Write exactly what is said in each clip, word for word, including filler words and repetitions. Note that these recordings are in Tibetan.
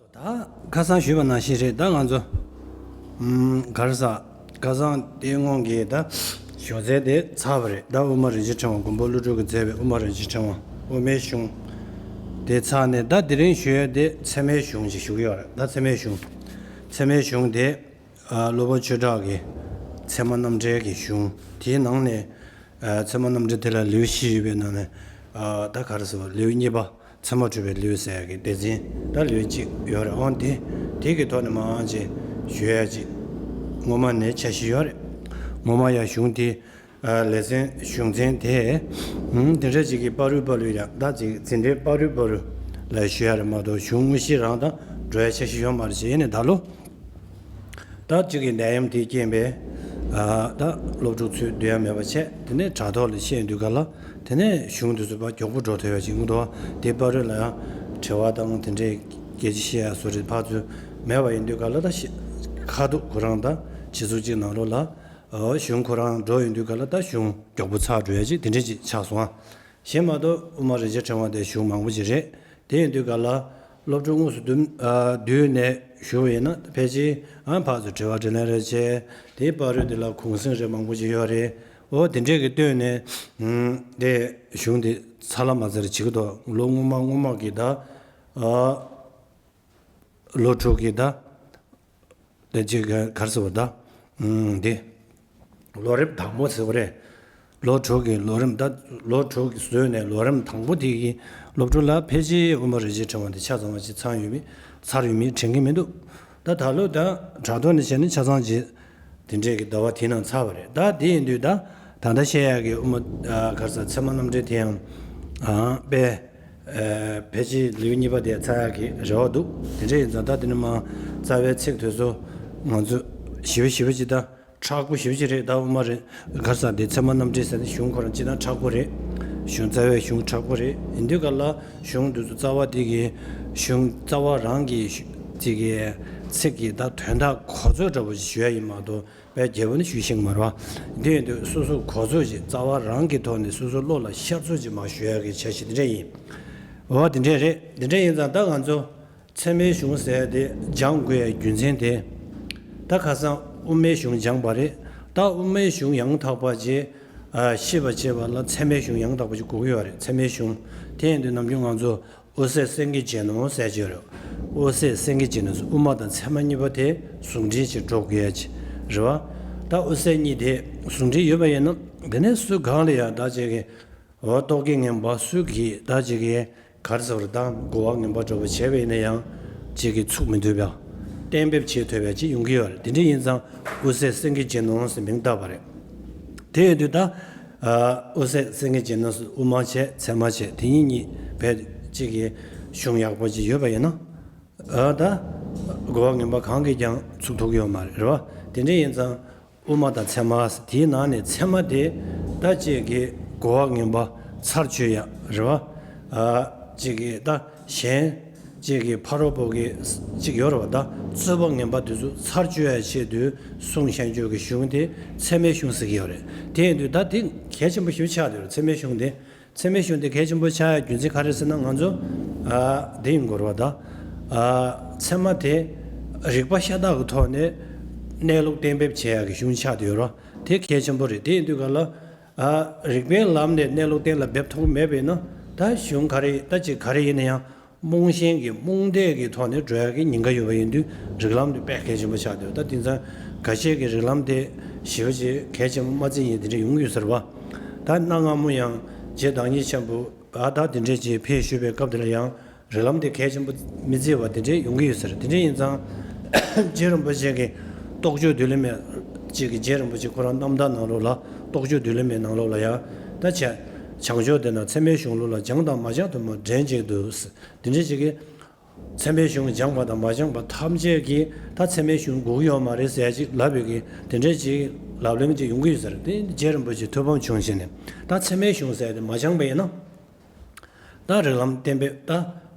ད་ཁ་སང་ཞུས་པ་ནང་བཞིན་རེད། ད་ང་ཚོ་ཨམ་ག་རེ་ཟ། ཁ་སང་དེ་སྔོན་གྱི་ད་བཞུགས་ཚད་དེ་ཚར་བ་རེད། ད་དབུ་མ་རིན་ཆེན་ཕྲེང་བ་མགོན་པོ་ཀླུ་སྒྲུབ་ཀྱིས་མཛད་པའི་དབུ་མ་རིན་ཆེན་ཕྲེང་བ་དབུ་མའི་གཞུང་དེ་ཚར་ནས། ད་དེ་རིང་ཞུ་ཡས་དེ་ཚད་མའི་གཞུང་ཞིག་ཞུ་གི་ཡོད་རེད། ད་ཚད་མའི་གཞུང་ཚད་མའི་གཞུང་དེ་ཨ་སློབ་དཔོན་ཆོས་གྲགས་ཀྱི་ཚད་མ་རྣམ་འགྲེལ་གྱི་གཞུང་དེའི་ནང་ནས། ཨ་ཚད་མ་རྣམ་འགྲེལ་དེ་ལ་ལེའུ་བཞི་ཡོད་པའི་ནང་ནས། ཨ་ད་ག་རེ་ཟེར་བ། ལེའུ་གཉིས་པ་ཚད་མ་སྒྲུབ་པའི་ལེའུ་ཟེར་ཡག་གི་སྡེ་ཚན་ད་ལེའུ་གཅིག་ཡོད་རེད། འོང་དེ་དེ་གི་ཐོག་ནས་མང་ཆེ་ཞུ་ཡ་ཅིག་ངོ་མ་ནས་འཆར་གཞི་ཡོད་རེད། ངོ་མ་ཡ་གཞུང་དེ་ཨ་ལེ་ཚན་གཞུང་ཚན་དེ་ཨུམ་དེ་འདྲ་ཅིག་གི་པ་རུ་པ་རུ་ཡ་ད་ཅིག་འཛིན་གྲྭའི་པ་རུ་པ་རུ་ལ་ཞུ་ཡ་རེད་མ་གཏོགས། གཞུང་དངོས་གཞི་རང་ད་འགྲོ་ཡ་འཆར་གཞི་ཡོད་མ་རེད་ཅེས། ཡིན་ནའི་ད་ལོ། ད་གཅིག་གི་ནད་ཡམས་དེ་རྐྱེན་པས། ཨ་ད་སློབ་ཕྲུག་ཚོས་སྡོད་ཡ་མེད་པ་བྱས། དེ་ནས་དྲ་ཐོག་ལ་བཤད་དུས་ག་ལ། དེ་ནས་གཞུང་དེ་ཚོ་ཕར་མགྱོགས་པོ་འགྲོ་ཐུབ་ཡ་ཅིག་ཡོང་འདུག་དེ་བར་རོལ་ལ་ཡང་དྲི་བ་དང་དེ་འདྲའི་སྐད་ཆ་བཤད་ཡ་བཟོ་འདྲ་ཕར་ཚུར་མེད་པ་ཡིན་དུས་ག་ལ། ད་ཤི་ཁ་ཐུག་ཁོ་རང་ད་སྤྱི་ཚོགས་གཅིག་ནང་ལོགས་ལ་ཨ་གཞུང་ཁོ་རང་འགྲོ་ཡོང་དུས་ག་ལ། ད་གཞུང་མགྱོགས་པོ་ཚར་འགྲོ་ཡ་ཅིག་དེ་འདྲ་ཅིག་ཆགས་སོང་ཨ། གཞན་མ་གཏོགས་དབུ་མ་རིན་ཆེན་ཕྲེང་བ་དེ་གཞུང་མང་པོ་ཅིག་རེད། དེ་ཡིན་དུས་ག་ལ་སློབ་ཕྲུག་དངོས་སུ་བསྡུ་ཨ་བསྡུས་ནས་ཞུ་བ་ཡིན་ན། ཕལ་ཆེར་ཨ་ཕར་ཚུར་དྲི་བ་དྲིས་ལན་རེ་བྱས། དེའི་བར་རོལ་དེ་ལ་གུང་གསེང་རེ་མང་པོ་ཅིག་ཡོད་རེད། འོ་དེ་འདྲས་ཀྱི་སྟོན་ནས་ཨུམ་དེ་གཞུང་དེ་ཚར་ལ་མ་ཚར་བྱེད་ཀྱི་འདུག་ལོ་སྔོན་མ་སྔོན་མ་གི་ད་ཨ་ལོ་དྲུག་གི་ད། དེ་ཅིག་ག་ག་རེ་ཟེར་བ་ད། ཨུམ་འདི། ལོ་རིམ་དང་པོ་ཟེར་བ་རེད། ལོ་དྲུག་གི་ལོ་རིམ་ད། ལོ་དྲུག་གི་བཟོས་ནས་ལོ་རིམ་དང་པོ་དེ་གི་སློབ་ཕྲུག་ལ་ཕལ་ཆེར་དབུ་མ་རིན་ཆེན་ཕྲེང་བ་འདི་ཆ་ཚང་བ་ཅིག་ཚང་ཡོད་མེད་ཚར་ཡོད་མེད་དྲན་གྱི་མི་འདུག་ད་ད་ལོ་ད་དྲ་ཐོག་ནས་བྱས་ན་ཆ་ཚང་ཅིག་དེ་འདྲས་ཀྱི་ཟླ་བ་དེའི་ནང་ཚར་བ་རེད། ད་དེ་ཡིན་དུས་ད་ད་ལྟ་བཤད་ཡག་གི་དབུ་མ་ཨ་ག་རེ་ཟེར། ཚད་མ་རྣམ་འགྲེལ་དེ་ཡང་ཨ་དཔེ། ཨ་ཕལ་ཆེར་ལེའུ་གཉིས་པ་དེ་ཚར་ཡག་གི་རེ་བ་འདུག་དེ་འདྲ་ཡིན་ཙང་ད་དེ་ནས་མར་རྩ་བའི་ཚིག་དེ་ཚོ་ང་ཚོ་ཞིབ་པ་ཞིབ་པ་ཅིག་ད་མཁྲེགས་པོ་ཞིབ་པ་ཅིག་རེད། ད་དབུ་མ་རེད་ག་རེ་ཟེར། དེ་ཚད་མ་རྣམ་འགྲེལ་ཟེར་ནས་གཞུང་ཁོ་རང་སྤྱིར་བཏང་མཁྲེགས་པོ་རེད། གཞུང་རྩ་བའི་གཞུང་མཁྲེགས་པོ་རེད། ཡིན་དུས་ག་ལ་གཞུང་དེ་ཚོ་རྩ་བ་དེ་གི་གཞུང་རྩ་བ་རང་གི་ཅིག་གི་ཚིག་གི་ད་དོན་དག་གོ་ཚོད་འདྲ་པོ་ཞིག་ཞུ་ཡ་ཡིན་མ་གཏོགས། དཔེ་རྒྱས་པོ་ནི་ཞུ་ཤེས་ཀྱི་མ་རེད་པ། དེ་ཡིན་དུས་སོ་སོ་གོ་ཚོད་ཅིག་རྩ་བ་རང་གི་ཐོག་ནས་སོ་སོའི་བློ་ལ་ཤར་ཚོད་ཅིག་མར་ཞུ་ཡག་གི་འཆར་གཞི་དེ་འདྲ་ཡིན། འོ་དེ་འདྲ་རེད། དེ་འདྲ་ཡིན་ཙང་ད་ང་ཚོ་ཚད་མའི་གཞུང་ཟེར་དེ་སྦྱང་དགོས་ཡ་རྒྱུ་མཚན་དེ། ད་ཁ་སང་དབུ་མའི་གཞུང་སྦྱངས་པ་རེད། ད་དབུ་མའི་གཞུང་ཡང་དག་པ་ཅིག་ཨ་ཤེས་པ་བྱེད་པ་ལ་ཚད་མའི་གཞུང་ཡང་དག་པ་ཅིག་དགོས་ཀྱི་ཡོད་རེད། ཚད་མའི་གཞུང་དེ་ཡིན་དུས་ནམ་རྒྱུན་ང་ཚོ་དབུ་སེལ་སེང་གེ་རྗེས་གནོན་ཟེར་གྱི་ཡོད་རེད། དབུ་སེལ་སེང་གེ་རྗེས་གནོན་ཟེར། དབུ་མ་དང་ཚད་མ་གཉིས་པོ་དེ་ཟུང་འབྲེལ་བྱེད་འགྲོ་དགོས་ཡ་ཅིག་རེད་པ། ད་དབུ་སེལ་གཉིས་དེ་ཟུང་འབྲེལ་ཡོད་པ་ཡིན་ན། དེ་ནས་སུ་གང་ལ་ཡང་ད་ཅིག་གི་འོ་རྟོག་གེ་ངན་པ་སུ་གིས་ད་ཅིག་གི་ག་རེ་ཟེར་བ་རེད། ད་གོ་བ་ངན་པ་འདྲ་པོ་བྱས་པ་ཡིན་ན་ཡང་ཅིག་གི་ཚུགས་མི་ཐུབ་པ། གཏན་འབེབས་བྱེད་ཐུབ་པ་ཅིག་ཡོང་གི་ཡོད་རེད། དེ་འདྲ་ཡིན་ཙང་དབུ་སེལ་སེང་གེ་རྗེས་གནོན་ཟེར་མིང་བཏགས་པ་རེད། དེ་ཡིན་དུས་ད་ཨ་དབུ་སེལ་སེང་གེ་རྗེས་གནོན་ཟེར། དབུ་མ་བྱས་ཚད་མ་བྱས། དེ་གཉིས་གཉིས་བས་ཅིག་གི་གཞུང་ཡག་པོ་ཅིག་ཡོད་པ་ཡིན་ན། ཨ་ད་གོ་བ་ངན་པ་གང་གིས་ཀྱང་ཚུགས་ཐུབ་ཀྱི་ཡོད་མ་རེད། རེད་པ། དེ་འདྲ་ཡིན་ཙང་དབུ་མ་དང་ཚད་མ་ཟེར། དེའི་ནང་ནས་ཚད་མ་དེ་ད་ཅིག་གི་གོ་བ་ངན་པ་ཚར་གཅོད་ཡ་རེད་པ། ཨ་ཅིག་གི་ད་གཞན་ཅིག་གི་ཕ་རོལ་པོ་གི་ཅིག་ཡོད་རེད་པ། ད་རྩོད་པ་ངན་པ་དེ་ཚོ་ཚར་གཅོད་ཡ་ཆེད་དུ་གསུང་བཤད་རྒྱུ་གི་གཞུང་དེ་ཚད་མའི་གཞུང་ཟེར་གྱི་ཡོད་རེད། དེ་ཡིན་དུས་ད་དེ་གལ་ཆེན་པོ་ཞེ་པོ་ཆགས་བསྡད་ཡོད་རེད། ཚད་མའི་གཞུང་དེ། ཚད་མའི་གཞུང་དེ་གལ་ཆེན་པོ་ཆགས་ཡ་རྒྱུ་མཚན་ག་རེ་ཟེར་ན། ང་ཚོ་ཨ་དེ་ཡིན་དགོས་རེད་པ། ད་ཨ་ཚད་མ་དེ་རིགས་པ་ཤ་སྟག་གི་ཐོག་ནས་གནས་ལུགས་གཏན་འབེབས་བྱེད་ཡ་གི་གཞུང་ཆགས་བསྡད་ཡོད་རེད་པ། དེ་གལ་ཆེན་པོ་རེད། དེ་ཡིན་དུས་ག་ལ་ཨ་རིགས་པའི་ལམ་ནས་གནས་ལུགས་གཏན་ལ་འབེབས་ཐུབ་ཀྱི་མེད་པ་ཡིན་ན། ད་གཞུང་ག་རེ་ད་ཅིག་ག་རེ་ཡིན་ན་ཡང་རྨོངས་ཞེན་གྱི་རྨོངས་དད་ཀྱི་ཐོག་ནས་འགྲོ་ཡ་གི་ཉེན་ཁ་ཡོད་པ་ཡིན་དུས། རིགས་ལམ་དེ་དཔེ་གལ་ཆེན་པོ་ཆགས་བསྡད་ཡོད། ད་དེང་སང་འགའ་ཤས་ཀྱིས་རིགས་ལམ་དེ་ཞེ་པོ་ཅིག་གལ་ཆེན་པོ་མ་བརྩི་མཁན་དེ་འདྲ་ཡོང་གི་ཡོད་ས་རེད་པ། ད་གནའ་སྔ་མོ་ཡང་རྗེ་བདག་ཉིད་ཆེན་པོ་ཨ་ད་དེ་འདྲས་ཅིག་ཕེབས་བཞུགས་པའི་སྐབས་དེ་ལ་ཡང་རིགས་ལམ་དེ་གལ་ཆེན་པོ་མི་བརྩི་བ་དེ་འདྲས་ཡོང་གི་ཡོད་ས་རེད། དེ་འདྲས་ཡིན་ཙང་རྗེ་རིན་པོ་ཆེ་གི་རྟོགས་བརྗོད་མདུན་ལམ་ཅིག་གི་རྗེ་རིན་པོ་ཆེ་ཁོ་རང་རྣམ་ཐར་ནང་ལོགས་ལ། རྟོགས་བརྗོད་མདུན་ལམ་ནང་ལོགས་ལ་ཡང་ད་བྱས། བྱང་ཕྱོགས་དེ་ན་ཚད་མའི་གཞུང་ལུགས་ལ། སྦྱངས་དང་མ་སྦྱངས་དུ་མ་འདྲེན་བྱེད་དུ། དེ་འདྲས་ཅིག་གི་ཚད་མའི་གཞུང་སྦྱངས་པ་དང་མ་སྦྱངས་པ་ཐམས་ཅད་ཀྱིས་ད་ཚད་མའི་གཞུང་དགོས་ཀྱི་ཡོད་མ་རེད་ཟེར་ཅིག་ལབ་པའི་གི་དེ་འདྲའི་ཅིག་ལབ་གླེང་ཅིག་ཡོང་གི་ཡོད་ཟེར། དེ་རྗེ་རིན་པོ་ཆེ་ཐུགས་ཕམ་བྱུང་བྱས་ནས། ད་ཚད་མའི་གཞུང་ཟེར་དེ་མ་སྦྱངས་པ་ཡིན་ན། ད་རིགས་ལམ་གཏན་འབེབས། ད་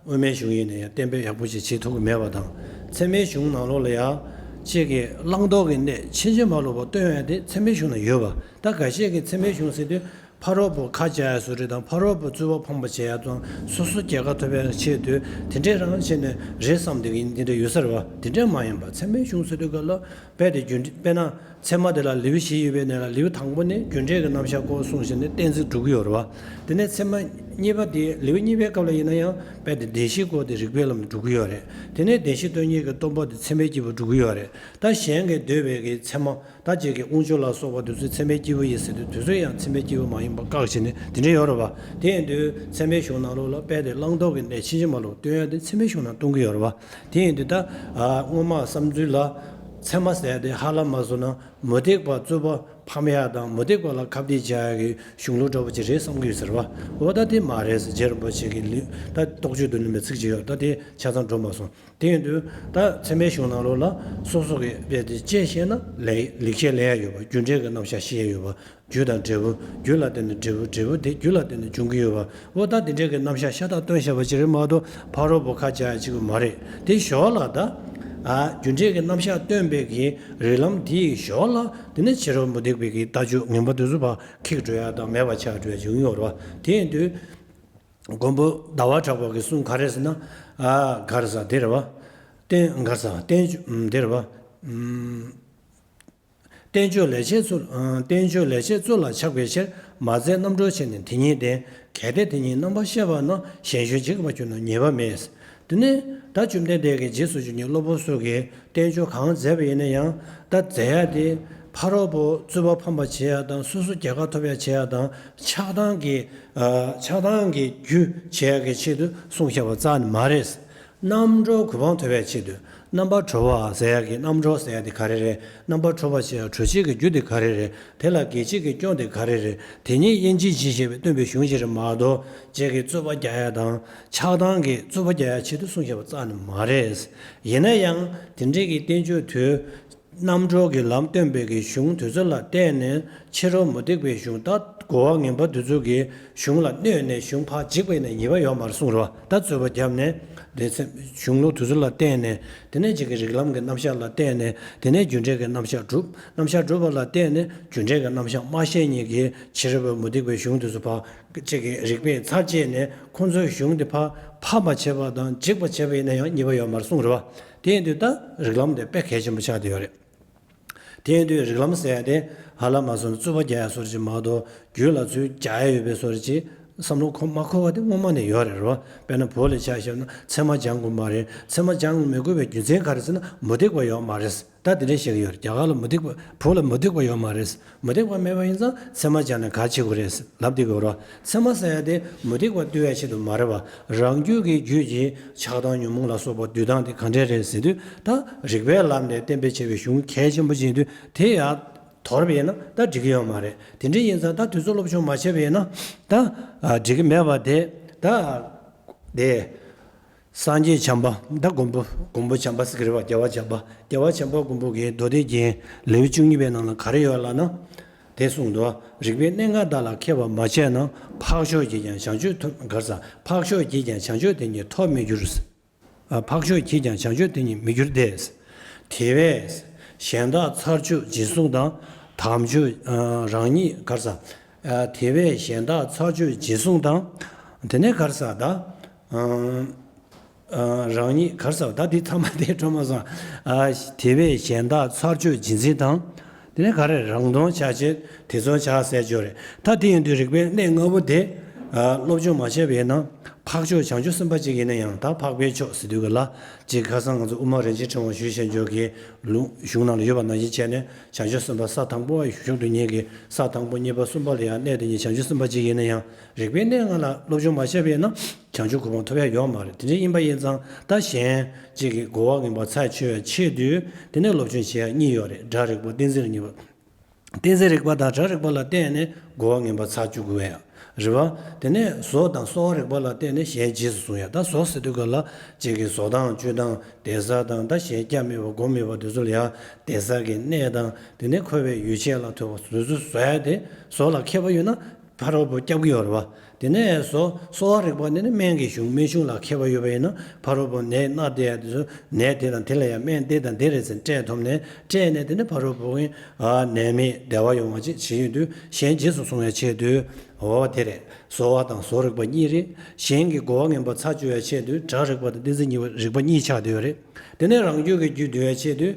དབུ་མའི་གཞུང་ཡིན་ན་ཡང་གཏན་འབེབས་ཡག་པོ་ཅིག་བྱེད་ཐུབ་ཀྱི་མེད་པ་དང་། ཚད་མའི་གཞུང་ནང་ལོགས་ལ་ཡང་ཅིག་གི་བླང་དོར་གྱི་གནད་ཕྱིན་ཅི་མ་ལོག་པ་སྟོན་ཡ་དེ་ཚད་མའི་གཞུང་ན་ཡོད་པ། ད་འགའ་ཤས་ཀྱིས་ཚད་མའི་གཞུང་ཟེར་དུས། ཕ་རོལ་པོ་ཁ་བྱ་ཡ་བཟོ་རེད་དང་ཕ་རོལ་པོ་རྩོད་པ་ཕམ་པ་བྱེད་ཡ་དང་སོ་སོ་རྒྱལ་ཁ་ཐོབ་ཡ་ཆེད་དུ་དེ་འདྲས་རང་བྱས་ནས་རེད་བསམ་དེ་གི་འདི་འདྲ་ཡོད་ས་རེད་བ། དེ་འདྲས་མ་ཡིན་པ་ཚད་མའི་གཞུང་ཟེར་དུས་ག་ལ་དཔེ་དེ་རྒྱུ་འབྲས་དཔེར་ན་ཚད་མ་དེ་ལ་ལེའུ་བཞི་ཡོད་པའི་ནང་ལ་ལེའུ་དང་པོ་ནི་རྒྱུ་འབྲས་ཀྱི་རྣམ་གཞག་སྐོར་གསུངས་བྱས་ནས་གཏན་ཚིགས་འགྲོ་གི་ཡོད་རེད་བ། དེ་ནས་ཚད་མ་གཉིས་པ་དེ་ལེའུ་གཉིས་པའི་སྐབས་ལ་ཡིན་ན་ཡང་དཔེ་དེ་བདེན་བཞིའི་སྐོར་དེ་རིགས་པའི་ལམ་དུ་འགྲོ་གི་ཡོད་རེད། དེ་ནས་བདེན་བཞི་སྟོང་ཉིད་ཀྱི་སྟོང་པ་དེ་ཚད་མའི་སྐྱེས་བུ་འགྲོ་གི་ཡོད་རེད། ད་གཞན་གྱིས་འདོད་པའི་གི་ཚད་མ། ད་ཅིག་གི་དབང་ཕྱུག་ལ་སོགས་པ་དེ་ཚོའི་ཚད་མའི་སྐྱེས་བུ་ཡིན་ཟེར་དུས་དེ་ཚོ་ཡང་ཚད་མའི་སྐྱེས་བུ་མ་ཡིན་པ་བཀག་བྱས་ནས་དེ་འདྲ་ཡོད་རེད་བ། དེ་ཡིན་དུས་ཚད་མའི་གཞུང་ནང་ལོགས་ལ་དཔེ་དེ་བླང་དོར་གྱི་གནས་ཕྱིན་ཅི་མ་ལོག་སྟོན་ཡ་དེ་ཚད་མའི་གཞུང་ནང་སྟོན་གྱི་ཡོད་རེད་བ། དེ་ཡིན་དུས་ད་ཨ་སྔོན་མ་བསམ་ཚུལ་ལ་ཚད་མ་ཟེར་ཡ་དེ་ཧ་ལམ་མ་བཟོ་ན་མུ་སྟེགས་པ་རྩོད་པ་ཕམ་ཡ་དང་མུ་སྟེགས་པ་ལ་ཁ་གཏད་བྱ་ཡ་གི་གཞུང་ལུགས་འདྲ་པོ་ཅིག་རེད་བསམ་གྱི་ཡོད་ཟེར་བ། འོ་ད་དེ་མ་རེད་ཟེར། རྗེ་རིན་པོ་ཆེ་གི་ལུས་ད་རྟོགས་བརྗོད་བསྡུ་ལེན་པའི་ཚིག་ཅིག་ཡོད། ད་དེ་ཆ་ཚང་འགྲོ་མ་སོང་། དེ་ཡིན་དུས་ད་ཚད་མའི་གཞུང་ནང་ལོགས་ལ་སོ་སོ་གི་དཔེ་དེ་དཔྱད་ཤེས་ན་ལེགས་ལེགས་བཤད་ལེན་ཡ་ཡོད་པ། རྒྱུ་འབྲས་ཀྱི་རྣམ་གཞག་ཤེས་ཡ་ཡོད་པ། རྒྱུ་དང་འབྲས་བུ། རྒྱུ་ལ་བརྟེན་ནས་འབྲས་བུ། འབྲས་བུ་དེ་རྒྱུ་ལ་བརྟེན་ནས་འབྱུང་གི་ཡོད་པ། འོ་ད་དེ་འདྲའི་གི་རྣམ་གཞག་ཤ་སྟག་སྟོན་བཞག་པ་ཅིག་རེད་མ་གཏོགས་ཕ་རོལ་པོ་ཁ་བྱ་ཡ་ཅིག་མ་རེད། དེ་ཞོར་ལ་ད་ཨ་རྒྱུ་འབྲས་ཀྱི་རྣམ་གཞག་སྟོན་པའི་གི་རིགས་ལམ་དེའི་ཞོར་ལ་དེ་ནས་ཕྱི་རོལ་མུ་སྟེགས་པའི་གི་ལྟ་སྤྱོད་ངན་པ་དེ་ཚོ་ཕར་འཁྱེར་འགྲོ་ཡ་དང་མེད་པ་ཆགས་འགྲོ་ཡ་ཅིག་ཡོང་གི་ཡོད་རེད་བ། དེ་ཡིན་དུས། མགོན་པོ་ཟླ་བ་གྲགས་པ་གི་གསུང་ག་རེ་ཟེར་ན། ཨ་ག་རེ་ཟེར་དེ་རེད་བ། བསྟན་ག་རེ་ཟེར་བསྟན་བཅོས་དེ་རེད་བ། ཨམ། བསྟན་བཅོས་ལེགས་བཤད་གཙོ། ཨ་བསྟན་བཅོས་ལེགས་བཤད་གཙོ་ལ་ཆགས་པའི་ཕྱིར། མ་བཙལ་རྣམ་གྲོལ་ཆེ་ནི་དེ་ཉིད་བདེན། གལ་ཏེ་དེ་ཉིད་རྣམ་པར་ཤེས་པ་ན། གཞན་གཞོན་འཇིག་པར་གྱུར་ན་ཉེས་པ་མེད། དེ་ནས་ད་བཅོམ་ལྡན་འདས་ཀྱིས་རྗེས་སུ་འཇུག་ཉིད་སློབ་དཔོན་སོགས་ཀྱིས་བསྟན་བཅོས་གང་མཛད་པ་ཡིན་ན་ཡང་ད་མཛད་ཡ་དེ་ཕ་རོལ་པོ་རྩོད་པ་ཕམ་པ་བྱེད་ཡ་དང་སོ་སོ་རྒྱལ་ཁ་ཐོབ་ཡ་བྱེད་ཡ་དང་ཆགས་སྡང་གི་ཨ་ཆགས་སྡང་གི་རྒྱུ་བྱེད་ཡ་གི་ཆེད་དུ་གསུངས་བཞག་པ་རྩ་ནས་མ་རེད། རྣམ་གྲོལ་གོ་འཕང་ཐོབ་ཡ་ཆེད་དུ། རྣམ་པར་གྲོལ་བ་ཟེར་ཡ་གི་རྣམ་གྲོལ་ཟེར་ཡ་དེ་ག་རེ་རེད། རྣམ་པར་གྲོལ་བ་བྱེད་ཡ་གྲོལ་བྱེད་ཀྱི་རྒྱུ་དེ་ག་རེ་རེད། དེ་ལ་གེགས་བྱེད་ཀྱི་སྐྱོན་དེ་ག་རེ་རེད། དེ་ཉིད་དབྱེ་འབྱེད་ཅིང་ཕྱེ་བའི་སྟོན་པའི་གཞུང་ཞིག་རེད་མ་གཏོགས་ཅིག་གི་རྩོད་པ་རྒྱག་ཡ་དང་ཆགས་སྡང་གི་རྩོད་པ་རྒྱག་ཡ་ཆེད་དུ་གསུངས་བཞག་པ་རྩ་ནས་མ་རེད། ཡིན་ན་ཡང་དེ་འདྲའི་གི་བསྟན་བཅོས་དུས་རྣམ་གྲོལ་གྱི་ལམ་སྟོན་པའི་གི་གཞུང་དེ་ཚོ་ལ་བརྟེན་ནས་ཕྱི་རོལ་མུ་སྟེགས་པའི་གཞུང་ད་གོ་བ་ངན་པ་དེ་ཚོ་གི་གཞུང་ལ་གནོད་ནས་གཞུང་ཕར་འཇིག་པ་ཡིན་ན་ཉེས་པ་ཡོད་མ་རེད་གསུངས་རེད་བ། ད་རྩོད་པ་བརྒྱབ་ནས་དེ་ཚེ་གཞུང་ལུགས་དེ་ཚོ་ལ་བརྟེན་ནས་དེ་ནས་ཅིག་གི་རིགས་ལམ་གྱི་རྣམ་གཞག་ལ་བརྟེན་ནས་དེ་ནས་རྒྱུ་འབྲས་ཀྱི་རྣམ་གཞག་གྲུབ། རྣམ་གཞག་གྲུབ་པ་ལ་བརྟེན་ནས་རྒྱུ་འབྲས་ཀྱི་རྣམ་གཞག་མ་ཤེས་ཉིད་ཀྱིས་ཕྱི་རོལ་པའི་མུ་སྟེགས་པའི་གཞུང་དེ་ཚོ་ཕར་ཅིག་གི་རིགས་པས་ཚར་བཅད་ནས་ཁོང་ཚོའི་གཞུང་དེ་ཕར་ཕམ་པ་བྱས་པ་དང་འཇིག་པ་བྱས་པ་ཡིན་ན་ཡང་ཉེས་པ་ཡོད་མ་རེད་གསུངས་རེད་བ། དེ་ཡིན་དུས་ད་རིགས་ལམ་དེ་དཔེ་གལ་ཆེན་པོ་ཆགས་བསྡད་ཡོད་རེད། དེ་ཡིན་དུས་རིགས་ལམ་ཟེར་ཡ་དེ་ཧ་ལམ་མ་སོང་ན་རྩོད་པ་རྒྱག་ཡ་བཟོ་འདྲ་ཅིག་མ་གཏོགས་རྒྱུད་ལ་ཚུར་རྒྱག་ཡ་ཡོད་པའི་བཟོ་འདྲ་ཅིག་བསམ་བློ་ཁོ་མ་འཁོར་བ་དེ་སྔོན་མ་ནས་ཡོད་རེད་རོ། དཔེར་ན་བོད་ལ་ཆ་བཞག་ན་ཚད་མ་སྦྱང་དགོས་མ་རེད། ཚད་མ་སྦྱང་མི་དགོས་པའི་རྒྱུ་མཚན་ག་རེ་ཟེར་ན་མུ་སྟེགས་པ་ཡོད་མ་རེད། ད་དེ་འདྲས་བཤད་ཀྱི་ཡོད་རེད། རྒྱ་གར་ལ་མུ་སྟེགས་པ་བོད་ལ་མུ་སྟེགས་པ་ཡོད་མ་རེད། མུ་སྟེགས་པ་མེད་པ་ཡིན་ཙང་ཚད་མ་སྦྱངས་ནས་ག་བྱེད་དགོས་རེད་ལབ་བསྡད་ཀྱི་ཡོད་རེད། ཚད་མ་ཟེར་ཡ་དེ་མུ་སྟེགས་པ་བཏུལ་ཡ་ཆེད་དུ་མ་རེད་བ། རང་རྒྱུད་ཀྱི་རྒྱུད་ཀྱི་ཆགས་སྡང་ཉོན་མོངས་ལ་སོགས་པ་འདུལ་སྟངས་དེ་ག་འདྲས་རེད་ཟེར་དུས་ད་རིགས་པའི་ལམ་ནས་གཏན་འབེབས་བྱས་པའི་གཞུང་གལ་ཆེན་པོ་ཅིག་ཡིན་དུས་དེ་ཡང་དོར་བ་ཡིན་ན་ད་འགྲིག་གི་ཡོད་མ་རེད། དེ་འདྲ་ཡིན་ཙང་ད་དུས་ཚོད་སློབ་སྦྱོང་མ་བྱས་པ་ཡིན་ན་ད་ཨ་འགྲིག་གི་མེད་པ་དེ་ད་དེ། སངས་རྒྱས་བྱམས་པ་ད་མགོན་པོ་མགོན་པོ་བྱམས་པ་ཟེར་གྱི་རེད་བ། རྒྱལ་བ་བྱམས་པ་རྒྱལ་བ་བྱམས་པ་མགོན་པོ་གིས་མདོ་སྡེ་རྒྱན་ལེའུ་བཅུ་གཉིས་པའི་ནང་ལ་ག་རེ་ཡོད་ལབ་ན། དེ་གསུངས་འདུག་རིགས་པའི་གནས་ལྔ་དག་ལ་མཁས་པར་མ་དཔྱད་ན། འཕགས་མཆོག་གིས་ཀྱང་བྱང་ཆུབ་ཐོབ་ག་རེ་ཟེར། འཕགས་མཆོག་གིས་ཀྱང་བྱང་ཆུབ་དེ་ཉིད་ཐོབ་མི་འགྱུར། ཨ་འཕགས་མཆོག་གིས་ཀྱང་བྱང་ཆུབ་དེ་ཉིད་མི་འགྱུར་ཏེ། དེ་བས་གཞན་དག་ཚར་གཅོད་སྦྱིན་སྲེག་དང་། དམ་ཆོས་ཨ་རང་ཉིད་ག་རེ་ཟེར། ཨ་དེ་བས་གཞན་དག་ཚར་གཅོད་སྦྱིན་སྲེག་དང་། དེ་ནས་ག་རེ་ཟེར་ད། ཨ་ཨ་རང་ཉིད་ག་རེ་ཟེར་བ་ད་འདི་ཚང་མ་དེ་སྒྲོལ་མ་སོང་། ཨ་དེ་བས་གཞན་དག་ཚར་གཅོད་སྦྱིན་སྲེག་དང་། དེ་ནས་ག་རེ་རང་དོན་ཆ་བྱེད་དེ་ཚོ་བྱ་ཟེར་ཅོ་རེད། ད་དེ་ཡིན་དུས་རིགས་པའི་གནས་ལྔ་པོ་དེ་ཨ་སློབ་སྦྱོང་མ་བྱས་པ་ཡིན་ན་འཕགས་མཆོག་བྱང་ཆུབ་སེམས་དཔའ་ཅིག་ཡིན་ན་ཡང་ད་འཕགས་པའི་མཆོག་ཟེར་དུས་ག་ལ་ཅིག་ཁ་སང་ང་ཚོ་དབུ་མ་རིན་ཆེན་ཕྲེང་བ་ཞུས་བྱས་ཅོ་གི་ལུང་གཞུང་ནང་ལ་ཡོད་པ་ནང་བཞིན་བྱས་ནས་བྱང་ཆུབ་སེམས་དཔའ་ས་དང་པོ་བ་ཞུགས་དུས་ཉིད་ཀྱི་ས་དང་པོ་གཉིས་པ་གསུམ་པ་ལ་ཡང་གནས་དེ་ཉིད་བྱང་ཆུབ་སེམས་དཔའ་ཅིག་ཡིན་ན་ཡང་རིགས་པའི་གནས་ལྔ་ལ་སློབ་སྦྱོང་མ་བྱས་པ་ཡིན་ན། བྱང་ཆུབ་གོ་འཕང་ཐོབ་ཡ་ཡོད་མ་རེད། དེ་འདྲ་ཡིན་པ་ཡིན་ཙང་ད་གཞན་གཅིག་གིས་གོ་བ་ངན་པ་ཚར་གཅོད་ཡ་ཆེད་དུས་དེ་ནས་སློབ་སྦྱོང་བྱེད་ཡ་གཉིས་ཡོད་རེད། སྒྲ་རིག་པ་གཏན་ཚིགས་རིག་པ། གཏན་ཚིགས་རིག་པ་དང་སྒྲ་རིག་པ་ལ་བརྟེན་ནས་གོ་བ་ངན་པ་ཚར་གཅོད་དགོས་ཡ་རེད་བ། དེ་ནས་བཟོ་དང་གསོ་བ་རིག་པ་ལ་བརྟེན་ནས་གཞན་རྗེས་སུ་བཟུང་ཡ། ད་བཟོ་ཟེར་དུས་ག་ལ་གཅིག་གིས་བཟོ་སྟངས་སྤྱོད་སྟངས་བསྡད་ས་དང་ད་གཞན་སྐྱབས་མེད་པ་སྒོམ་མེད་པ་དེ་ཚོ་ལ་ཡ་བསྡད་ས་གི་གནས་དང་དེ་ནས་འཁོད་པའི་ཡུལ་ཅན་ལ་ཐུག་པ་དེ་ཚོ་བཟོ་ཡ་དེ་བཟོ་ལ་མཁས་པ་ཡོད་ན། ཕ་རོལ་པོ་སྐྱབས་ཀྱི་ཡོད་རེད་བ། དེ་ནས་གསོ་གསོ་བ་རིག་པ་ནི་ནི་སྨན་གྱི་གཞུང་སྨན་གཞུང་ལ་མཁས་པ་ཡོད་པ་ཡིན་ན་ཕ་རོལ་པོ་ནད་མནར་བསྡད་ཡ་དེ་ཚོ་ནད་དེ་དང་དེ་ལ་ཡང་སྨན་དེ་དང་དེ་རེད་ཟེར་སྤྲད་ཐུབ་ནས་སྤྲད་ནས་དེ་ནི་ཕ་རོལ་པོ་གི་ནད་མེད་བདེ་བ་ཡོང་བ་ཅིག་བྱེད་ཡོང་དུས་གཞན་རྗེས་སུ་བཟུང་བའི་ཆེད་དུ་འོ་དེ་རེད། གསོ་བ་དང་གསོ་རིག་པ་གཉིས་རེད། གཞན་གྱི་རྒོལ་བ་ངན་པ་ཚར་གཅོད་ཡ་ཆེད་དུ་དྲག་རིག་པ་དང་གཏན་ཚིགས་གཉིས་པ་རིག་པ་གཉིས་ཆགས་བསྡད་ཡོད་རེད། དེ་ནས་རང་རྒྱུད་ཀྱི་རྒྱུད་བསྡུ་བའི་ཆེད་དུ་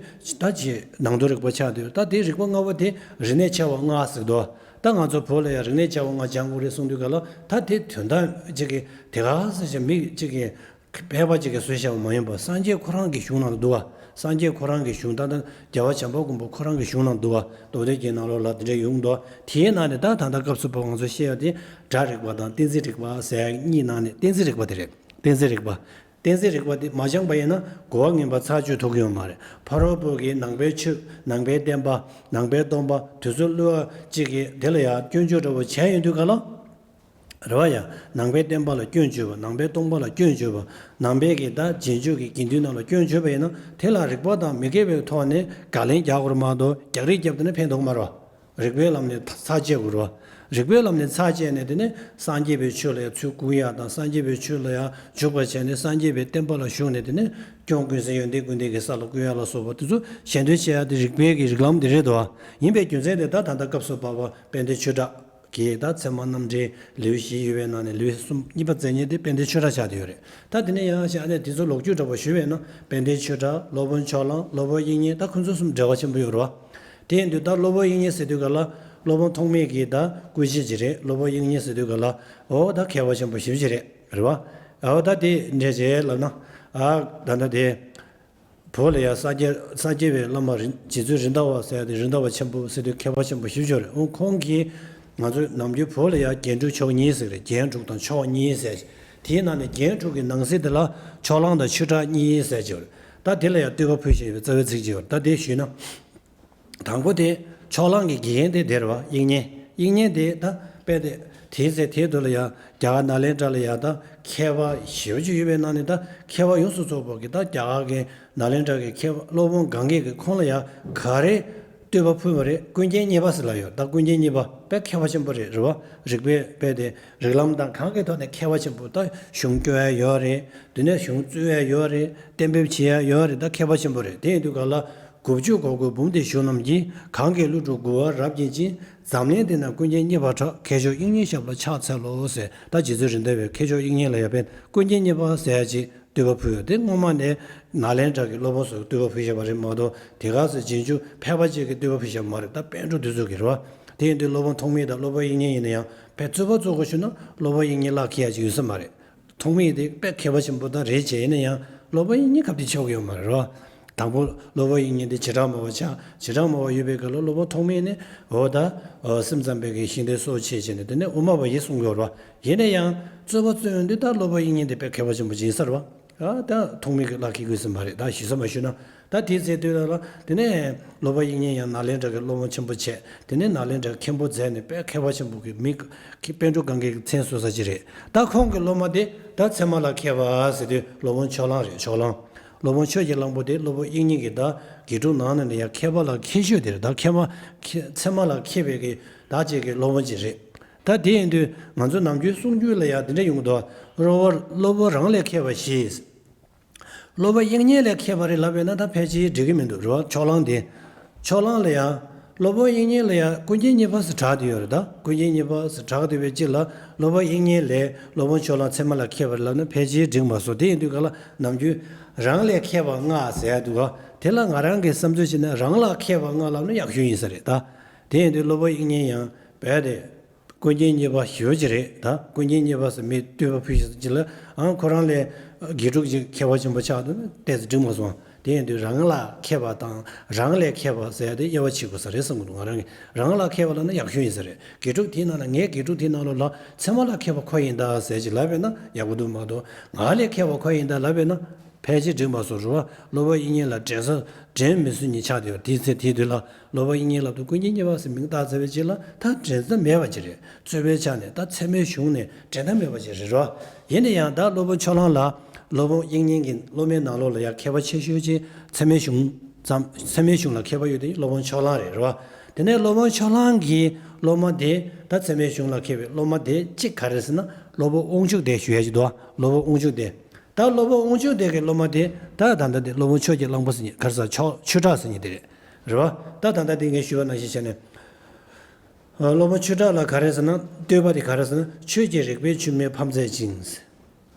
ད་ཅི་ནང་དུ་རིག་པ་ཆགས་བསྡད་ཡོད། ད་དེ་རིག་པ་ལྔ་པོ་དེ་རིག་གནས་ཆེ་བ་ལྔ་ཟེར་དོ། ད་ང་ཚོ་བོད་ལ་ཡང་རིག་གནས་ཆེ་བ་ལྔ་སྦྱང་དགོས་རེད་གསུངས་དུས་ག་ལ་ད་དེ་དོན་དག་ཅིག་གི་དེ་ག་ཟེར་ཞིང་མི་ཅིག་གི་ཕལ་པ་ཅིག་གིས་བཟོས་བཞག་པ་མ་ཡིན་པར་སངས་རྒྱས་ཁོ་རང་གི་གཞུང་ནང་དུ་འདུག་བ། སངས་རྒྱས་ཁོ་རང་གི་གཞུང་ད་ལྟ་རྒྱལ་བ་བྱམས་པ་མགོན་པོ་ཁོ་རང་གི་གཞུང་ནང་དུ་འདུག་བ། མདོ་སྡེ་རྒྱན་ནང་ལོགས་ལ་དེ་འདྲ་ཡོང་འདུག་དེའི་ནང་ནས་ད་ད་ལྟ་སྐབས་སུ་བབ་ང་ཚོ་བཤད་ཡ་དེ་སྒྲ་རིག་པ་དང་གཏན་ཚིགས་རིག་པ་ཟེར་ཡ་གཉིས་ནང་ནས་གཏན་ཚིགས་རིག་པ་དེ་རེད། གཏན་ཚིགས་རིག་པ། གཏན་ཚིགས་རིག་པ་དེ་མ་སྦྱངས་པ་ཡིན་ན་རྒོལ་བ་ངན་པ་ཚར་གཅོད་ཐུབ་ཀྱི་ཡོད་མ་རེད། ཕ་རོལ་པོ་གི་ནང་པའི་ཆོས་ནང་པའི་བསྟན་པ་ནང་པའི་སྟོང་པ་དེ་ཚོ་བསླུ་བ་གཅིག་གིས་དེ་ལ་ཡང་སྐྱོན་བརྗོད་འདྲ་པོ་བྱས་ཡོང་དུས་ག་ལ། རེད་བ་ཡ། ནང་པའི་བསྟན་པ་ལ་སྐྱོན་བརྗོད་པ་ནང་པའི་སྟོང་པ་ལ་སྐྱོན་བརྗོད་པ་ནང་པའི་གི་ད་རྗེས་འཇུག་གི་དགེ་འདུན་རྣམས་ལ་སྐྱོན་བརྗོད་པ་ཡིན་ན་དེ་ལ་རིགས་པ་དང་མི་འགལ་བའི་ཐོག་ནས་དགག་ལན་རྒྱག་དགོས་རེད་མ་གཏོགས་རྒྱག་རེས་རྒྱབ་དེ་ནས་ཕན་ཐོགས་མ་རེད་བ། རིགས་པའི་ལམ་ནས་ཚར་བཅད་དགོས་རེད་བ། རིགས་པའི་ལམ་ནས་ཚར་བཅད་ནས་དེ་ནས་སངས་རྒྱས་པའི་ཆོས་ལ་ཡང་ཚུར་བཀུར་ཡ་དང་སངས་རྒྱས་པའི་ཆོས་ལ་ཡང་འཇུག་པ་བྱས་ནས་སངས་རྒྱས་པའི་བསྟན་པ་ལ་ཞུགས་ནས་དེ་ནས་སྐྱོན་ཀུན་ཟད་ཡོན་ཏན་ཀུན་ལྡན་གྱི་ས་ལ་བཀུར་ཡ་ལ་སོགས་པ་དེ་ཚོ་ཞལ་འདོན་བྱེད་ཡ་དེ་རིགས་པའི་གི་རིགས་ལམ་དེ་རེད་དོ། ཡིན་པའི་རྒྱུ་མཚན་དེ་ད་ད་ལྟ་སྐབས་སུ་བབ་པ་དཔལ་ལྡན་ཆོས་གྲགས་ཀྱི་ད་ཚད་མ་རྣམ་འགྲེལ་ལེའུ་བཞི་ཡོད་པའི་ནང་ནས་ལེའུ་གསུམ་གཉིས་པ་མཛད་མཁན་དེ་དཔལ་ལྡན་ཆོས་གྲགས་ཆགས་བསྡད་ཡོད་རེད། ད་དེ་ནས་ཡང་ཞེ་ཨ་ནེ་དེ་ཚོ་ལོག་རྒྱུགས་འདྲ་པོ་ཞུས་པས་ན་དཔལ་ལྡན་ཆོས་གྲགས་སློབ་དཔོན་ཕྱོགས་གླང་སློབ་དཔོན་དབྱིག་གཉེན་ད་ཁོ་ཚོ་གསུམ་འབྲེལ་བ་ཆེན་པོ་ཡོད་རེད་བ། དེ་ཡིན་དུས་ད་སློབ་དཔོན་དབྱིག་གཉེན་ཟེར་དུས་ག་ལ་སློབ་དཔོན་ཐོགས་མེད་ཀྱི་ད་སྐུ་བཞེད་ཅིག་རེད། སློབ་དཔོན་དབྱིག་གཉེན་ཟེར་དུས་ག་ལ་འོ་ད་མཁས་པ་ཆེན་པོ་ཞེ་པོ་ཅིག་རེད་རེད་བ། འོ་ད་དེ་འདྲས་བྱས་ལབ་ན་ཨ་ད་ད་དེ། བོད་ལ་ཡང་ས་སྐྱ་ས་སྐྱ་པའི་བླ་མ་རི་རྗེ་བཙུན་རེད་མདའ་བ་ཟེར་ཡ་དེ་རེད་མདའ་བ་ཆེན་པོ་ཟེར་དུས་མཁས་པ་ཆེན་པོ་ཞེ་པོ་ཅིག་རེད། འོ་ཁོང་གིས་ང་ཚོ་ནམ་རྒྱུན་བོད་ལ་ཡང་རྒྱན་དྲུག་མཆོག་གཉིས་ཟེར་རེད། རྒྱན་དྲུག་དང་མཆོག་གཉིས་ཟེར། དེའི་ནང་ནས་རྒྱན་དྲུག་གི་ནང་གསེས་དེ་ལ་ཕྱོགས་གླང་དང་ཆོས་གྲགས་གཉིས་ཟེར་གྱི་ཡོད་རེད། ད་དེ་ལ་ཡང་བསྟོད་པ་ཕུལ་བཞིན་ཡོད་པའི་རྩ་བའི་ཚིག་ཅིག་ཡོད་རེད། ད་དེ་ཞུས་ན། དང་པོ་དེ་ཕྱོགས་གླང་གི་དགེ་རྒན་དེ་དེ་རེད་བ། དབྱིག་གཉེན། དབྱིག་གཉེན་དེ་ད་དཔེ་དེ་དེའི་ཚེ་དེའི་དུས་ལ་ཡང་རྒྱ་གར་ནཱ་ལེནྡྲ་ལ་ཡང་ད་མཁས་པ་ཞེ་པོ་ཅིག་ཡོད་པའི་ནང་ནས་ད་མཁས་པ་ཡོངས་སུ་རྫོགས་པ་གི་ད་རྒྱ་གར་གི་ནཱ་ལེནྡྲ་གི་མཁས་པ་སློབ་དཔོན་གང་གས་ཀྱི་ཁོང་ལ་ཡང་ག་རེ་བསྟོད་པ་ཕུལ་བ་རེད། ཀུན་མཁྱེན་གཉིས་པ་ཟེར་ལབ་ཡོད། ད་ཀུན་མཁྱེན་གཉིས་པ་དཔེ་མཁས་པ་ཆེན་པོ་རེད་རེད་བ། རིགས་པའི་དཔེ་དེ་རིགས་ལམ་དང་གང་གི་ཐོག་ནས་མཁས་པ་ཆེན་པོ། ད་གཞུང་སྐྱོར་ཡ་ཡོད་རེད། དེ་ནས་གཞུང་བཙུགས་ཡ་ཡོད་རེད། གཏན་འབེབས་བྱེད་ཡ་ཡོད་རེད། ད་མཁས་པ་ཆེན་པོ་རེད། དེ་ཡིན་དུས་ག་ལ། དགུ་བཅུ་གོ་དགུའི་འབུམ་སྡེ་བཞུགས་རྣམས་ཀྱིས། གང་གིས་ཀླུ་སྒྲུབ་མགུ་བར་རབ་བརྒྱན་ཅིང་། འཛམ་གླིང་འདི་ན་ཀུན་མཁྱེན་གཉིས་པར་གྲགས། མཁས་མཆོག་དབྱིག་གཉེན་ཞབས་ལ་ཕྱག་འཚལ་ལོ་ཟེར། ད་རྗེ་བཙུན་རེད་མདའ་བས་མཁས་མཆོག་དབྱིག་གཉེན་ལ་ཡ་ཕན་ཀུན་མཁྱེན་གཉིས་པ་ཟེར་ཡ་ཅིག་བསྟོད་པ་ཕུལ་ཡོད། དེ་སྔོན་མ་ནས་ནཱ་ལེནྡྲ་གི་སློབ་དཔོན་ཚོས་བསྟོད་པ་ཕུལ་བཞག་པ་རེད་མ་གཏོགས་དེ་ག་ཚོད་རྗེས་འཇུག་ཕལ་པ་ཅིག་གིས་བསྟོད་པ་ཕུལ་བཞག་པ་མ་རེད། ད་པཎ་གྲུབ་དེ་ཚོ་གིས་རེད་བ། དེ་ཡིན་དུས་སློབ་དཔོན་ཐོགས་མེད་དང་སློབ་དཔོན་དབྱིག་གཉེན་ཡིན་ན་ཡང་དཔེ་རྩོད་པ་རྩོད་དགོས་བྱུང་ན་སློབ་དཔོན་དབྱིག་གཉེན་ལག་ཁེལ་ཡ་ཅིག་ཡོད་ས་མ་རེད། ཐོགས་མེད་དེ་དཔེ་མཁས་པ་ཆེན་པོ་ད་རེད་བྱས། ཡིན་ན་ཡང་སློབ་དཔོན་དབྱིག་གཉེན་ཁ་གཏད་ཆོག་གི་ཡོད་མ་རེད་བ། དང་པོ་སློབ་དཔོན་དབྱིག་གཉེན་དེ་བྱེ་བྲག་སྨྲ་བ་ཆགས། བྱེ་བྲག་སྨྲ་བ་ཡོད་པའི་སྐབས་ལ་སློབ་དཔོན་ཐོགས་མེད་ནི་འོ་ད་སེམས་ཙམ་པའི་གི་ཤིང་རྟའི་སྲོག་བཅད་བྱས་ནས་དེ་ནས་དབུ་མ་པ་ཡི་གསུང་གི་ཡོད་རེད་བ། ཡིན་ན་ཡང་རྩོད་པ་རྩོད་ཡོང་དུས་ད་སློབ་དཔོན་དབྱིག་གཉེན་དེ་དཔེ་མཁས་པ་ཆེན་པོ་ཅིག་ཡིན་ས་རེད་བ། ད་ཐོགས་མེད་ཀྱི་ལག་ཁེལ་དགོས་ས་མ་རེད། ད་ཞུ་ས་མ་ཞུ་ན། ད་དེའི་ཚེ་དུས་ལ་ལ་དེ་ནས་སློབ་དཔོན་དབྱིག་གཉེན་ཡང་ནཱ་ལེནྡྲ་གི་སློབ་དཔོན་ཆེན་པོ་བྱས། དེ་ནས་ནཱ་ལེནྡྲ་མཁན་པོ་མཛད་ནས་དཔེ་མཁས་པ་ཆེན་པོ་གི་མི་དཔལ་འབྲུག་སྒང་གའི་མཚན་གསོལ་ས་ཅིག་རེད། ད་ཁོང་གི་སློབ་མ་དེ་ད་ཚད་མ་ལ་མཁས་པ་ཟེར་དུས་སློབ་དཔོན་ཕྱོགས་གླང་རེད། ཕྱོགས་གླང་། སློབ་དཔོན་ཆོས་ཀྱི་གླང་པོ་དེ་སློབ་དཔོན་དབྱིག་གཉེན་གྱི་ད་དགེ་ཕྲུག་ནང་ནས་ནི་ཡང་མཁས་པ་ལ་མཁས་ཤོས་དེ་རེད། ད་མཁས་པ་མཁས་ཚད་མ་ལ་མཁས་པའི་གི་ད་ཅིག་གི་སློབ་དཔོན་ཅིག་རེད། ད་དེ་ཡིན་དུས་ང་ཚོ་ནམ་རྒྱུན་གསུང་རྒྱུན་ལ་ཡང་དེ་འདྲ་ཡོང་གི་འདུག་སློབ་དཔོན་སློབ་དཔོན་རང་ལས་མཁས་པ་ཞེས། སློབ་དཔོན་དབྱིག་གཉེན་ལས་མཁས་པ་རེད་ལབ་པས་ན་ད་ཕལ་ཆེར་འགྲིག་གི་མི་འདུག་རེད་བ། ཕྱོགས་གླང་དེ། ཕྱོགས་གླང་ལ་ཡང་། སློབ་དཔོན་དབྱིག་གཉེན་ལ་ཡང་ཀུན་མཁྱེན་གཉིས་པ་ཟེར་གྲགས་བསྡད་ཡོད་རེད། ད་ཀུན་མཁྱེན་གཉིས་པ་ཟེར་གྲགས་བསྡད་པའི་སྤྱི་ལ་སློབ་དཔོན་དབྱིག་གཉེན་ལས་སློབ་དཔོན་ཕྱོགས་གླང་ཚད་མ་ལ་མཁས་པ་རེད་ལབ་ན་ཕལ་ཆེར་འགྲིག་མ་སོང་། དེ་ཡིན་དུས་ག་ལ་ནམ་རྒྱུན་རང་ལས་མཁས་པ་ལྔ་ཟེར་ཡ་འདུག་ག་དེ་ལ་ང་རང་གི་བསམ་ཚུལ་བྱས་ན་རང་ལ་མཁས་པ་ལྔ་ལབ་ན་ཡག་ཤོས་ཡིན་ས་རེད་ད། དེ་ཡིན་དུས་སློབ་དཔོན་དབྱིག་གཉེན་ཡང་རྦད་དེ། ཀུན་མཁྱེན་གཉིས་པ་ཞེ་པོ་ཅིག་རེད་ད། ཀུན་མཁྱེན་གཉིས་པ་ཟེར་མི་བསྟོད་པ་ཕུལ་ཞིག་ཅིག་ལ་ཨང་ཁོ་རང་ལས་དགེ་ཕྲུག་ཅིག་མཁས་པ་ཆེན་པོ་ཆགས་འདུག་ན་ཏོག་ཙམ་འགྲིག་མ་སོང་། དེ་ཡིན་དུས་རང་ལ་མཁས་པ་དང་རང་ལས་མཁས་པ་ཟེར་ཡ་དེ་དབྱེ་བ་ཕྱེ་དགོས་ས་རེད་བསམ་གྱི་འདུག་ང་རང་གིས་རང་ལ་མཁས་པ་ལབ་ན་ཡག་ཤོས་ཡིན་ས་རེད། དགེ་ཕྲུག་དེའི་ནང་ལ་ངའི་དགེ་ཕྲུག་དེའི་ནང་ལོགས་ལ་ཚད་མ་ལ་མཁས་པ་ཁོ་ཡིན་ད་ཟེར་ཅིག་ལབ་པས་ན་ཡག་པོ་འདུག་མ་གཏོགས་ང་ལས་མཁས་པ་ཁོ་ཡིན་ད་ལབ་པས་ན། ཕལ་ཆེར་འགྲིག་མ་སོང་རེད་བ། སློབ་དཔོན་དབྱིག་གཉེན་ལ་དྲན་ས་དྲན་མི་སྲིད་མཁན་ཆགས་བསྡད་པ་དེའི་ཚེ་དེའི་དུས་ལ་སློབ་དཔོན་དབྱིག་གཉེན་ལབ་དུས་ཀུན་མཁྱེན་གཉིས་པ་ཟེར་མིང་བཏགས་ཚར་བའི་རྗེས་ལ་ད་དྲན་ས་མེད་པ་ཅིག་རེད། རྩོད་པའི་ཆ་ནས་ད་ཚད་མའི་གཞུང་ནས་འགྲན་ཟླ་མེད་པ་ཅིག་རེད་རོ། ཡིན་ན་ཡང་ད་སློབ་དཔོན་ཕྱོགས་གླང་ལ་སློབ་དཔོན་དབྱིག་གཉེན་གྱི་སློབ་མའི་ནང་ལོགས་ལ་ཡང་མཁས་པ་ཆེ་ཤོས་ཅིག་ཚད་མའི་གཞུང་ཙམ་ཚད་མའི་གཞུང་ལ་མཁས་པ་ཡོད་དེ་སློབ་དཔོན་ཕྱོགས་གླང་རེད་རོ། དེ་ནས་སློབ་དཔོན་ཕྱོགས་གླང་གི་སློབ་མ་དེ་ད་ཚད་མའི་གཞུང་ལ་མཁས་པའི་སློབ་མ་དེ་གཅིག་ག་རེ་ཟེར་ན་སློབ་དཔོན་དབང་ཕྱུག་སྡེ་ཞུ་ཡ་ཅིག་འདུག་སློབ་དཔོན་དབང་ཕྱུག་སྡེ། ད་སློབ་དཔོན་དབང་ཕྱུག་སྡེ་གི་སློབ་མ་དེ་ད་ད་ལྟ་དེ་སློབ་དཔོན་ཆོས་ཀྱི་གླང་པོ་ཟེར་མཁན་ག་རེ་ཟེར་ཆོས་ཆོས་གྲགས་ཟེར་མཁན་དེ་རེད། རེད་བ། ད་ད་ལྟ་དེ་ངས་ཞུས་པ་ནང་བཞིན་བྱས་ནས། སློབ་དཔོན་ཆོས་གྲགས་ལ་ག་རེ་ཟེར་ན་བསྟོད་པ་དེ་ག་རེ་ཟེར་ན་ཆོས་ཀྱི་རིག་པའི་ཆུ་མོས་ཕ་མཛད་ཅིང་།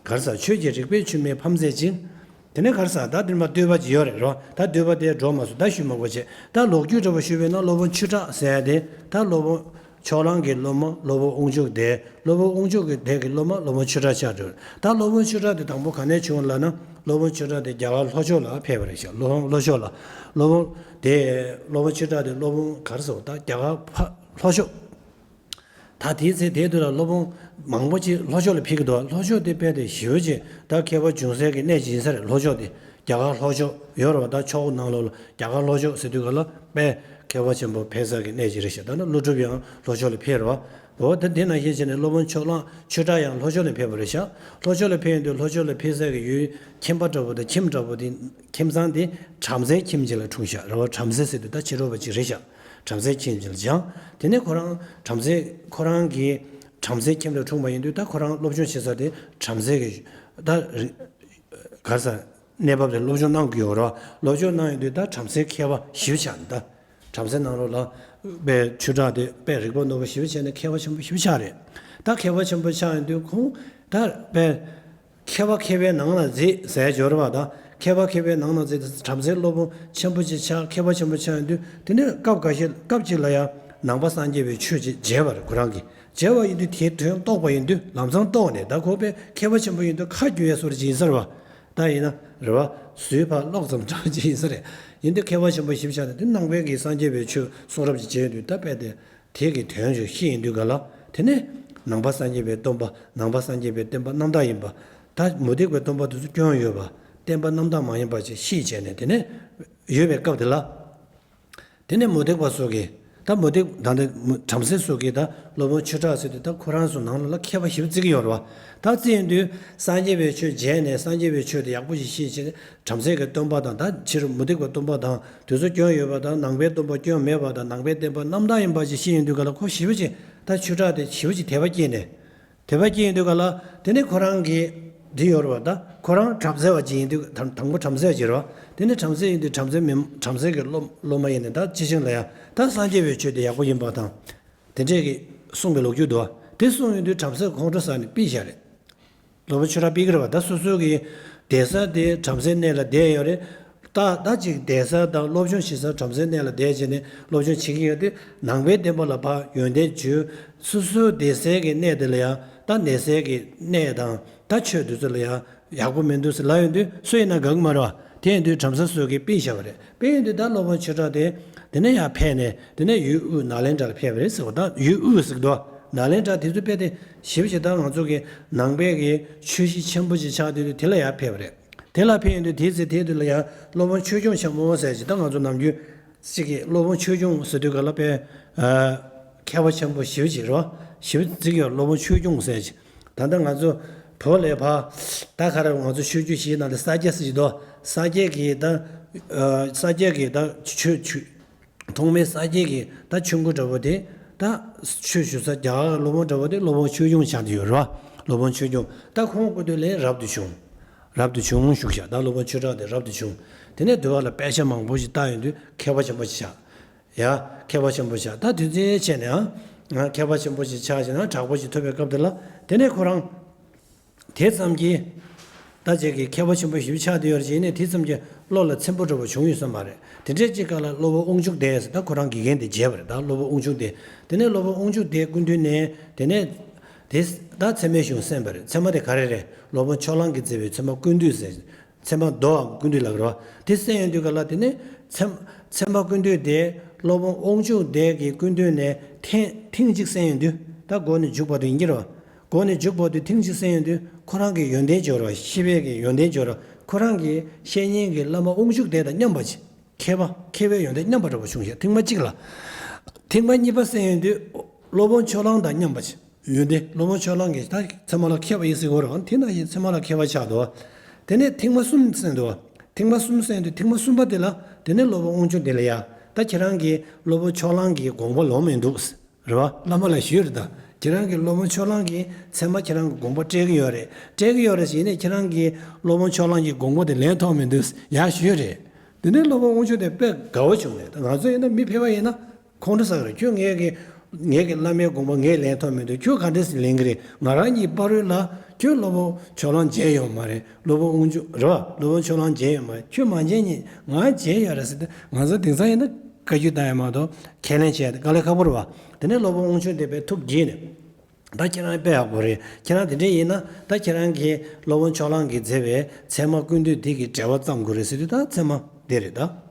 ག་རེ་ཟེར་ཆོས་ཀྱི་རིག་པའི་ཆུ་མོས་ཕ་མཛད་ཅིང་། དེ་ནས་ག་རེ་ཟེར་ད་འདིར་མ་བསྟོད་པ་ཅིག་ཡོད་རེད་རོ། ད་བསྟོད་པ་དེ་འགྲོ་མ་སོང་ད་ཞུ་མ་དགོས་བྱས་ད་ལོ་རྒྱུས་འདྲ་བོ་ཞུས་པས་ན་སློབ་དཔོན་ཆོས་གྲགས་ཟེར་ཡ་དེ་ད་སློབ་དཔོན་ཕྱོགས་གླང་གི་སློབ་མ་སློབ་དཔོན་དབང་ཕྱུག་སྡེ། སློབ་དཔོན་དབང་ཕྱུག་གི་སྡེ་གི་སློབ་མ་སློབ་དཔོན་ཆོས་གྲགས་ཆགས་འགྲོ། ད་སློབ་དཔོན་ཆོས་གྲགས་དེ་དང་པོ་ག་ནས་བྱུང་ལབ་ན་སློབ་དཔོན་ཆོས་གྲགས་དེ་རྒྱ་གར་ལྷོ་ཕྱོགས་ལ་ཕེབས་པ་རེད་ཤག་ལྷོ་ལྷོ་ཕྱོགས་ལ། སློབ་དཔོན་དེ་སློབ་དཔོན་ཆོས་གྲགས་དེ་སློབ་དཔོན་ག་རེ་ཟེར་ད་རྒྱ་གར་ཕ་ལྷོ་ཕྱོགས། ད་དེའི་ཚེ་དེའི་དུས་ལ་སློབ་དཔོན་མང་པོ་ཅིག་ལྷོ་ཕྱོགས་ལ་ཕེབས་ཀྱི་འདུག་ལྷོ་ཕྱོགས་དེ་དཔེ་དེ་ཞེ་པོ་ཅིག་ད་མཁས་པ་འབྱུང་སའི་གི་གནས་ཅིག་ཡིན་ས་རེད། ལྷོ་ཕྱོགས་དེ་རྒྱ་གར་ལྷོ་ཕྱོགས་ཡོད་རེད་བ། ད་ཕྱོགས་ནང་ལོགས་ལ་རྒྱ་གར་ལྷོ་ཕྱོགས་ཟེར་དུས་ག་ལ་དཔེ་མཁས་པ་ཆེན་པོ་ཕེབས་ས་གི་གནས་ཅིག་རེད་ཤག་ད་ནི་ཀླུ་སྒྲུབ་ཡང་ལྷོ་ཕྱོགས་ལ་ཕེབས་རེད་བ། འོ་ད་དེ་ནང་བཞིན་བྱས་ནས་སློབ་དཔོན་ཕྱོགས་གླང་ཆོས་གྲགས་ཡང་ལྷོ་ཕྱོགས་ལ་ཕེབས་པ་རེད་ཤག་ལྷོ་ཕྱོགས་ལ་ཕེབས་ཡོང་དུས་ལྷོ་ཕྱོགས་ལ་ཕེབས་ས་གི་ཡུལ་ཁྱིམ་པ་འདྲ་བོ་དང་ཁྱིམ་འདྲ་བོ་དེ་ཁྱིམ་ཚང་དེ་བྲམ་ཟེའི་ཁྱིམ་ཅིག་ལ་འཁྲུངས་ཤག་རེད་བ། བྲམ་ཟེ་ཟེར་དུས་ད་ཕྱི་རོལ་པ་ཅིག་རེད་ཤག་བྲམ་ཟེའི་ཁྱིམ་ཅིག་ལ་སྦྱངས། དེ་ནས་ཁོ་རང་བྲམ་ཟེ་ཁོ་རང་གི་བྲམ་ཟེའི་ཁྱིམ་ལ་འཁྲུངས་པ་ཡིན་དུས་ད་ཁོ་རང་སློབ་སྦྱོང་བྱེད་ས་དེ་བྲམ་ཟེ་གི་ད་རི་ག་རེ་ཟེར་གནས་བབ་དེ་སློབ་སྦྱོང་གནང་གི་ཡོད་རེད་བ། སློབ་སྦྱོང་གནང་ཡོང་དུས་ད་བྲམ་ཟེ་མཁས་པ་ཞེ་པོ་ཆགས་ནས་ད་བྲམ་ཟེ་ནང་ལོགས་ལ་དཔེ་ཆོས་གྲགས་དེ་དཔེ་རིག་པ་རྣོ་བ་ཞེ་པོ་བྱས་ནས་མཁས་པ་ཆེན་པོ་ཞེ་པོ་ཆགས་རེད། ད་མཁས་པ་ཆེན་པོ་ཆགས་ཡོང་དུས་ཁོང་ད་དཔེ་མཁས་པ་མཁས་པའི་ནང་ལ་མཛེས་ཟེར་སྦྱོར་བ་དང་མཁས་པ་མཁས་པའི་ནང་ལ་མཛེས་ཏེ་བྲམ་ཟེ་སློབ་དཔོན་ཆེན་པོ་ཅིག་ཆགས། མཁས་པ་ཆེན་པོ་ཆགས་ཡོང་དུས་དེ་ནས་སྐབས་འགའ་ཤས་སྐབས་གཅིག་ལ་ཡང་ནང་པ་སངས་རྒྱས་པའི་ཆོས་ཅིག་མཇལ་བ་རེད་ཁོ་རང་གིས། མཇལ་བ་ཡིན་དུས་དེའི་དོན་རྟོགས་པ་ཡིན་དུས་ལམ་སང་རྟོགས་ནས་ད་ཁོ་དཔེ་མཁས་པ་ཆེན་པོ་ཡིན་དུས་ཁ་རྒྱུ་ཡས་སོར་ཅིག་ཡིན་ས་རེད་བ། ད་ཡིན་ན་རེད་བ། ཟོས་ཕར་ཀློག་ཙམ་འདྲ་བ་ཅིག་ཡིན་ས་རེད། ཡིན་དུས་མཁས་པ་ཆེན་པོ་ཞིབ་ཆགས་ནས་དེ་ནང་པའི་གི་སངས་རྒྱས་པའི་ཆོས་གསུང་རབ་ཅིག་མཇལ་དུས་ད་དཔེ་དེ། དེ་གི་དོན་ཞིག་ཤེས་ཡིན་དུས་ག་ལ། དེ་ནས་ནང་པ་སངས་རྒྱས་པའི་སྟོན་པ་ནང་པ་སངས་རྒྱས་པའི་བསྟན་པ་རྣམ་དག་ཡིན་པ། ད་མུ་སྟེགས་པའི་སྟོན་པ་དེ་ཚོ་སྐྱོན་ཡོད་པ། བསྟན་པ་རྣམ་དག་མ་ཡིན་པ་ཅིག་ཤེས་བྱས་ནས་དེ་ནས་ཡོད་པའི་སྐབས་དེ་ལ། དེ་ནས་མུ་སྟེགས་པ་ཚོ་གིས་ད་མུ་སྟེགས་ད་ལྟ་མུ་བྲམ་ཟེ་ཚོ་གིས་ད་སློབ་དཔོན་ཆོས་གྲགས་ཟེར་དུས་ད་ཁོ་རང་ཚོ་ནང་ལ་ལ་མཁས་པ་ཞིབ་བརྩི་གི་ཡོད་རེད་བ། ད་བརྩི་ཡིན་དུས་སངས་རྒྱས་པའི་ཆོས་མཇལ་ནས་སངས་རྒྱས་པའི་ཆོས་དེ་ཡག་པོ་ཞིག་ཤེས་བྱས་ནས། བྲམ་ཟེ་གི་སྟོན་པ་དང་ད་ཕྱི་རོལ་མུ་སྟེགས་པའི་སྟོན་པ་དང་དེ་ཚོ་སྐྱོན་ཡོད་པ་དང་ནང་པའི་སྟོན་པ་སྐྱོན་མེད་པ་དང་ནང་པའི་བསྟན་པ་རྣམ་དག་ཡིན་པ་ཞིག་ཤེས་ཡོང་དུས་ག་ལ་ཁོ་ཞེ་པོ་ཅིག་ད་ཆོས་གྲགས་དེ་ཞེ་པོ་ཅིག་དད་པ་སྐྱེས་ནས། དད་པ་སྐྱེས་ཡོང་དུས་ག་ལ་དེ་ནས་ཁོ་རང་གི་འདི་ཡོད་རེད་བ། ད་ཁོ་རང་བྲམ་ཟེ་བ་ཅིག་ཡིན་དུས་དང་དང་པོ་བྲམ་ཟེ་བ་ཅིག་རེད་བ། དེ་ནས་བྲམ་ཟེ་ཡིན་དུས་བྲམ་ཟེ་མིན་བྲམ་ཟེ་གི་སློབ་སློབ་མ་ཡིན་ནས་ད་སྤྱི་བྱིངས་ལ་ཡང་ད་སངས་རྒྱས་པའི་ཆོས་དེ་ཡག་པོ་ཡིན་པ་དང་། དེ་འདྲས་ཀྱི་གསུངས་པའི་ལོ་རྒྱུས་འདུག་བ། དེ་གསུངས་ཡོང་དུས་བྲམ་ཟེ་ཁོང་ཁྲོ་ཟ་ནས་ཕུད་བཞག་རེད། སློབ་དཔོན་ཆོས་གྲགས་ཕུད་ཀྱི་རེད་བ། ད་སོ་སོ་གི་བསྡད་ས་དེ་བྲམ་ཟེ་གནས་ལ་བསྡད་ཡོད་རེད། ད་ད་ཅིག་བསྡད་ས་དང་སློབ་སྦྱོང་བྱེད་ས་བྲམ་ཟེ་གནས་ལ་བསྡད་བྱས་ནས་སློབ་སྦྱོང་བྱེད་ཀྱི་ཡོད་དུས་ནང་པའི་བསྟན་པ་ལ་ཕར་ཡོན་ཏན་བརྗོད། སོ་སོའི་བསྡད་སའི་གི་གནས་དེ་ལ་ཡང་ད་གནས་སའི་གི་གནས་དང་ད་ཆོས་དེ་ཚོ་ལ་ཡང་ཡག་པོ་མི་འདུག་ཟེར་ལབ་ཡོང་དུས་སུ་ཡིན་ན་དགའ་གི་མ་རེད་བ། དེ་ཡིན་དུས་བྲམ་ཟེ་ཚོས་གི་ཕུད་བཞག་པ་རེད། དཔེ་ཡིན་དུས་ད་སློབ་དཔོན་ཆོས་གྲགས་དེ་དེ་ནས་ཡར་ཕེབས་ནས་དེ་ནས་ཡུལ་དབུས་ནཱ་ལེནྡྲ་ལ་ཕེབས་པ་རེད་ཟེར་བ། ད་ཡུལ་དབུས་ཟེར་གི་འདུག་ནཱ་ལེནྡྲ་དེ་ཚོ་དཔེ་དེ་ཞེ་པོ་ཅིག་ད་ང་ཚོ་གི་ནང་པའི་གི་ཆོས་གཞིས་ཆེན་པོ་ཅིག་ཆགས་དུས་དེ་ལ་ཡར་ཕེབས་པ་རེད། དེ་ལ་ཕེབས་ཡོང་དུས་དེའི་ཚེ་དེའི་དུས་ལ་ཡང་སློབ་དཔོན་ཆོས་སྐྱོང་ཆེན་མོ་ཟེར་ཅིག་ད་ང་ཚོ་ནམ་རྒྱུན་ཅིག་གི་སློབ་དཔོན་ཆོས་སྐྱོང་ཟེར་དུས་ག་ལ་དཔེ་མཁས་པ་ཆེན་པོ་ཞེ་པོ་ཅིག་རེད་བ། ཞེ་པོ་ཅིག་ཡོད་སློབ་དཔོན་ཆོས་སྐྱོང་ཟེར་ཅིག་ད་ལྟ་ང་ཚོ་བོད་ལ་ཕར་ད་ག་རེ་ང་ཚོ་ཆོས་བརྒྱུད་བཞིའི་ནང་ལ་ས་སྐྱ་ཟེར་གྱི་འདུག་ས་སྐྱ་གི་ད་ཨ་ས་སྐྱ་གི་ད་ཆོས་ཆོས་ཐོག་མའི་ས་སྐྱ་གི་ད་ཆོས་མགོ་འདྲ་བོ་དེ་ད་ཆོས་ཞུ་ས་རྒྱ་གར་སློབ་དཔོན་འདྲ་བོ་དེ་སློབ་དཔོན་ཆོས་སྐྱོང་ཆགས་བསྡད་ཡོད་རེད་བ། སློབ་དཔོན་ཆོས་སྐྱོང་ད་ཁོང་སྐུ་དུས་ལས་རབ་ཏུ་བྱུང་། རབ་ཏུ་བྱུང་བཞུགས་ཤག་ད་སློབ་དཔོན་ཆོས་གྲགས་དེ་རབ་ཏུ་བྱུང་། དེ་ནས་འདུལ་བ་ལ་དཔེ་ཆ་མང་པོ་ཞིག་བལྟས་ཡོང་དུས་མཁས་པ་ཆེན་པོ་ཞིག་ཆགས། ཡ། མཁས་པ་ཆེན་པོ་ཆགས། ད་དུས་ཚོད་ཆད་ནས་ཨ། མཁས་པ་ཆེན་པོ་ཞིག་ཆགས་བྱས་ན་དྲག་པོ་ཞིག་ཐོབ་པའི་སྐབས་དེ་ལ་དེ་ནས་ཁོ་རང་། དེ་ཙམ་གྱིས། ད་ཅིག་གི་མཁས་པ་ཆེན་པོ་ཞིག་ཆགས་བསྡད་ཡོད་རེད་ཅེས་ནས་དེ་ཙམ་གྱིས་བློ་ལ་ཚིམ་པོ་འདྲ་པོ་བྱུང་ཡོད་ས་མ་རེད། དེ་འདྲའི་ཅིག་སྐབས་ལ་སློབ་དཔོན་དབང་ཕྱུག་སྡེ་ཟེར་ད་ཁོ་རང་དགེ་རྒན་དེ་མཇལ་བ་རེད། ད་སློབ་དཔོན་དབང་ཕྱུག་སྡེ། དེ་ནས་སློབ་དཔོན་དབང་ཕྱུག་སྡེའི་སྐུ་མདུན་ནས་དེ་ནས། དེ་ད་ཚད་མའི་གཞུང་གསན་པ་རེད། ཚད་མ་དེ་ག་རེ་རེད། སློབ་དཔོན་ཕྱོགས་གླང་གིས་མཛད་པའི་ཚད་མ་ཀུན་བཏུས་ཟེར། ཚད་མ་མདོའམ་ཀུན་བཏུས་ལབ་ཀྱི་རེད་བ། དེ་གསན་ཡོང་དུས་ག་ལ་དེ་ནས་ཚད་ཚད་མ་ཀུན་བཏུས་དེ་སློབ་དཔོན་དབང་ཕྱུག་སྡེ་གི་སྐུ་མདུན་ནས་ཐེངས་ཐེངས་གཅིག་གསན་ཡོང་དུས་ད་མགོ་ནས་མཇུག་བར་དུ་ཡིན་གྱི་རེད་བ། མགོ་ནས་མཇུག་བར་དུ་ཐེངས་གཅིག་གསན་ཡོང་དུས་ཁོ་རང་གི་ཡོན་ཏན་སྦྱོར་བ་ཤེས་པའི་གི་ཡོན་ཏན་སྦྱོར་བ་ཁོ་རང་གི་བཤེས་གཉེན་གྱི་བླ་མ་དབང་ཕྱུག་སྡེ་དང་མཉམ་པ་ཅིག་མཁས་པ་མཁས་པའི་ཡོན་ཏན་མཉམ་པ་འདྲ་པོ་བྱུང་ཞེས་ཐེངས་མ་གཅིག་ལ། ཐེངས་མ་གཉིས་པ་གསན་ཡོང་དུས་སློབ་དཔོན་ཕྱོགས་གླང་དང་མཉམ་པ་ཅིག་ཡོན་ཏན་སློབ་དཔོན་ཕྱོགས་གླང་གིས་ད་ཚད་མ་ལ་མཁས་པ་ཡིན་ཟེར་གོ་རེད་བ། དེ་ན་ཡིན་ཚད་མ་ལ་མཁས་པ་ཆགས་འདུག་བ། དེ་ནས་ཐེངས་མ་གསུམ་གསན་འདུག་བ། ཐེངས་མ་གསུམ་གསན་དུས་ཐེངས་མ་གསུམ་པ་དེ་ལ་དེ་ནས་སློབ་དཔོན་དབང་ཕྱུག་སྡེ་ལ་ཡ། ད་ ད་ཁྱེད་རང་གི་སློབ་དཔོན་ཕྱོགས་གླང་གི་དགོངས་པ་ལོངས་མི་འདུག། རེད་བ། བླ་མ་ལ་ཞུས་རེད་ད། ཁྱེད་རང་གི་སློབ་དཔོན་ཕྱོགས་གླང་གིས་ཚད་མ་ཁྱེད་རང་གི་དགོངས་པ་སྤྲད་ཀྱི་ཡོད་རེད། སྤྲད་ཀྱི་ཡོད་རེད་ཟེར་ནས་ཁྱེད་རང་གི་སློབ་དཔོན་ཕྱོགས་གླང་གི་དགོངས་པ་དེ་ལེན་ཐུབ་མི་འདུག་ཡང་ཞུས་རེད། དེ་ནས་སློབ་དཔོན་དབང་ཕྱུག་དེ་དཔེ་དགའ་བོ་བྱུང་རེད། ད་ང་ཚོ་ཡིན་ན་མི་ཕལ་པ་ཡིན་ན་ཁོང་ཁྲོ་ཟ་གི་རེད། ཁྱོད་ངའི་གི་ངའི་གི་བླ་མའི་དགོངས་པ་ངས་ལེན་ཐུབ་མི་འདུག། ཁྱོད་ག་འདྲས་སེ་ལེན་གི་རེད། ང་རང་གཉིས་བར་རོལ་ལ་ཁྱོད་སློབ་དཔོན་ཕྱོགས་གླང་མཇལ་ཡོད་མ་རེད། སློབ་དཔོན་དབང་ཕྱུག་རེད་བ། སློབ་དཔོན་ཕྱོགས་གླང་མཇལ་ཡོད་མ་རེད། ཁྱོད་མ་མཇལ་ནས་ང་མཇལ་ཡོད་རེད་ཟེར་ཏེ་ང་ཚོ་དེང་སང་ཡིན་ན་བཀའ་བཀྱོན་བཏང་ཡ་མ་གཏོགས་ཁས་ལེན་བྱས་ཏེ་དཀའ་ལས་ཁག་པོ་རེད་བ། དེ་ནས་སློབ་དཔོན་དབང་ཕྱུག་དེ་དཔེ་ཐུགས་དགྱེས་ནས། ད་ཁྱེད་རང་དཔེ་ཡག་པོ་རེད། ཁྱེད་རང་དེ་འདྲས་ཡིན་ན་ད་ཁྱེད་རང་གིས་སློབ་དཔོན་ཕྱོགས་གླང་གིས་མཛད་པའི་ཚད་མ་ཀུན་བཏུས་འདི་གི་འགྲེལ་པ་བརྩམ་དགོས་རེད་ཟེར་དུས་ད་ཚད་མ་འདི་རེད་ད།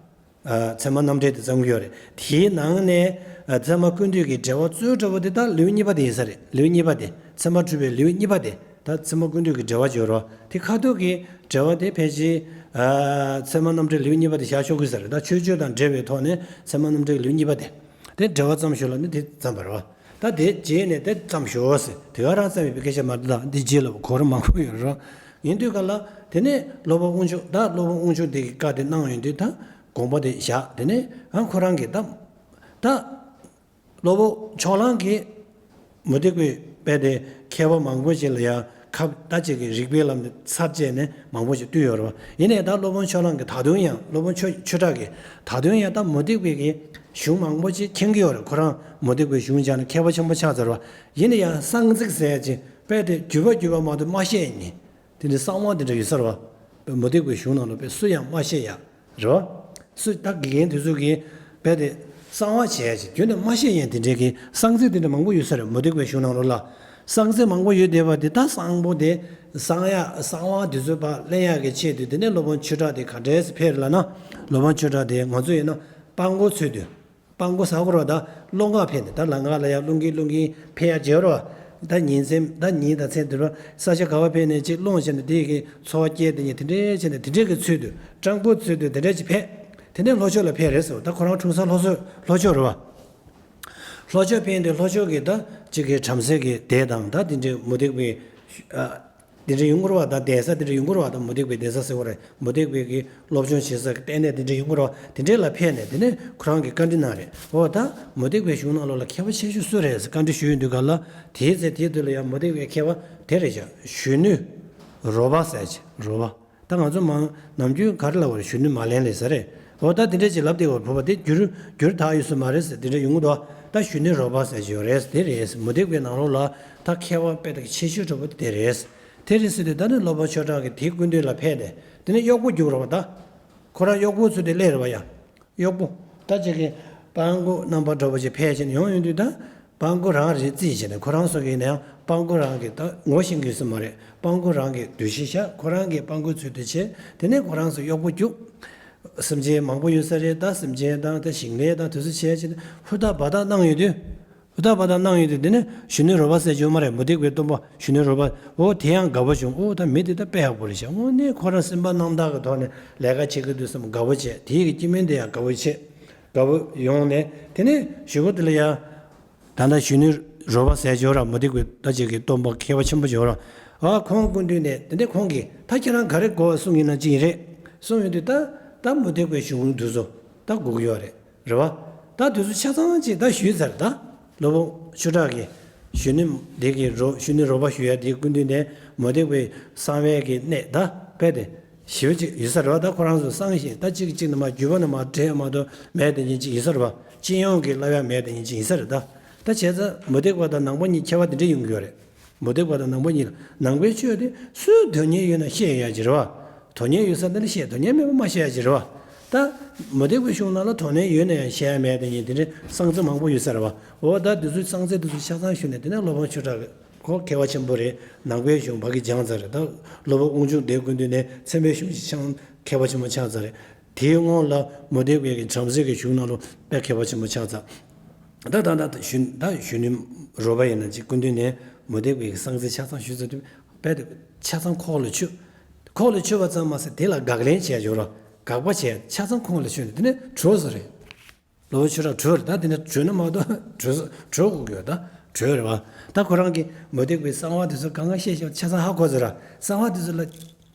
ཨ། ཚད་མ་རྣམ་འགྲེལ་དེ་བརྩམས་ཀྱི་ཡོད་རེད། དེའི་ནང་ནས་ཨ། ཚད་མ་ཀུན་བཏུས་ཀྱི་འགྲེལ་པ་གཙོ་བོ་དེ་ད་ལེའུ་གཉིས་པ་དེ་ཡིན་ས་རེད། ལེའུ་གཉིས་པ་དེ་ཚད་མ་གྲུབ་པའི་ལེའུ་གཉིས་པ་དེ། ད་ཚད་མ་ཀུན་བཏུས་ཀྱི་འགྲེལ་པ་བརྗོད་རོགས། དེ་ཁ་ཐུག་གི་འགྲེལ་པ་དེ་ཕལ་ཆེར་ཨ། ཚད་མ་རྣམ་འགྲེལ་ལེའུ་གཉིས་པ་དེ་བཞག་ཆོག་གི་ས་རེད། ད་ཆོས་སྤྱོད་དང་འབྲེལ་བའི་ཐོག་ནས་ཚད་མ་རྣམ་འགྲེལ་ལེའུ་གཉིས་པ་དེ། དེ་འགྲེལ་པ་བརྩམས་ཤོག་ལབ་ནས་དེ་བརྩམས་པ་རེད་བ། ད་དེ་རྗེས་ནས་དེ་བརྩམས་ཤོག་ཟེར། དེ་ག་རང་བརྩམས་ཡོད་པའི་སྐད་ཆ་མ་རེད། ད་འདི་རྗེས་ལ་གོ་རིམ་མང་པོ་ཡོད་རེད། ཡིན་དུས་ག་ལ་དེ་ནས་སློབ་དཔོན་དབང་ཕྱུག་ད་སློབ་དཔོན་དབང་ཕྱུག་དེ་གི་བཀའ་དེ་གནང་ཡོང་དུས་ད་དགོངས་པ་དེ་བཞག། དེ་ནས་ཨ་ཁོ་རང་གིས་ད་ད། སློབ་དཔོན་ཕྱོགས་གླང་གིས་མུ་སྟེགས་པའི་དཔེ་དེ་མཁས་པ་མང་པོ་ཞིག་ལ་ཡང་ཁ་ད་ཅིག་གི་རིགས་པའི་ལམ་ནས་ཚར་བཅད་ནས་མང་པོ་ཞིག་བཏུས་ཡོད་རེད་བ། ཡིན་ནའི་ད་སློབ་དཔོན་ཕྱོགས་གླང་གིས་ད་དུང་ཡང་སློབ་དཔོན་ཆོས་ཆོས་གྲགས་ཀྱིས་ད་དུང་ཡང་ད་མུ་སྟེགས་པའི་གི་གཞུང་མང་པོ་ཞིག་མཁྱེན་གྱི་ཡོད་རེད། ཁོ་རང་མུ་སྟེགས་པའི་གཞུང་སྦྱངས་ནས་མཁས་པ་ཆེན་པོ་ཆགས་ཚར་བ། ཡིན་ན་ཡང་གསང་ཚིག་ཟེར་ཅིག་དཔེ་དེ་བརྒྱུད་པ་བརྒྱུད་པ་མ་གཏོགས་མ་བཤད་མཁན། དེ་འདྲའི་གསང་བ་དེ་འདྲ་ཡོད་ས་རེད་བ། མུ་སྟེགས་པའི་གཞུང་ནང་ལ་དཔེ་སུ་ཡང་མ་བཤད་ཡ། རེད་བ། སུ་ད་དགེ་རྒན་དེ་ཚོ་གིས་རྦད་དེ་གསང་བ་བྱས་ཅིག་རྒྱུན་ནས་མ་བཤད་ཡ་དེ་འདྲའི་གི་གསང་ཚིག་དེ་འདྲ་མང་པོ་ཡོད་ས་རེད། མུ་སྟེགས་པའི་གཞུང་ནང་ལོགས་ལ། གསང་ཚིག་མང་པོ་ཡོད་བསྡད་པ་དེ་ད་གསང་པོ་དེ་གསང་ཡ་གསང་བ་དེ་ཚོ་ཕར་ལེན་ཡ་གི་ཆེད་དུ་དེ་ནས་སློབ་དཔོན་ཆོས་གྲགས་དེ་ག་འདྲས་སེ་ཕེབས་རེད་ལབ་ན། སློབ་དཔོན་ཆོས་གྲགས་དེ་ང་ཚོ་ཡིན་ན་སྤྲང་པོ་ཚུལ་དུ། སྤྲང་པོ་ཟེར་དགོས་རེད་བ། ད་སློང་ག་ཕེབས་ནས་ད་ལམ་ཁ་ལ་ཡར་སློང་གིན་སློང་གིན་ཕེབས་ཡ་བྱེད་རོགས། ད་ཉིན་མཚན་ད་ཉིན་དང་མཚན་དུ་རོ་ས་ཆ་ག་བ་ཕེབས་ནས་ཅིག་སློང་བྱས་ནས་དེ་གི་འཚོ་བ་སྐྱེལ་དེ་ཉིན་དེ་འདྲས་བྱས་ནས་དེ་འདྲས་ཀྱི་ཚུལ་དུ་སྤྲང་པོ་ཚུལ་དུ་དེ་འདྲས་ཅིག་ཕེབས། དེ་ནས་ལྷོ་ཕྱོགས་ལ་ཕེབས་རེད་ཟེར་བ། ད་ཁོ་རང་འཁྲུངས་ས་ལྷོ་ཕྱོགས་ལྷོ་ཕྱོགས་རེད་བ། ལྷོ་ཕྱོགས་ཕེབས་ནས་ལྷོ་ཕྱོགས་ཀྱི་ད་ཅིག་གི་བྲམ་ཟེ་གི་སྡེ་དང་ད་དེ་འདྲས་མུ་སྟེགས་པའི་ཨ། དེ་འདྲ་ཡོང་གི་རེད་བ། ད་གདན་ས་དེ་འདྲ་ཡོང་གི་རེད་བ། ད་མུ་སྟེགས་པའི་གདན་ས་ཟེར་བ་རེད། མུ་སྟེགས་པའི་གི་སློབ་སྦྱོང་བྱེད་ས་གི་ལྟེ་གནས་དེ་འདྲ་ཡོང་གི་རེད་བ། དེ་འདྲའི་ལ་ཕེབས་ནས་དེ་ནས་ཁོ་རང་གིས་བཀའ་འདྲི་གནང་རེད། འོ་ད་མུ་སྟེགས་པའི་གཞུང་ནང་ལོགས་ལ་མཁས་པ་ཆེ་ཤོས་སུ་རེད་ཟེར་བཀའ་འདྲི་ཞུས་ཡོང་དུས་ག་ལ་དེའི་ཚེ་དེའི་དུས་ལ་ཡང་མུ་སྟེགས་པའི་མཁས་པ་དེ་རེད་ཤག་གཞོན་ནུ་རོལ་པ་ཟེར་ཅིག་རོལ་པ། ད་ང་ཚོ་མང་ནམ་རྒྱུན་ག་རེ་ལབ་པ་རེད། གཞོན་ནུ་མ་ལེན་ལེ་ཟེར་རེད། འོ་ད་དེ་འདྲ་ཅིག་ལབ་བསྡད་པ་རེད། བོད་པ་དེ་འགྱུར་འགྱུར་དག་ཡོད་ས་མ་རེད་ཟེར་དེ་འདྲ་ཡོང་གི་འདུག་ད་གཞོན་ནུ་རོལ་པ་ཟེར་ཅིག་ཡོད་རེད། དེ་རེད། མུ་སྟེགས་པའི་ནང་ལོགས་ལ་ད་མཁས་པ་དཔེ་དེ་ཆེ་ཤོས་འདྲ་པོ་དེ་རེད། དེ་རེད་ཟེར་དུས་ད་ནི་སློབ་དཔོན་ཆོས་གྲགས་ཀྱིས་དེའི་སྐུ་མདུན་ལ་ཕེབས་ནས་དེ་ནས་གཡོག་པོ་རྒྱུགས་རོགས་ད། ཁོ་རང་གཡོག་པོ་ཚུལ་དུ་སླེབས་རེད་བ་ཡ། གཡོག་པོ། ད་ཅིག་གི་སྤྲང་པོ་རྣམ་པ་འདྲ་པོ་ཅིག་ཕེབས་བྱས་ནས་ཡོང་ཡོང་དུས་ད། སྤྲང་པོ་རང་རེད་རྩིས་བྱས་ནས་ཁོ་རང་ཚོ་གིས་ནའང་སྤྲང་པོ་རང་གི་ད་ངོ་ཤེས་ཀྱི་ཡོད་ས་མ་རེད། སྤྲང་པོ་རང་གི་འདུ་ཤེས་བཞག་ཁོ་རང་གིས་སྤྲང་པོའི་ཚུལ་དུ་བྱས། དེ་ནས་ཁོ་རང་ཚོ་གཡོག་པོ་རྒྱུགས། སེམས་ཅན་མང་པོ་ཡོད་ས་རེད། ད་སེམས་ཅན་དང་ད་ཞིང་ལས་དང་དེ་ཚོ་བྱས་བྱས་ནས་ཧུར་ཐག་འབད་ཐག་གནང་ཡོང་དུས། ཧུར་ཐག་འབད་ཐག་གནང་ཡོང་དུས་དེ་ནས་གཞོན་ནུ་རོལ་པ་ཟེར་གྱི་ཡོད་མ་རེད། མུ་སྟེགས་པའི་སྟོན་པ་གཞོན་ནུ་རོལ་པ། འོ་དེ་ཡང་དགའ་པོ་བྱུང་། འོ་ད་མི་དེ་ད་དཔེ་ཡག་པོ་རེད་ཤག་དངོས་གནས་ཁོ་རང་སེམས་པ་རྣམ་དག་གི་ཐོག་ནས་ལས་ཀ་བྱེད་ཀྱི་འདུག་བསམ་དགའ་པོ་བྱས། དེ་ཡི་སྐྱེ་དམན་དེ་ཡང་དགའ་པོ་བྱས། དགའ་པོ་ཡོང་ནས་དེ་ནས་གཞུག་གུ་དེ་ལ་ཡང་། ད་ལྟ་གཞོན་ནུ་རོལ་པ་ཟེར་གྱི་ཡོད་ར། མུ་སྟེགས་པའི་ད་ཅིག་གི་སྟོན་པ་མཁས་པ་ཆེན་པོ་ཅིག་ཡོད་ར། ཨ་ཁོང་སྐུ་མདུན་ནས་དེ་ནས་ཁོང་གིས་ད་ཁྱེད་རང་ག་རེ་དགོས་པ་གསུང་ཡིན་ན་ཅི་ཡིན་རེད། གསུང་ཡོང་དུས་ད་ད་མུ་སྟེགས་པའི་གཞུང་དུས་ཚོད་ད་སྒུག་ཡོད་རེད། རེད་བ། ད་དུས་ཚོད་ཆ་ཚང་ཅིག་ད་ཞུས་ཚར། ད་སློབ་དཔོན་ཆོས་གྲགས་ཀྱིས་གཞོན་ནུ་འདི་གི་རོ་གཞོན་ནུ་རོལ་པ་ཞུ་ཡ་དེའི་སྐུ་མདུན་ནས་མུ་སྟེགས་པའི་གསང་བའི་གི་གནད་ད་དཔེ་དེ་ཞེ་པོ་ཅིག་ཡོད་ས་རེད་བ། ད་ཁོ་རང་ཚོ་གསང་ཞིང་ད་གཅིག་གཅིག་ནས་མ་བརྒྱུད་པ་ནས་མ་འདྲེས་མ་གཏོགས་མེད་དེ་ཉིད་ཅིག་ཡིན་ས་རེད་བ། སྤྱི་ཡོངས་ཀྱི་བསླབ་ཡ་མེད་དེ་ཉིད་ཅིག་ཡིན་ས་རེད་ད། ད་བྱས་ཙང་མུ་སྟེགས་པ་དང་ནང་པ་གཉིས་ཁྱད་པར་དེ་འདྲ་ཡོང་གི་ཡོད་རེད། མུ་སྟེགས་པ་དང་ནང་པ་གཉིས་ལ་ནང་པའི་ཆོས་དེ་སུས་དོན་གཉེར་ཡོད་ན་བཤད་ཡ་ཅིག་རེད་བ། དོན་གཉེར་ཡོད་ས་དེ་ལ་བཤད། དོན་གཉེར་མེད་པ་མ་བཤད་ཡ་ཅིག་རེད་བ། ད་མུ་སྟེགས་པའི་གཞུང་ནང་ལ་དོན་གཉེར་ཡོད་ན་ཡང་བཤད་ཡ་མེད་དེ་ཉིད་དེ་འདྲའི་གསང་ཚིག་མང་པོ་ཡོད་ས་རེད་བ། འོ་ད་དེ་ཚོའི་གསང་ཚིག་དེ་ཚོ་ཆ་ཚང་ཞུས་ནས་དེ་ནས་སློབ་དཔོན་ཆོས་གྲགས་ཁོ་མཁས་པ་ཆེན་པོ་རེད། ནང་པའི་གཞུང་ཕ་གི་སྦྱངས་ཚར་རེད། ད་སློབ་དཔོན་དབང་ཕྱུག་དེའི་སྐུ་མདུན་ནས་ཚད་མའི་གཞུང་ཞིག་སྦྱངས་མཁས་པ་ཆེན་པོ་ཆགས་ཚར་རེད། དེའི་སྔོན་ལ་མུ་སྟེགས་པའི་གི་བྲམ་ཟེ་གི་གཞུང་ནང་ལ་དཔེ་མཁས་པ་ཆེན་པོ་ཆགས་ཚར། ད་ད་ད་ད་གཞོན་ད་གཞོན་ནུ་རོལ་པ་ཡིན་ན་ཅིག་སྐུ་མདུན་ནས་མུ་སྟེགས་པའི་གི་གསང་ཚིག་ཆ་ཚང་ཞུས་ཚར་དུས་དཔེ་དེ་ཆ་ཚང་ཁོག་ལ་ཆུད། ཁོག་ལ་ཆུད་པ་ཙམ་མ་ཟད་དེ་ལ་དགག་ལན་བྱས་ཡོད་ར། དགག་པ་བྱས་ཆ་ཚང་ཁོག་ལ་ཆུད་ནས་དེ་ནས་བྲོས་ས་རེད། སློབ་དཔོན་ཆོས་གྲགས་བྲོས་རེད། ད་དེ་ནས་བྲོས་ན་མ་གཏོགས་བྲོས་བྲོས་དགོས་ཀྱི་ཡོད། ད་བྲོས་རེད་བ། ད་ཁོ་རང་གིས་མུ་སྟེགས་པའི་གསང་བ་དེ་ཚོ་གང་ག་བཤད་བཤད་ཆ་ཚང་ཧ་གོ་ཚར་ར། གསང་བ་དེ་ཚོ་ལ་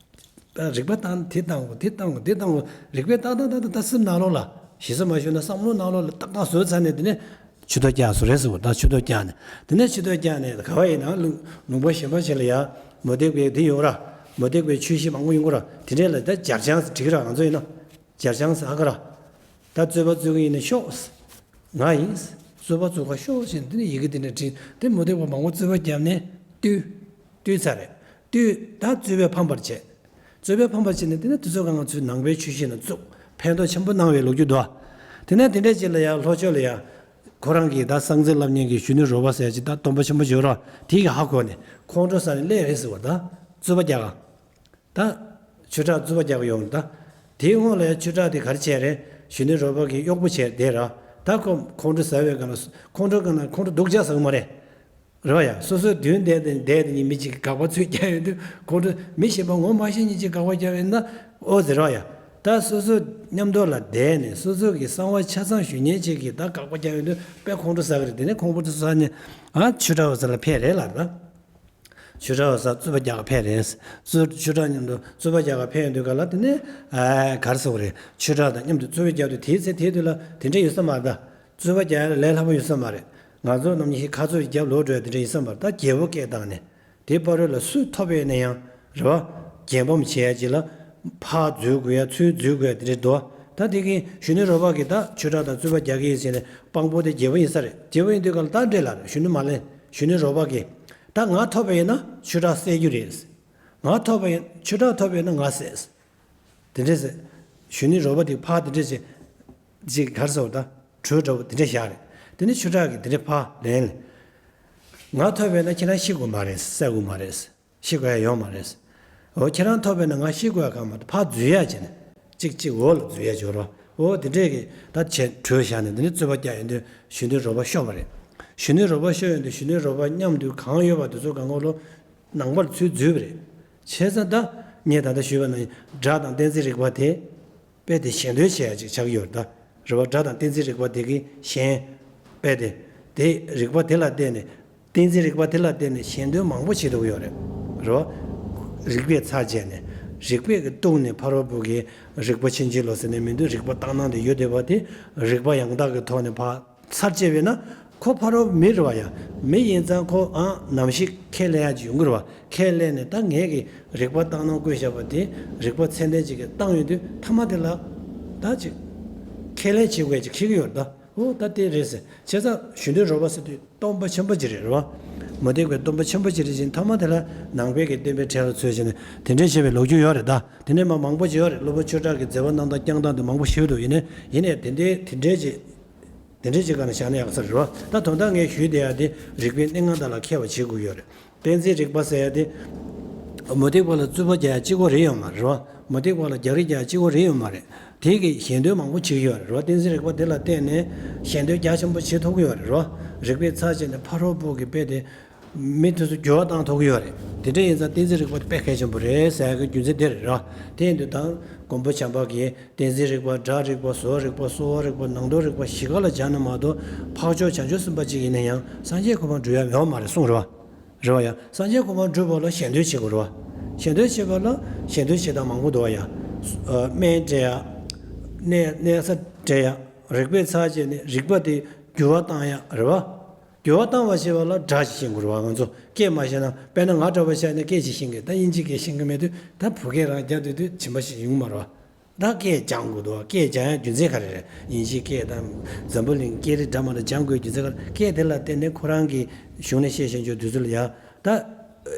ད་རིག་པ་བཏང་དེ་བཏང་དགོས་དེ་བཏང་དགོས་དེ་བཏང་དགོས་རིག་པས་ཏག་ཏག་ཏག་ཏག་ད་སེམས་ནང་ལོགས་ལ་ ཞེ་ས་མ་ཞུས་ན་བསམ་བློ་ནང་ལོགས་ལ་ཏག་ཏག་བཟོས་ཚར་ནས་དེ་ནས་ཆུ་ཐོག་རྒྱག་བཟོ་རེད་ཟེར་བ། ད་ཆུ་ཐོག་རྒྱག་ནས་དེ་ནས་ཆུ་ཐོག་རྒྱག་ནས་ག་བ་ཡིན་ན་ལུང་ལུང་པ་གཞན་པ་ཞིག་ལ་ཡ་མུ་སྟེགས་པའི་དེ་ཡོང་ར། མུ་སྟེགས་པའི་དེ་ཡོང་ར། དེ་འདྲས་ལ་ད་སྦྱར་བྱང་ཟེར་བྲིས་ར། ང་ཚོ་ཡིན་ན་སྦྱར་བྱང་ཟེར་ཨ་ཁ་ར། ད་རྩོད་པ་རྩོད་ཀྱི་ཡིན་ན་ཤོག་ང་ཡིན། རྩོད་པ་རྩོད་ཁ་ཤོག་ཟེར་འདི་ནས་ཡི་གེ་དེ་འདྲ་བྲིས། དེ་མུ་སྟེགས་པ་མང་པོ་རྩོད་པ་བརྒྱབ་ནས་བཏུལ། བཏུལ་ཚར་རེད། བཏུལ། ད་རྩོད་པས་ཕམ་པར་བྱས། རྩོད་པས་ཕམ་པར་བྱས་ནས་དེ་ནས་དེ་ཚོ་ག་ང་ཚོའི་ནང་པའི་ཆོས་བཤད་ནང་བཙུགས། ཕན་ཐོགས་ཆེན་པོ་གནང་བའི་ལོ་རྒྱུས་འདུག་དེ་ནས་དེ་འདྲས་ཅིག་ལ་ཡང་ལྷོ་ཕྱོགས་ལ་ཡང་ཁོ་རང་གིས་ད་གསང་འཛིན་སློབ་གཉེར་གྱི་གཞོན་ནུ་རོལ་པ་ཟེར་ཅིག་ད་སྟོན་པ་ཆེན་པོ་ཅིག་ཡོད་ར། དེ་གིས་ཧ་གོ་ནས་ཁོང་ཁྲོ་ཟ་ནས་སླེབས་རེད་ཟེར་བ། ད་རྩོད་པ་རྒྱག་ག་ད་ཆོས་གྲགས་རྩོད་པ་རྒྱག་ཡོང་ད། དེའི་སྔོན་ལ་ཡང་ཆོས་གྲགས་དེ་ག་རེ་བྱས་རེད། གཞོན་ནུ་རོལ་པ་གིས་གཡོག་པོ་བྱས་བསྡད་ར། ད་ཁོ་ཁོང་ཁྲོ་ཟ་བའི་སྒང་ལ་ཁོང་ཁྲོ་གང་ན་ཁོང་ཁྲོ་སྡུག་ཅག་ཟ་གི་མ་རེད། རེད་བ་ཡ། སོ་སོའི་མདུན་བསྡད་དེ་བསྡད་དེ་ཉིན་མི་གཅིག་གིས་དགག་པ་ཚུར་རྒྱག་ཡོང་དུས་ཁོང་ཁྲོ། མི་གཞན་པ་ངོ་མ་ཤེས་མཁན་གཅིག་དགག་པ་རྒྱག་ཡོང་ན་ཨོ་ཟེར་བ་ཡ། ད་སོ་སོ་མཉམ་དུ་ལ་བསྡད་ནས་སོ་སོ་གི་གསང་བ་ཆ་ཚང་ཞུ་མཁན་གཅིག་གིས་ད་དགག་པ་རྒྱག་ཡོང་དུས་དཔེ་ཁོང་ཁྲོ་ཟ་གི་རེད། དེ་ནས་ཁོང་ཁྲོ་ཟ་ནས་ཨ་ཆོས་གྲགས་ཟེར་ལ་ཕེབས་རེད་ལ་ད། ཆོས་གྲགས་ཟེར་རྩོད་པ་རྒྱག་ག་ཕེབས་རེད། རྩོད་ཆོས་གྲགས་མཉམ་དུ་རྩོད་པ་རྒྱག་ག་ཕེབས་ཡོང་དུས་ག་ལ་དེ་ནས་ཨ་ག་རེ་ཟེར་དགོས་རེད། ཆོས་གྲགས་དང་མཉམ་དུ་རྩོད་པ་རྒྱག་དུས་དེའི་ཚེ་དེའི་དུས་ལ་དེ་འདྲ་ཡོད་ས་མ་རེད་ད། རྩོད་པ་རྒྱག་ཡ་ལས་སླ་པོ་ཡོད་ས་མ་རེད། ང་ཚོ་ནམ་ཉིན་ཞིག་ཁ་རྩོད་ཅིག་རྒྱབ་ལོག་འགྲོ་ཡ་དེ་འདྲ་ཡོད་ས་མ་རེད། ད་རྒྱལ་པོ་སྐད་བཏང་ནས་དེའི་ཕ་རོལ་ལ་སུས་ཐོབ་ཡོད་ན་ཡང་རེད་བ། རྒྱལ་ཕམ་བྱེད་ཡ་ཅིག་ལ་ཕར་འཛུལ་དགོས་ཡ་ཚུར་འཛུལ་དགོས་ཡ་དེ་འདྲ་འདུག་ད་དེ་གིན་གཞོན་ནུ་རོལ་པ་གིས་ད་ཆོས་གྲགས་དང་རྩོད་པ་རྒྱག་གི་ཡིན་ཟེར་ནས་དཔང་པོ་དེ་རྒྱལ་པོ་ཡིན་ས་རེད། རྒྱལ་པོ་ཡིན་དུས་ག་ལ་ད་འདྲ་ལ་གཞོན་ནུ་མ་ལེན། གཞོན་ནུ་རོལ་པ་གིས་ད་ང་ཐོབ་པ་ཡིན་ན་ཆོས་གྲགས་བསད་རྒྱུ་རེད། ང་ཐོབ་པ་ཡིན་ཆོས་གྲགས་ཐོབ་པ་ཡིན་ན་ང་བསད། དེ་འདྲས་ཟེར། གཞོན་ནུ་རོལ་པ་དེ་ཕར་དེ་འདྲས་བྱས། ཅིག་ག་རེ་ཟེར་བ་ད། གྲོས་འདྲ་བོ་དེ་འདྲས་བཞག་རེད། དེ་ནས་ཆོས་གྲགས་ཀྱིས་དེ་འདྲས་ཕར་ལན། ང་ཐོབ་པ་ཡིན་ན་ཁྱེད་རང་ཤི་དགོས་མ་རེད། བསད་དགོས་མ་རེད། ཤི་དགོས་ཡ་ཡོད་མ་རེད། འོ་ཁྱེད་རང་ཐོབ་པ་ཡིན་ན་ང་ཤི་དགོས་ཡ་གང་མ་རེད། ཕར་འཛུལ་ཡ་བྱས་ནས་ཅིག་ཅིག་འོག་ལ་འཛུལ་ཡ་འབྱོར་བ། འོ་དེ་འདྲས་ཀྱི་ད་བྱས་གྲོས་བཞག་ནས་དེ་ནས་རྩོད་པ་རྒྱག་ཡོང་དུས་གཞོན་ནུ་རོལ་པ་ཤོར་བ་རེད། གཞོན་ནུ་རོལ་པ་ཤོར་ཡོང་དུས་གཞོན་ནུ་རོལ་པ་མཉམ་དུ་གང་ཡོད་པ་དེ་ཚོ་གང་ག་ལོ། ནང་པར་ཚུར་འཛུལ་བ་རེད། བྱས་ཙང་ད་ངས་ད་ལྟ་ཞུས་པ་ནང་བཞིན་སྒྲ་དང་གཏན་ཚིགས་རིག་པ་དེ་དཔེ་དེ་ཞེ་འདོད་བྱེད་ཡ་ཅིག་ཆགས་ཀྱི་ཡོད་རེད་ད། རེད་བ། སྒྲ་དང་གཏན་ཚིགས་རིག་པ་དེ་གི་ཞེན་དཔེ་དེ། དེ་རིག་པ་དེ་ལ་བརྟེན་ནས་གཏན་ཚིགས་རིག་པ་དེ་ལ་བརྟེན་ནས་ཞེ་འདོད་མང་པོ་བྱེད་ཐུབ་ཀྱི་ཡོད་རེད། རེད་བ། རིག་པས་ཚར་བཅད་ནས་རིག་པས་ཀྱི་གཏུགས་ནས་ཕ་རོལ་པོ་གི་རིག་པ་ཕྱིན་ཅི་ལོག་ཟེར་ནས་མི་འདུག་རིག་པ་བཏང་སྣང་དེ་ཡོད་བསྡད་པ་དེ་རིག་པ་ཡང་དག་གི་ཐོག་ནས་ཕར། ཚར་བཅད་པས་ན་ཁོ་ཕ་རོལ་མི་རེད་བ་ཡ། མི་ཡིན་ཙང་ཁོ་ཨང་ནམ་ཞིག་ཁས་ལེན་ཡ་ཅིག་ཡོང་གི་རེད་བ། ཁས་ལེན་ནས་ད་ངས་ཀྱི་རིག་པ་བཏང་སྣང་བཀོད་བཞག་པ་དེ་རིག་པ་ཚད་ལྡན་ཅིག་གིས་བཏང་ཡོང་དུས་ཐ་མ་དེ་ལ་ད་ཅིག་ཁས་ལེན་བྱེད་དགོས་ཅིག་འཁེལ་གི་ཡོད་རེད་ད། འོ་ད་དེ་རེད་ཟེར། བྱས་ཙང་གཞོན་ནུ་རོལ་པ་ཟེར་དུས་སྟོན་པ་ཆེན་པོ་ཅིག་རེད་རེད་བ། མུ་སྟེགས་པའི་སྟོན་པ་ཆེན་པོ་ཅིག་རེད་ཅིང་ཐ་མ་དེ་ལ་ནང་པའི་གི་བསྟན་པའི་གྲལ་ལ་ཚུད་བྱས་ནས་དེ་འདྲས་བྱས་པའི་ལོ་རྒྱུས་ཡོད་རེད་ད། དེ་ནས་མ་མང་པོ་ཅིག་ཡོད་རེད། སློབ་དཔོན་ཆོས་གྲགས་ཀྱི་མཛད་པ་རྣམ་ཐར་བསྐྱངས་སྟངས་དེ་མང་པོ་ཞིག་འདུག་ཡིན་ནའི་ཡིན་ནའི་དེ་འདྲའི་དེ་འདྲའི་ཅིག་དེ་འདྲའི་ཅིག་ག་ནས་བཞག་ན་ཡག་ས་རེད་བ། ད་དོན་དག་ངས་ཞུས་བསྡད་ཡ་དེ་རིག་པའི་གནད་འགག་དག་ལ་མཁས་པ་བྱེད་དགོས་ཡོད་རེད། གཏན་ཚིགས་རིག་པ་ཟེར་ཡ་དེ། མུ་སྟེགས་པ་ལ་རྩོད་པ་རྒྱག་ཡ་གཅིག་པོ་རེད་ཡོད་མ་རེད་བ། མུ་སྟེགས་པ་ལ་རྒྱག་རེས་རྒྱག་ཡ་གཅིག་པོ་རེད་ཡོད་མ་རེད། དེ་གི་ཞེ་འདོད་མང་པོ་བྱེད་ཀྱི་ཡོད་རེད་བ། གཏན་ཚིགས་རིག་པ་དེ་ལ་བརྟེན་ནས་ཞེ་འདོད་རྒྱ་ཆེན་པོ་བྱེད་ཐུབ་ཀྱི་ཡོད་རེད་བ། རིག་པས་ཚར་བཅད་ནས་ཕ་རོལ་པོ་གི་དཔེ་དེ། མི་དེ་ཚོ་འགྱུར་བ་བཏང་ཐུབ་ཀྱི་ཡོད་རེད། དེ་འདྲ་ཡིན་ཙང་གཏན་ཚིགས་རིག་པ་དེ་དཔེ་གལ་ཆེན་པོ་རེད་ཟེར་ཡ་གི་རྒྱུ་མཚན་དེ་རེད་ར། དེ་ཡིན་དུས་ད་མགོན་པོ་བྱམས་པ་གིས་གཏན་ཚིགས་རིག་པ། སྒྲ་རིག་པ། བཟོ་རིག་པ། གསོ་བ་རིག་པ། ནང་དོན་རིག་པ་བཞི་ཀ་ལ་སྦྱར་ན་མ་གཏོགས་འཕགས་མཆོག་བྱང་ཆུབ་སེམས་དཔའ་གཅིག་ཡིན་ན་ཡང་སངས་རྒྱས་གོ་འཕང་འགྲུབ་ཡ་ཡོད་མ་རེད་གསུངས་རེད་བ། རེད་བ་ཡ། སངས་རྒྱས་གོ་འཕང་འགྲུབ་པ་ལ་ཞེ་འདོད་བྱེད་དགོས་རེད་བ། ཞེ་འདོད་བྱེད་པ་ལ་ཞེ་འདོད་བྱེད་སྟངས་མང་པོ་འདུག་བ་ཡ། སྨན་སྤྲད་ཡ། གནས་གནས་ས་སྤྲད་ཡ། རིག་པས་ཚར་བཅད་ནས་རིག་པ་དེ་འགྱུར་བ་བཏང་ཡ་རེད་བ། འགྱུར་བ་བཏང་བ་ཞེས་པ་ལ་སྒྲ་ཞིག་ཤེས་དགོས་རེད་བ། ང་ཚོ་སྐད་མ་ཤེས་ན། དཔེར་ན་ང་འདྲ་བ་ཤེས་ན་སྐད་ཅིག་ཤེས་ཀྱི། ད་དབྱིན་ཇིའི་སྐད་ཤེས་ཀྱི་མེད་དུས་ད་བོད་སྐད་རང་རྒྱབ་སྡོད་དུས་ཇི་མ་ཞིག་ཡོང་མ་རེད་བ། ད་སྐད་སྦྱང་དགོས་འདུག་སྐད་སྦྱང་ཡ་རྒྱུ་མཚན་ག་རེ་རེད། དབྱིན་ཇིའི་སྐད་དང་འཛམ་བུ་གླིང་སྐད་རིགས་འདྲ་མ་འདྲ་སྦྱང་དགོས་རྒྱུ་མཚན་ག་རེ། སྐད་དེ་ལ་བརྟེན་ནས་ཁོ་རང་གི་གཞུང་ནས་བཤད་བཞིན་འཇོག་དུས་ཚོད་ལ་ཡ། ད་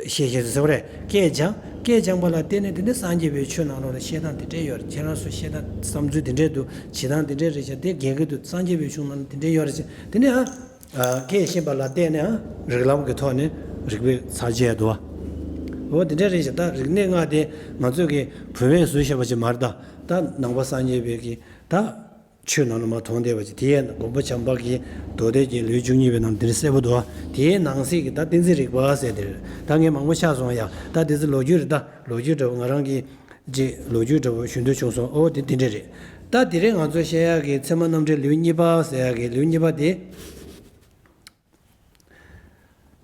བཤད་བཤད་ཟེར་བ་རེད། སྐད་སྦྱང་། སྐད་སྦྱང་པ་ལ་བརྟེན་ནས་དེ་འདྲ་སངས་རྒྱས་པའི་ཆོས་ནང་ལོགས་ལ་བཤད་སྟངས་དེ་འདྲས་ཡོད་རེད། ཁྱེད་རང་ཚོ་བཤད་སྟངས་བསམ་ཚུལ་དེ་འདྲས་འདུག་བྱེད་སྟངས་དེ་འདྲས་རེད་ཤག་དེ་འགལ་གྱི་འདུག་སངས་རྒྱས་པའི་གཞུང་ནང་ལ་དེ་འདྲས་ཡོད་རེད་ཤག་དེ་ནས་ཨ། སྐད་ཤེས་པ་ལ་བརྟེན་ནས་ཨ་རིགས་ལམ་གྱི་ཐོག་ནས་རིག་པའི་ཚར་བཅད་འདུག་འོ་དེ་འདྲ་རེད་ཤག་ད་རིག་གནས་ལྔ་དེ་ང་ཚོས་ཀྱི་བུད་མེད་བཟོས་བཞག་པ་ཅིག་མ་རེད་ད། ད་ནང་པ་སངས་རྒྱས་པའི་གི་ད་ཆོས་ནང་ལ་མར་དོན་བསྡད་པ་ཅིག་དེ་ཡང་མགོན་པོ་བྱམས་པ་གི་མདོ་སྡེ་རྒྱན་ལེའུ་བཅུ་གཉིས་པའི་ནང་དེ་འདྲ་གསལ་པོ་འདུག་དེའི་ནང་གསེས་ཀྱི་ད་གཏན་ཚིགས་རིག་པ་ཟེར་དེ་རེད། ད་ངས་མང་པོ་ཆ་སོང་ཡ། ད་དེ་ཚོ་ལོ་རྒྱུས་རེད། ད་ལོ་རྒྱུས་འདྲ་བོ་ང་རང་གི་ཅིག་ལོ་རྒྱུས་འདྲ་བོ་ཞུ་འདོད་བྱུང་སོང་། ཨོ་དེ་དེ་འདྲ་རེད། ད་དེ་རིང་ང་ཚོ་བཤད་ཡག་གི་ཚད་མ་རྣམ་འགྲེལ་ལེའུ་གཉིས་པ་ཟེར་ཡག་གི་ལེའུ་གཉིས་པ་དེ།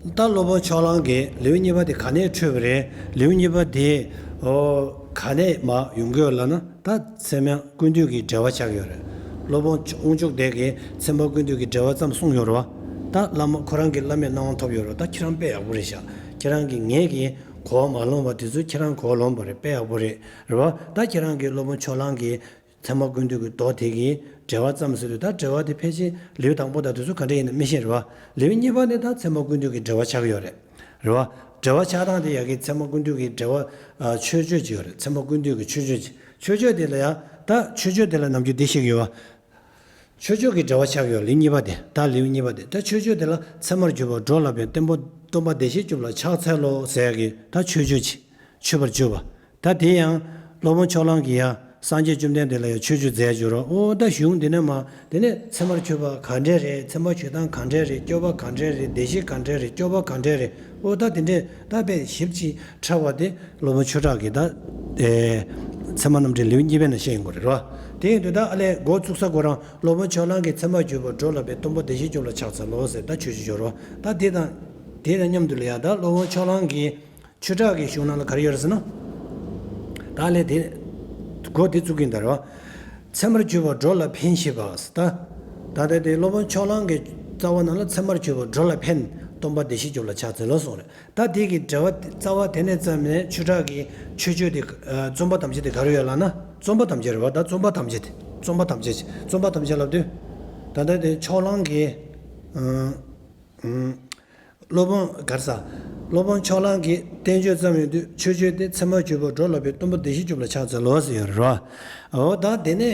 ད་སློབ་དཔོན་ཕྱོགས་གླང་གིས་ལེའུ་གཉིས་པ་དེ་ག་ནས་འཕྲོས་པ་རེད། ལེའུ་གཉིས་པ་དེ་ཨོ་ག་ནས་མར་ཡོང་གི་ཡོད་ལབ་ན། ད་ཚད་མ་ཀུན་བཏུས་ཀྱི་འགྲེལ་པ་ཆགས་ཀྱི་ཡོད་རེད། སློབ་དཔོན་དབང་ཕྱུག་དེ་གིས་ཚད་མ་ཀུན་བཏུས་ཀྱི་འགྲེལ་པ་ཙམ་གསུངས་ཡོད་རེད་བ། ད་བླ་མ་ཁོ་རང་གིས་བླ་མའི་གནང་བ་ཐོབ་ཡོད་རེད་བ། ད་ཁྱེད་རང་དཔེ་ཡག་པོ་རེད་ཤག་ཁྱེད་རང་གིས་ངེད་ཀྱིས་གོ་བ་མ་ལོན་པ་དེ་ཚོ་ཁྱེད་རང་གོ་བ་ལོན་པ་རེད། དཔེ་ཡག་པོ་རེད། རེད་བ། ད་ཁྱེད་རང་གིས་སློབ་དཔོན་ཕྱོགས་གླང་གིས་ཚད་མ་ཀུན་བཏུས་ཀྱི་མདོ་དེ་གི་འགྲེལ་པ་ཙམ་ཟེར་དུས། ད་འགྲེལ་པ་དེ་ཕལ་ཆེར་ལེའུ་དང་པོ་དང་དེ་ཚོ་ག་འདྲ་ཡིན་ན་མི་ཤེས་རེད་བ། ལེའུ་གཉིས་པ་ནི་ད་ཚད་མ་ཀུན་བཏུས་ཀྱི་འགྲེལ་པ་ཆགས་ཀྱི་ཡོད་རེད། རེད་བ། འགྲེལ་པ་ཆགས་སྟངས་དེ་ཡ་གི་ཚད་མ་ཀུན་བཏུས་ཀྱི་འགྲེལ་པ། ཨ། མཆོད་བརྗོད་ཅིག་ཡོད་རེད། ཚད་མ་ཀུན་བཏུས་ཀྱི་མཆོད་བརྗོད་ཅིག་མཆོད་བརྗོད་དེ་ལ་ཡ། ད་མཆོད་བརྗོད་དེ་ལ་ནམ་རྒྱུན་འདི་བཤད་ཀྱི་ཡོད་བ། མཆོད་བརྗོད་ཀྱི་འགྲེལ་པ་ཆགས་ཀྱི་ཡོད། ལེའུ་གཉིས་པ་དེ། ད་ལེའུ་གཉིས་པ་དེ། ད་མཆོད་བརྗོད་དེ་ལ་ཚད་མར་གྱུར་པ་སྒྲོ་ལ་ཕན། སྟོན་པ། སྟོན་པ་བདེ་གཤེགས་སྐྱོབ་ལ་ཕྱག་འཚལ་ལོ་ཟེར་ཡ་གི་ད་མཆོད་བརྗོད་ཅིག་མཆོད་པར་བརྗོད་པ། ད་དེ་ཡང་སློབ་དཔོན་ཕྱོགས་གླང་གིས་ཡང་སངས་རྒྱས་བཅོམ་ལྡན་འདས་ལ་ཡང་མཆོད་བརྗོད་མཛད་ཡོད་རེད། ཨོ་ད་གཞུང་འདི་ནས་མ། དེ་ནས་ཚད་མར་གྱུར་པ་ག་འདྲས་རེད། ཚད་མར་གྱུར་སྟངས་ག་འདྲས་རེད། སྐྱོབ་པ་ག་འདྲས་རེད། བདེ་གཤེགས་ག་འདྲས་རེད། སྐྱོབ་པ་ག་འདྲས་རེད། ཨོ་ད་དེ་འདྲས་ད་དཔེ་ཞིབ་ཅིག་ཕྲ་བ་དེ་སློབ་དཔོན་ཆོས་གྲགས་ཀྱིས་ད། ཨེ། ཚད་མ་རྣམ་འགྲེལ་ལེའུ་གཉིས་པའི་ནང་བཤད་ཡོང་གི་རེད་བ། དེ་ཡིན་དུས་ད་ཨ་ལས་འགོ་བཙུགས་ས་ཁོ་རང་སློབ་དཔོན་ཕྱོགས་གླང་གིས་ཚད་མར་གྱུར་པ་སྒྲོ་ལ་ཕན། སྟོན་པ་བདེ་གཤེགས་སྐྱོབ་ལ་ཕྱག་འཚལ་ལོ་ཟེར་ད་མཆོད་བརྗོད་ཡོད་རེད་བ། ད་དེ་དང་། དེ་དང་མཉམ་དུ་ལ་ཡ་ད་སློབ་དཔོན་ཕྱོགས་གླང་གིས། ཆོས་གྲགས་ཀྱི་གཞུང་ནང་ལ་ག་རེ་ཡོད་རེད་ཟེར་ན། ད་ལས་དེ། འགོ་དེ་བཙུགས་ཀྱིན་ད་རེད་བ། ཚད་མར་གྱུར་པ་སྒྲོ་ལ་ཕན་ཞེས་པ། ད། ད་ལྟ་དེ་སློབ་དཔོན་ཕྱོགས་གླང་གི་རྩ་བ་ནང་ལ་ཚད་མར་གྱུར་པ་སྒྲོ་ལ་ཕན། སྟོན་པ་བདེ་གཤེགས་སྐྱོབ་ལ་ཕྱག་འཚལ་ལོ་གསུངས་རེད། ད་དེ་གི་འགྲེལ་པ་རྩ་བ་དེ་ནས་བརྩམས་ནས་ཆོས་གྲགས་ཀྱི་མཆོད་བརྗོད་དེ། ཨ། རྩོམ་པ་ཐམས་ཅད་དེ་ག་རེ་ཡོད་ལབ་ན། རྩོམ་པ་ཐམས་ཅད་རེད་བ། ད་རྩོམ་པ་ཐམས་ཅད་དེ། རྩོམ་པ་ཐམས་ཅད། རྩོམ་པ་ཐམས་ཅད་ལབ་དུས། ད་ལྟ་དེ་ཕྱོགས་གླང་གི། ཨ། ཨ། སློབ་དཔོན་ག་རེ་ཟ། སློབ་དཔོན་ཕྱོགས་གླང་གིས་བསྟན་བཅོས་བརྩམས་ཡོང་དུས་མཆོད་བརྗོད་དེ་ཚད་མར་གྱུར་པ་སྒྲོ་ལ་ཕན། སྟོན་པ་བདེ་གཤེགས་སྐྱོབ་ལ་ཕྱག་འཚལ་ལོ་ཟེར་ཡོད་རེད་བ། འོ་ད་དེ་ནས་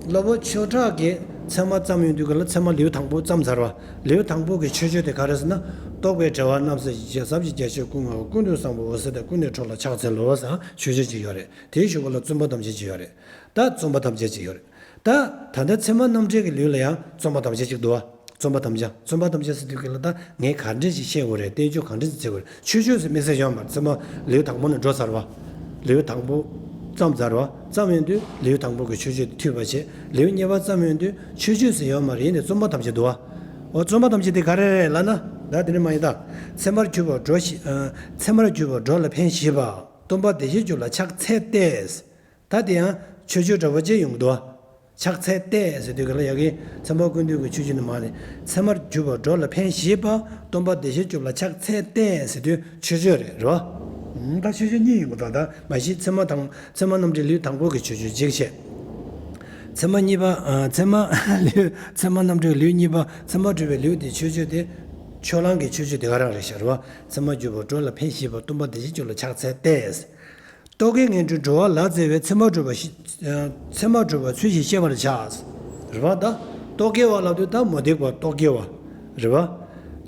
སློབ་དཔོན་ཆོས་གྲགས་ཀྱིས་ཚད་མ་བརྩམས་ཡོང་དུས་ག་ལ་ཚད་མ་ལེའུ་དང་པོ་བརྩམས་ཚར་བ། ལེའུ་དང་པོ་གི་མཆོད་བརྗོད་དེ་ག་རེ་ཟེར་ན། རྟོག་པའི་དྲི་བ་རྣམ་སེལ་ཞི་བྱེད། ཟབ་ཞི་རྒྱ་ཆེར་བསྐུལ་ངག་ཀུན་ཏུ་བཟང་པོ་འོད་གསལ་དང་། ཀུན་ནས་འཕྲོ་ལ་ཕྱག་འཚལ་ལོ་ཟེར་མཆོད་བརྗོད་ཅིག་ཡོད་རེད། དེའི་གཞུག་གུ་ལ་རྩོམ་པ་ཐམས་ཅད་ཅིག་ཡོད་རེད། ད་རྩོམ་པ་ཐམས་ཅད་ཅིག་ཡོད་རེད། ད་ད་ལྟ་ཚད་མ་རྣམ་འགྲེལ་གྱི་ལེའུ་ལ་ཡང་རྩོམ་པ་ཐམས་ཅད་ཅིག་འདུག་བ། རྩོམ་པ་ཐམས་ཅད། རྩོམ་པ་ཐམས་ཅད་ཟེར་དུས་ཀྱི་ལ་ད་ངས་ག་འདྲས་ཞིག་བཤད་དགོས་རེད། བསྟན་བཅོས་ག་འདྲས་ཞིག་བྱེད་དགོས་རེད། མཆོད་བརྗོད་ཟེར་དམིགས་བསལ་ཡོད་མ་རེད། ཚད་མ་ལེའུ་དང་པོ་ནས་འགྲོ་ཚར་བ། ལེའུ་དང་པོ་བརྩམས་ཚར་བ། བརྩམས་ཡོང་དུས་ལེའུ་དང་པོ་གི་མཆོད་བརྗོད་དེ་མཐུད་པ་བྱས། ལེའུ་གཉིས་པ་བརྩམས་ཡོང་དུས་མཆོད་བརྗོད་ཟེར་ཡོད་མ་རེད། ཡིན་ནའི་རྩོམ་པ་ཐམས་ཅད་འདུག་བ། འོ་རྩོམ་པ་ཐམས་ཅད་དེ་ག་རེ་རེད་ལབ་ན། ད་དེ་ནས་མ་ཡིན་ད། ཚད་མར་གྱུར་པ་སྒྲོ་ཞེས། ཨ། ཚད་མར་གྱུར་པ་སྒྲོ་ལ་ཕན་ཞེས་པ། སྟོན་པ་བདེ་གཤེགས་སྐྱོབ་ལ་ཕྱག་འཚལ་ཏེ། ད་དེ་ཡང་མཆོད་བརྗོད་འདྲ་པོ་ཅིག་ཡོང་གི་འདུག་བ། ཕྱག་འཚལ་ཏེ་ཟེར་དུས་ག་ལ་ཡ་གི་ཚད་མ་ཀུན་བཏུས་ཀྱི་མཆོད་བརྗོད་ནི་མ་ནི། ཚད་མར་གྱུར་པ་སྒྲོ་ལ་ཕན་ཞེས་པ། སྟོན་པ་བདེ་གཤེགས་སྐྱོབ་ལ་ཕྱག་འཚལ་ཏེ་ཟེར་དུས་མཆོད་བརྗོད་རེད། རེད་བ། ད་མཆོད་བརྗོད་གཉིས་ཡོང་གི་འདུག་ད་མ་གཞི་ཚད་མ་དང་ཚད་མ་རྣམ་འགྲེལ་ལེའུ་དང་པོ་གི་མཆོད་བརྗོད་གཅིག་བྱས། ཚད་མ་གཉིས་པ། ཨ། ཚད་མ་ལེའུ། ཚད་མ་རྣམ་འགྲེལ་ལེའུ་གཉིས་པ། ཚད་མ་སྒྲུབ་པའི་ལེའུ་དེ་མཆོད་བརྗོད་དེ། ཕྱོགས་གླང་གི་མཆོད་བརྗོད་དེ་ག་རང་རེད་ཤག་རེད་བ། ཚད་མར་གྱུར་པ་སྒྲོ་ལ་ཕན་ཞེས་པ། སྟོན་པ་བདེ་གཤེགས་སྐྱོབ་ལ་ཕྱག་འཚལ་ཏེ། རྟོག་གེ་ངན་འཁྲུལ་འགྲོ་བ་ལ་བརྩེ་བས། ཚད་མ་སྒྲུབ་པ་ཞི། ཚད་མ་སྒྲུབ་པ་ཚུལ་བཞིན་ཤེས་པར་བྱ། རེད་བ། ད་རྟོག་གེ་བ་ལབ་དུས་ད་མུ་སྟེགས་པ་རྟོག་གེ་བ། རེད་བ།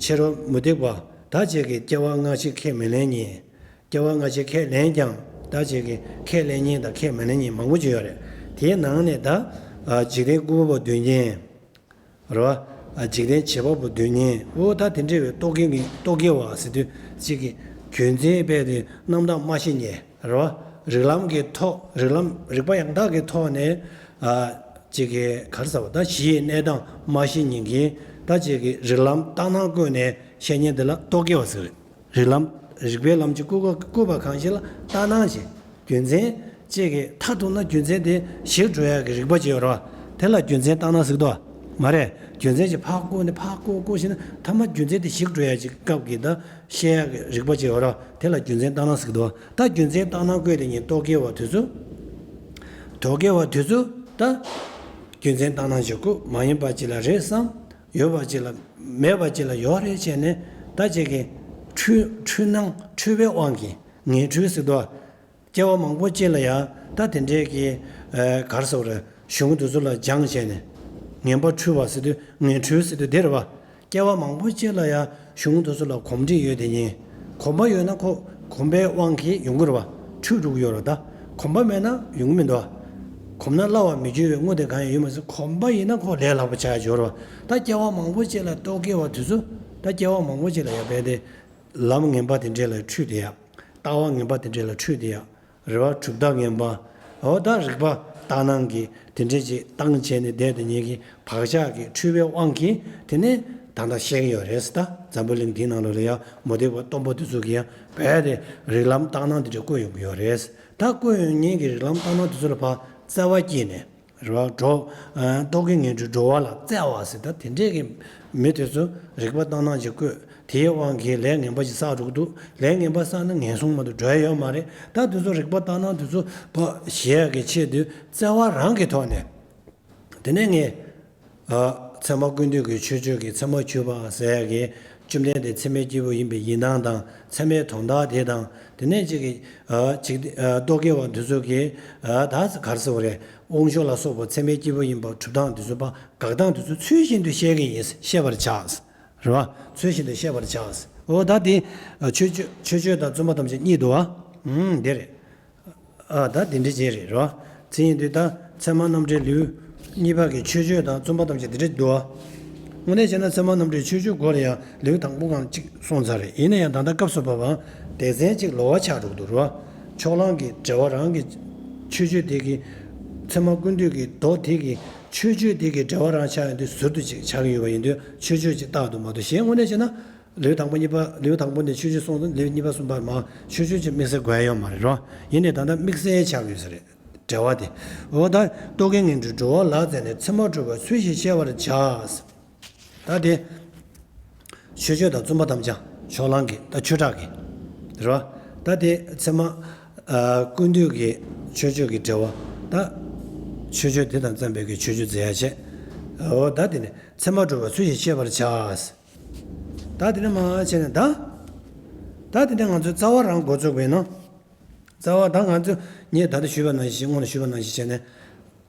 ཕྱི་རོལ་མུ་སྟེགས་པ། ད་ཅིག་གིས་སྐྱེ་བ་སྔ་ཕྱི་ཁས་མི་ལེན་མཁན། སྐྱེ་བ་སྔ་ཕྱི་ཁས་ལེན་ཀྱང་ད་ཅིག་གིས་ཁས་ལེན་མཁན་དང་ཁས་མི་ལེན་མཁན་མང་པོ་ཅིག་ཡོད་རེད། དེའི་ནང་ནས་ད། ཨ། འཇིག་རྟེན་ལྐུགས་པ་སྡོད་མཁན། རེད་བ། ཨ། འཇིག་རྟེན་བྱེད་པ་པོ་སྡོད་མཁན། འོ་ད་དེ་འདྲ་བའི་རྟོག་གེ་ངན། རྟོག་གེ་བ་ཟེར་དུས་ཅིག་གི་རྒྱུ་མཚན་རྦད་དེ་རྣམ་དག་མ་ཤེས་མཁན། རེད་བ། རིགས་ལམ་གྱི་ཐོག་རིགས་ལམ། རིག་པ་ཡང་དག་གི་ཐོག་ནས། ཨ། ཅིག་གི་ག་རེ་ཟེར་བ། ད་གཞི་ཡི་གནས་སྟངས་མ་ཤེས་མཁན་གྱིས་ད་ཅིག་གི་རིགས་ལམ་ལྟར་སྣང་བཀོད་ནས་བཤད་མཁན་དེ་ལ་རྟོག་གེ་བ་ཟེར་བས། རིགས་ལམ། རིགས་པའི་ལམ་གྱིས་བསྐུལ་བ། བསྐུལ་བ་གང་ཞིག་ལ་ལྟར་སྣང་ཞིག་རྒྱུ་མཚན་ཅིག་གིས་མཐར་ཐུག་ན་རྒྱུ་མཚན་དེ་ཞིག་འགྲོ་ཡག་གི་རིག་པ་ཅིག་ཡོད་རེད་བ། དེ་ལ་རྒྱུ་མཚན་ལྟར་སྣང་ཟེར་གི་འདུག་བ། མ་རེད། རྒྱུ་མཚན་ཅིག་ཕར་བསྐུལ་ནས་ཕར་བསྐུལ་བསྐུལ་ཞིག་ན་མཐའ་མ་རྒྱུ་མཚན་དེ་ཞིག་འགྲོ་ཡག་ཅིག་སྐབས་ཀྱི་ད་ཤེས་ཡག་གི་རིག་པ་ཅིག་ཡོད་རེད་བ། དེ་ལ་རྒྱུ་མཚན་ལྟར་སྣང་ཟེར་གི་འདུག་བ། ད་རྒྱུ་མཚན་ལྟར་སྣང་བཀོད་དེ་ཉིད་རྟོག་གེ་བ་དེ་ཚོ། རྟོག་གེ་བ་དེ་ཚོ་ད་རྒྱུ་མཚན་ལྟར་སྣང་ཞིག་བཀོད། མ་ཡིན་པ་ཅིག་ལ་རེད་བསམ། ཡོད་པ་ཅིག་ལ་མེད་པ་ཅིག་ལ་ཡོད་རེད་བྱས་ནས། ད་ཅིག་གི་འཁྲུལ། འཁྲུལ་སྣང་། འཁྲུལ་པའི་དབང་གིས། ངན་འཁྲུལ་ཟེར་དུས། སྐྱེ་བ་མང་པོ་ཅིག་ལ་ཡང་ད་དེ་འདྲའི་གི། ཨ། ག་རེ་ཟེར་དགོས་རེད། གཞུང་དེ་ཚོ་ལ་སྦྱངས་བྱས་ནས། ངན་པ་འཁྲུལ་བ་ཟེར་དུས་ངན་འཁྲུལ་ཟེར་དུས་དེ་རེད་བ། སྐྱེ་བ་མང་པོ་ཅིག་ལ་ཡང་གཞུང་དེ་ཚོ་ལ་གོམས་འདྲིས་ཡོད་དེ་ཉིད། གོམས་པ་ཡོད་ན་ཁོ་གོམས་པའི་དབང་གིས་ཡོང་གི་རེད་བ། འཁྲུལ་འགྲོ་གི་ཡོད་རེད། ད་གོམས་པ་མེད་ན་ཡོང་གི་མི་འདུག་བ། གོམས་ན་སླ་བར་མི་འགྱུར་བའི་དངོས་དེ་གང་ཡང་ཡོད་མ་ཟད། གོམས་པ་ཡིན་ན་ཁོ་ལས་སླ་པོ་ཆགས་ཡག་ཅིག་ཡོད་རེད་བ། ད་སྐྱེ་བ་མང་པོ་ཅིག་ལ་རྟོག་གེ་བ་དེ་ཚོ། ད་སྐྱེ་བ་མང་པོ་ཅིག་ལ་ཡང་རྦད་དེ་ལམ་ངན་པ་དེ་འདྲས་ལ་འཁྲུལ་བསྡད་ཡག་ལྟ་བ་ངན་པ་དེ་འདྲས་ལ་འཁྲུལ་བསྡད་ཡག་རེད་བ། གྲུབ་མཐའ་ངན་པ། འོ་ད་རིག་པ་ལྟར་སྣང་གིས་དེ་འདྲས་ཅིག་བཏང་བྱས་ནས་བསྡད་དེ་ཉིད་ཀྱི་བག་ཆགས་ཀྱི་འཁྲུལ་པའི་དབང་གིས་དེ་ནས་ད་ལྟ་བཤད་ཀྱི་ཡོད་རེད་ཟེར། ད་འཛམ་བུ་གླིང་འདིའི་ནང་ལོགས་ལ་ཡང་མུ་སྟེགས་པ་སྟོང་པ་དེ་ཚོ་གིས་ཡང་རྦད་དེ་རིགས་ལམ་ལྟར་སྣང་དེ་འདྲས་བཀོད་ཡོང་གི་ཡོད་རེད་ཟེར། ད་བཀོད་ཡོང་མཁན་གྱི་རིགས་ལམ་ལྟར་སྣང་དེ་ཚོ་ལ་ཕར་བརྩེ་བ་སྐྱེས་ནས། རེད་བ། འགྲོ། ཨ། རྟོག་གེ་ངན་འགྲོའི་འགྲོ་བ་ལ་བརྩེ་བ་ཟེར། ད་དེ་འདྲས་ཀྱི་མི་དེ་ཚོ་རིག་པ་ལྟར་སྣང་ཅིག་བཀོད། དེའི་དབང་གིས་ལས་ངན་པ་ཞིག་བསགས་འགྲོ་གི་འདུག་ལས་ངན་པ་བསགས་ན་ངན་སོང་མ་གཏོགས་འགྲོ་ཡ་ཡོད་མ་རེད། ད་དེ་ཚོ་རིག་པ་ལྟར་སྣང་དེ་ཚོ་ཕར་ཞི་ཡ་གི་ཆེད་དུ་བརྩེ་བ་རང་གི་ཐོག་ནས། དེ་ནས་ངས། ཨ། ཚད་མ་ཀུན་བཏུས་ཀྱི་མཆོད་བརྗོད་ཀྱི་ཚད་མ་བཅུ་པ་ཟེར་ཡ་གི། བཅོམ་ལྡན་འདས་ཚད་མའི་སྐྱེས་བུ་ཡིན་པའི་ཡིན་སྟངས་དང་། ཚད་མའི་དོན་དག་དེ་དང་། དེ་ནས་ཅིག་གི། ཨ། ཅིག་ཨ། རྟོག་གེ་བ་འདི་ཚོ་གི། ཨ། ད་ག་རེ་ཟེར་བ་རེད། དབང་ཕྱུག་ལ་སོགས་པ་ཚད་མའི་སྐྱེས་བུ་ཡིན་པ་སྒྲུབ་སྟངས་འདི་ཚོ་ཕར་དགག་སྟངས་འདི་ཚོ་ཚུལ་བཞིན་དུ་བཤད་ཀྱི་ཡིན། བཤད་པར་བྱ། རེད་བ། ཚུལ་བཞིན་དུ་བཤད་པར་བྱ། འོ་ད་དེ། ཨ། མཆོད་བརྗོད། མཆོད་བརྗོད་དང་བརྩོན་པ་ཐམས་ཅད་གཉིས་འདུག་བ། ཨུམ། དེ་རེད། ཨ། ད་དེ་འདྲ་བྱས་རེད་རོ། དེ་ཡིན་དུས་ད་ཚད་མ་རྣམ་འགྲེལ་ལེའུ་གཉིས་པ་གི་མཆོད་བརྗོད་དང་བརྩོན་པ་ཐམས་ཅད་དེ་འདྲ་འདུག་ཨ། དངོས་གནས་བྱས་ན་ཚད་མ་རྣམ་འགྲེལ་མཆོད་བརྗོད་སྐོར་ལ་ཡང་ལེའུ་དང་པོ་གང་གཅིག་སོང་ཚར་རེད། ཡིན་ན་ཡང་ད་ལྟ་སྐབས་སུ་བབ་པའང་སྡེ་ཚན་གཅིག་ལོགས་ཀ་ཆགས་འགྲོ་གི་འདུག་རོ། ཕྱོགས་གླང་གི་འགྲེལ་བ་རང་གི་མཆོད་བརྗོད་དེ་གི། ཚད་མ་ཀུན་བཏུས་ཀྱི་མདོ་དེ་གི་མཆོད་བརྗོད་དེ་གི་འགྲེལ་བ་རང་ཆགས་ཡོང་དུས་ཟུར་དུ་ཅིག་ཆགས་ཀྱི་ཡོད་པ་ཡིན་དུས་མཆོད་བརྗོད་ཅིག་རྟག་ཏུ་མ་གཏོགས་གཞན་དངོས་གནས་བྱས་ན། ལེའུ་དང་པོ་གཉིས་པ། ལེའུ་དང་པོ་ནས་མཆོད་བརྗོད་སོང་ཙང་ལེའུ་གཉིས་པ་གསུམ་པ་མར་མཆོད་བརྗོད་ཅིག་དམིགས་བསལ་དགོས་ཡ་ཡོད་མ་རེད་རོ། ཡིན་ནའི་ད་ལྟ་དམིགས་བསལ་ཆགས་ཡོད་ས་རེད། འགྲེལ་བ་དེ། འོ་ད་རྟོག་གེ་ངན་འགྲོའི་འགྲོ་བ་ལ་བརྩེ་ནས་ཚད་མ་སྒྲུབ་པ་ཚུལ་བཞིན་བཤད་པར་བྱ། ད་དེ། མཆོད་བརྗོད་དང་བརྩོན་པ་ཐམས་ཅད་ཕྱོགས་གླང་གི་ད་ཆོས་གྲགས་ཀྱི་རེད་བ། ད་དེ་ཚད་མ། ཨ། ཀུན་བཏུས་ཀྱི་མཆོད་བརྗོད་ཀྱི་འགྲེལ་བ། ད་མཆོད་བརྗོད་དེ་དང་བརྩམས་པའི་གི་མཆོད་བརྗོད་མཛད་ཡ་བྱས། འོ་ད་དེ་ནས་ཚད་མ་སྒྲུབ་པ་ཚུལ་བཞིན་བཤད་པར་བྱ། ད་དེ་ནས་མར་བྱས་ནས་ད། ད་དེ་ནས་ང་ཚོའི་རྩ་བ་རང་འགོ་བཙུགས་པས་ན། རྩ་བ་ད་ང་ཚོ་ངས་ད་ལྟ་ཞུས་པ་ནང་བཞིན། སྔོན་ལ་ཞུས་པ་ནང་བཞིན་བྱས་ནས།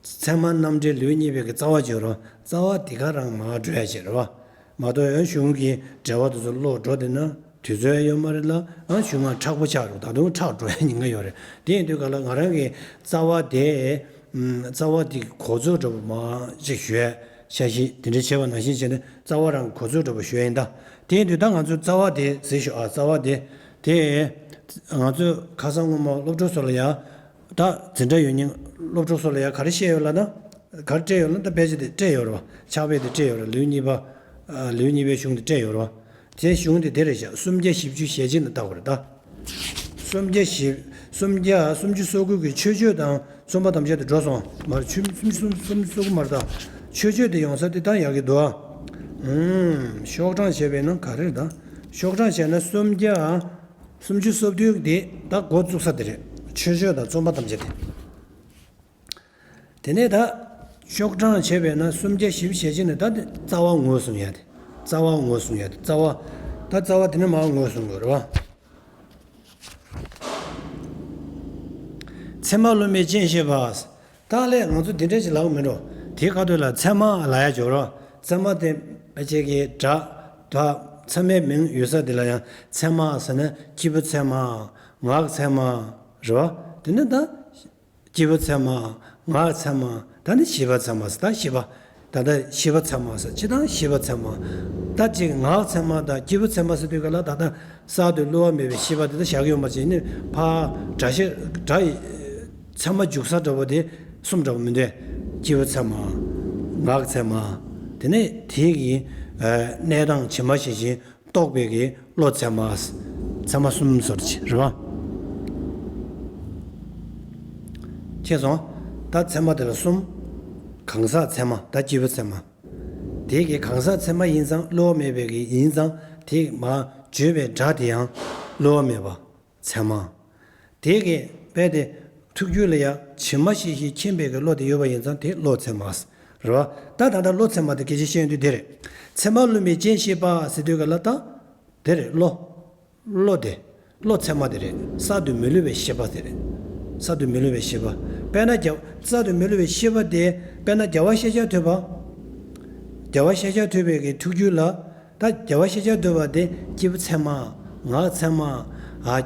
ཚད་མ་རྣམ་འགྲེལ་ལེའུ་གཉིས་པའི་གི་རྩ་བ་བརྗོད་རོགས། རྩ་བ་དེ་ག་རང་མར་འགྲོ་ཡ་བྱེད་རོགས། མ་གཏོགས་ཡང་གཞུང་གི་འགྲེལ་བ་དེ་ཚོ་ཀློག་འགྲོ་བསྡད་ན་དུས་ཚོད་ཡོད་མ་རེད་ལ། ཨ། གཞུང་ང་མཁྲེགས་པོ་ཆགས་རོགས། ད་དུང་མཁྲེགས་འགྲོ་ཡ་ཉེན་ཁ་ཡོད་རེད། དེ་ཡིན་དུས་ག་ལ་ང་རང་གི་རྩ་བ་དེ། ཨུམ། རྩ་བ་དེ་གི་འགོ་ཚུགས་འདྲ་པོ་མར་ཅིག་ཞུ་ཡ། འཆར་གཞི་དེ་འདྲ་བྱས་པ་ནང་བཞིན་བྱས་ནས་རྩ་བ་རང་གི་འགོ་ཚུགས་འདྲ་པོ་ཞུ་ཡ་ཡིན་ད། དེ་ཡིན་དུས་ད་ང་ཚོའི་རྩ་བ་དེ་གཟིགས་ཤོག་ཨ། རྩ་བ་དེ། དེ། ང་ཚོས་ཁ་སང་སྔོན་མ་སློབ་ཕྲུག་ཚོ་ལ་ཡ། ད་འཛིན་གྲྭ་ཡོད་མཁན་སློབ་ཕྲུག་ཚོ་ལ་ཡ་ག་རེ་བཤད་ཡོད་ལབ་ན། ག་རེ་སྤྲད་ཡོད་ལབ་ན། ད་དཔེ་ཆ་དེ་སྤྲད་ཡོད་རེད་བ། ཕྱག་དཔེ་དེ་སྤྲད་ཡོད་རེད། ལེའུ་གཉིས་པ། ཨ། ལེའུ་གཉིས་པའི་གཞུང་དེ་སྤྲད་ཡོད་རེད་བ། དེ་གཞུང་དེ་དེ་རེད་བཞག་སུམ་བརྒྱ་བཞི་བཅུ་ཞེ་གཅིག་ནས་བལྟ་དགོས་རེད་ད། སུམ་བརྒྱ་བཞི། སུམ་བརྒྱ། སུམ་ཅུ་སོ་དགུ་གི་མཆོད་བརྗོད་དང་བརྩོན་པ་ཐམས་ཅད་དུ་འགྲོ་སོང་། མར་ཆུ་སུམ་ཅུ་སོ་དགུ་མར་ད། མཆོད་བརྗོད་དེ་ཡོང་ས་དེ་ད་ཡག་གི་འདུག་ཨ། ཨུམ། ཤོག་གྲངས་བྱས་པས་ན་ག་རེ་རེད་ད། ཤོག་གྲངས་བྱས་ན་སུམ་བརྒྱ། སུམ་ཅུ་སོ་བདུན་དེ་ད་འགོ་བཙུགས་ས་དེ་རེད། མཆོད་བརྗོད་དང་བརྩོན་པ་ཐམས་ཅད་དེ། དེ་ནས་ད་ཤོག་གྲངས་བྱས་པས་ན་སུམ་བརྒྱ་བཞི་བཅུ་ཞེ་གཅིག་ནས་ད་དེ་རྩ་བ་ངོས་བཟུང་ཡ་དེ། རྩ་བ་ངོས་བཟུང་ཡ་དེ། རྩ་བ། ད་རྩ་བ་དེ་ནས་མར་ངོས་བཟུང་དགོས་རེད་བ། ཚད་མ་སློབ་མའི་སྤྱན་ཤེས་པ། ད་ལས་ང་ཚོ་འདི་འདྲ་ཞིག་ལབ་མི་འགྲོ། དེའི་ཁ་ཐུག་ལ་ཚད་མ་ལབ་ཡ་འཇོག་རོགས། ཚད་མ་དེ་ཕལ་ཆེར་གྱི་སྒྲ། ད་ཚད་མའི་མིང་ཡོད་ས་དེ་ལ་ཡང་ཚད་མ་ཟེར་ན་སྐྱེས་བུ་ཚད་མ། ངག་ཚད་མ། རེད་བ། དེ་ནས་ད། སྐྱེས་བུ་ཚད་མ། ངག་ཚད་མ། ད་ནི་ཤེས་པ་ཚད་མ་ཟེར། ད་ཤེས་པ། ད་ལྟ་ཤེས་པ་ཚད་མ་ཟེར། སྤྱིར་བཏང་ཤེས་པ་ཚད་མ། ད་ཅིག་ངག་ཚད་མ་དང་སྐྱེས་བུ་ཚད་མ་ཟེར་དུས་ག་ལ་ད་ལྟ་གསར་དུ་བསླུ་བ་མེད་པའི་ཤེས་པ་དེ་ད་བཞག་གི་ཡོད་མ་རེད། ནི་ཕར་སྒྲ་ཤེས་སྒྲ་ཡི་ཚད་མ་འཇུག་ས་འདྲ་པོ་དེ་གསུམ་འདྲ་པོ་མི་འདུག་སྐྱེས་བུ་ཚད་མ། ངག་ཚད་མ། དེ་ནས་དེ་གི་ཨ་གནས་སྟངས་ཇི་མ་ཇི་བཞིན་རྟོགས་པའི་གི་བློ་ཚད་མ། ཚད་མ་གསུམ་ཟེར་གྱི་རེད་བ། ཁྱེད་སོང་། ད་ཚད་མ་དེ་ལ་གསུམ། གང་ཟག་ཚད་མ་དང་སྐྱེས་བུ་ཚད་མ། དེ་གི་གང་ཟག་ཚད་མ་ཡིན་ཙང་བསླུ་བ་མེད་པའི་གི་ཡིན་ཙང་དེ་མར་བརྗོད་པའི་སྒྲ་དེ་ཡང་བསླུ་བ་མེད་པ། ཚད་མ། དེ་གི་དཔེ་དེ་ཐུགས་རྒྱུད་ལ་ཡང་ཇི་མ་ཇི་བཞིན་མཁྱེན་པའི་གི་བློ་དེ་ཡོད་པ་ཡིན་ཙང་དེ་བློ་ཚད་མ། རེད་བ། ད་ད་ལྟ་བློ་ཚད་མ་དེ་སྐད་ཆ་བཤད་དུས་དེ་རེད། ཚད་མ་བསླུ་མེད་སྤྱན་ཤེས་པ་ཟེར་དུས་ག་ལ་ད། དེ་རེད་བློ། བློ་དེ། བློ་ཚད་མ་དེ་རེད། གསར་དུ་མི་བསླུ་བའི་ཤེས་པ་དེ་རེད། གསར་དུ་མི་བསླུ་བའི་ཤེས་པ། དཔེར་ན་རྒྱ། གསར་དུ་མི་བསླུ་བའི་ཤེས་པ་དེ་དཔེར་ན་རྒྱལ་བ་ཤཱཀྱ་ཐུབ་པ། རྒྱལ་བ་ཤཱཀྱ་ཐུབ་པའི་གི་ཐུགས་རྒྱུད་ལ། ད་རྒྱལ་བ་ཤཱཀྱ་ཐུབ་པ་དེ་སྐྱེས་བུ་ཚད་མ། ངག་ཚད་མ། ཨ།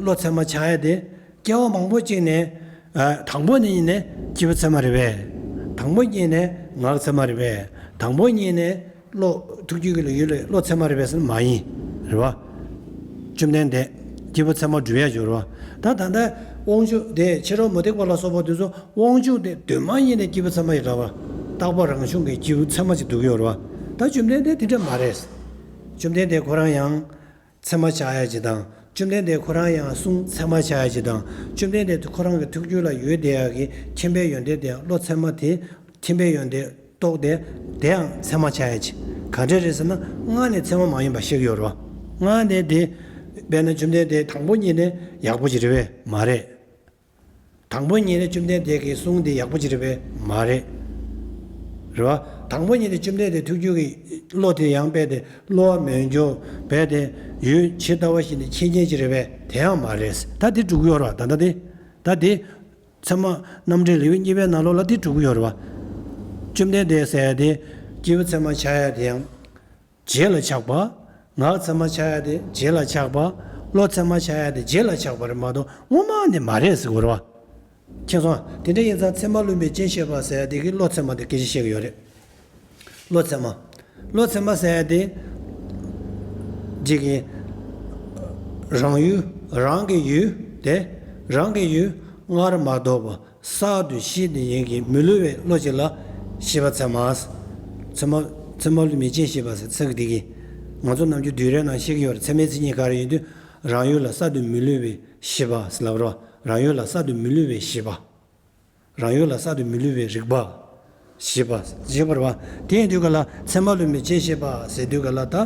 བློ་ཚད་མ་ཆགས་ཡ་དེ། སྐྱེ་བ་མང་པོ་གཅིག་ནས། ཨ། དང་པོ་ནས་ཡིན་ནས་སྐྱེས་བུ་ཚད་མ་རེད་པས། དང་པོ་ཉིད་ནས་ངག་ཚད་མ་རེད་པས། དང་པོ་ཉིད་ནས་བློ་ཐུགས་རྒྱུད་ཀྱི་ལ་ཡུལ་ལ་བློ་ཚད་མ་རེད་པས་ཟེར་ན་མ་ཡིན། རེད་བ། བཅོམ་ལྡན་འདས་སྐྱེས་བུ་ཚད་མ་སྒྲུབ་ཡ་སྦྱོར་བ། ད་ད་ལྟ་དབང་ཕྱུག་དེ་ཕྱི་རོལ་མུ་སྟེགས་པ་ལ་སོགས་པ་དེ་ཚོ་དབང་ཕྱུག་དེ་གདོད་མ་ཉིད་ནས་སྐྱེས་བུ་ཚད་མ་ཡིན་ར་བ། རྟག་པ་རང་བྱུང་གི་སྐྱེས་བུ་ཚད་མ་ཅིག་འདུག་ཡོད་རེད་བ། ད་བཅོམ་ལྡན་འདས་དེ་འདྲ་མ་རེད། བཅོམ་ལྡན་འདས་ཁོ་རང་ཡང་། ཚད་མ་ཆགས་ཡ་ཅིག་དང་ བཅོམ་ལྡན་འདས་ཁོ་རང་ཡང་གསུང་ཚད་མ་ཆགས་ཡ་ཅིག་དང་། བཅོམ་ལྡན་འདས་ཁོ་རང་གི་ཐུགས་རྒྱུད་ལ་ཡོད་བསྡད་ཡ་གི་མཁྱེན་པའི་ཡོན་ཏན་དེ་ཡང་བློ་ཚད་མ་དེ། མཁྱེན་པའི་ཡོན་ཏན་རྟོགས་ཏེ་དེ་ཡང་ཚད་མ་ཆགས་ཡ་ཅིག་ག་འདྲ་རེད་ཟེར་ན། སྔར་ནས་ཚད་མ་མ་ཡིན་པ་བཤད་ཀྱི་ཡོད་རེད་བ། སྔར་ནས་དེ། དཔེར་ན་བཅོམ་ལྡན་འདས་དང་པོ་ཉིད་ནས་ཡག་པོ་ཅིག་རེད་པས་མ་རེད། དང་པོ་ཉིད་ནས་བཅོམ་ལྡན་འདས་ཀྱི་གསུང་དེ་ཡག་པོ་ཅིག་རེད་པས་མ་རེད། རེད་བ། དང་པོ་ཉིད་ནས་བཅོམ་ལྡན་འདས་ཐུགས་རྒྱུད་ཀྱི་བློ་དེ་ཡང་རྦད་དེ་བསླུ་བ་མེད་རྒྱུ་རྦད་དེ་ཡུལ་ཇི་ལྟ་བ་བཞིན་དུ་མཁྱེན་མཁན་ཅིག་རེད་པས་དེ་ཡང་མ་རེད། ད་དེ་འགྲུབ་ཀྱི་ཡོད་རེད་བ། ད་ལྟ་དེ། ད་དེ། ཚད་མ་རྣམ་འགྲེལ་ལེའུ་གཉིས་པའི་ནང་ལོགས་ལ་དེ་འགྲུབ་ཀྱི་ཡོད་རེད་བ། བཅོམ་ལྡན་འདས་ཟེར་ཡ་དེ་སྐྱེས་བུ་ཚད་མ་ཆགས་ཡ་དེ་ཡང་རྗེས་ལ་ཆགས་པ། ངག་ཚད་མ་ཆགས་ཡ་དེ་རྗེས་ལ་ཆགས་པ། བློ་ཚད་མ་ཆགས་ཡ་དེ་རྗེས་ལ་ཆགས་པ་རེད་མ་གཏོགས་སྔོན་མ་ནས་མ་རེད་ཟེར་གྱི་ཡོད་རེད་བ། མཁྱེན་སོང་ཨ། དེ་འདྲ་ཡིན་ཙང་ཚད་མ་ལུས་མེད་རྐྱེན་ཤེས་པ་ཟེར་ཡ་དེ་གི་བློ་ཚད་མ་དེ་སྐད་ཆ་བཤད་ཀྱི་ཡོད་རེད། བློ་ཚད་མ། བློ་ཚད་མ་ཟེར་ཡ་དེ། གཅིག་གིས། རང་ཡུལ། རང་གི་ཡུལ་དེ། རང་གི་ཡུལ་སྔར་མ་རྟོགས་པ་གསར་དུ་ཤེས་ནས་ཡིན་གྱི་མི་བསླུ་བའི་བློ་ཅིག་ལ་ཤེས་པ་ཚད་མ། ཚད་མ། ཚད་མ་ལུས་མེད་རྐྱེན་ཤེས་པ་ཟེར་ཚིག་འདི་གིས། ང་ཚོ་ནམ་རྒྱུན་བསྡུས་གྲྭའི་ནང་བཤད་ཀྱི་ཡོད་རེད། ཚད་མའི་མཚན་ཉིད་ག་རེ་ཡིན་དུས། རང་ཡུལ་ལ་གསར་དུ་མི་བསླུ་བའི་ཤེས་པ་ཟེར་ལབ་རོ། རང་ཡུལ་ལ་གསར་དུ་མི་བསླུ་བའི་ཤེས་པ། རང་ཡུལ་ལ་གསར་དུ་མི་བསླུ་བའི་རིག་པ། ཤེས་པ། ཤེས་པ་རེད་བ། དེ་ཡིན་དུས་ག་ལ་ཚད་མ་ལུས་མེད་རྐྱེན་ཤེས་པ་ཟེར་དུས་ག་ལ་ད།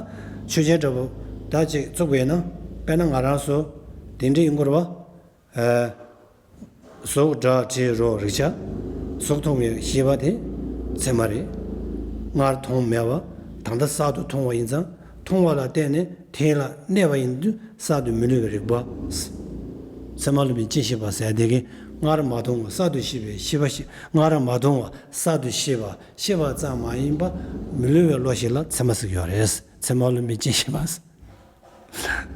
ཆོས་ཅན་འདྲ་པོ། ད་ཅིག་བཙུགས་པ་ཡིན་ན། དཔེར་ན་ང་རང་ཚོ། དེ་འདྲ་ཡིན་དགོས་རེད་བ། ཨ། གཟུགས་སྒྲ་དྲི་རོ་རེག་བྱ། གཟུགས་མཐོང་བའི་ཤེས་པ་དེ། ཚད་མ་རེད། སྔར་མཐོང་མེད་པ། ད་ལྟ་གསར་དུ་མཐོང་བ་ཡིན་ཙང་། མཐོང་བ་ལ་བརྟེན་ནས་དེ་ལ་གནས་པ་ཡིན་དུས་གསར་དུ་མི་བསླུ་བའི་རིག་པ། ཚད་མ་ལུས་མེད་རྐྱེན་ཤེས་པ་ཟེར་དེ་གིས་སྔར་མ་མཐོང་བ་གསར་དུ་ཤེས་པའི་ཤེས་པ་ཞིག་སྔར་མ་མཐོང་བ་གསར་དུ་ཤེས་པ་ཤེས་པ་ཙམ་མ་ཡིན་པ་མི་བསླུ་བའི་བློ་ཞིག་ལ་ཚད་མ་ཟེར་གྱི་ཡོད་རེད། ཚད་མ་ལུས་མེད་རྐྱེན་ཤེས་པ།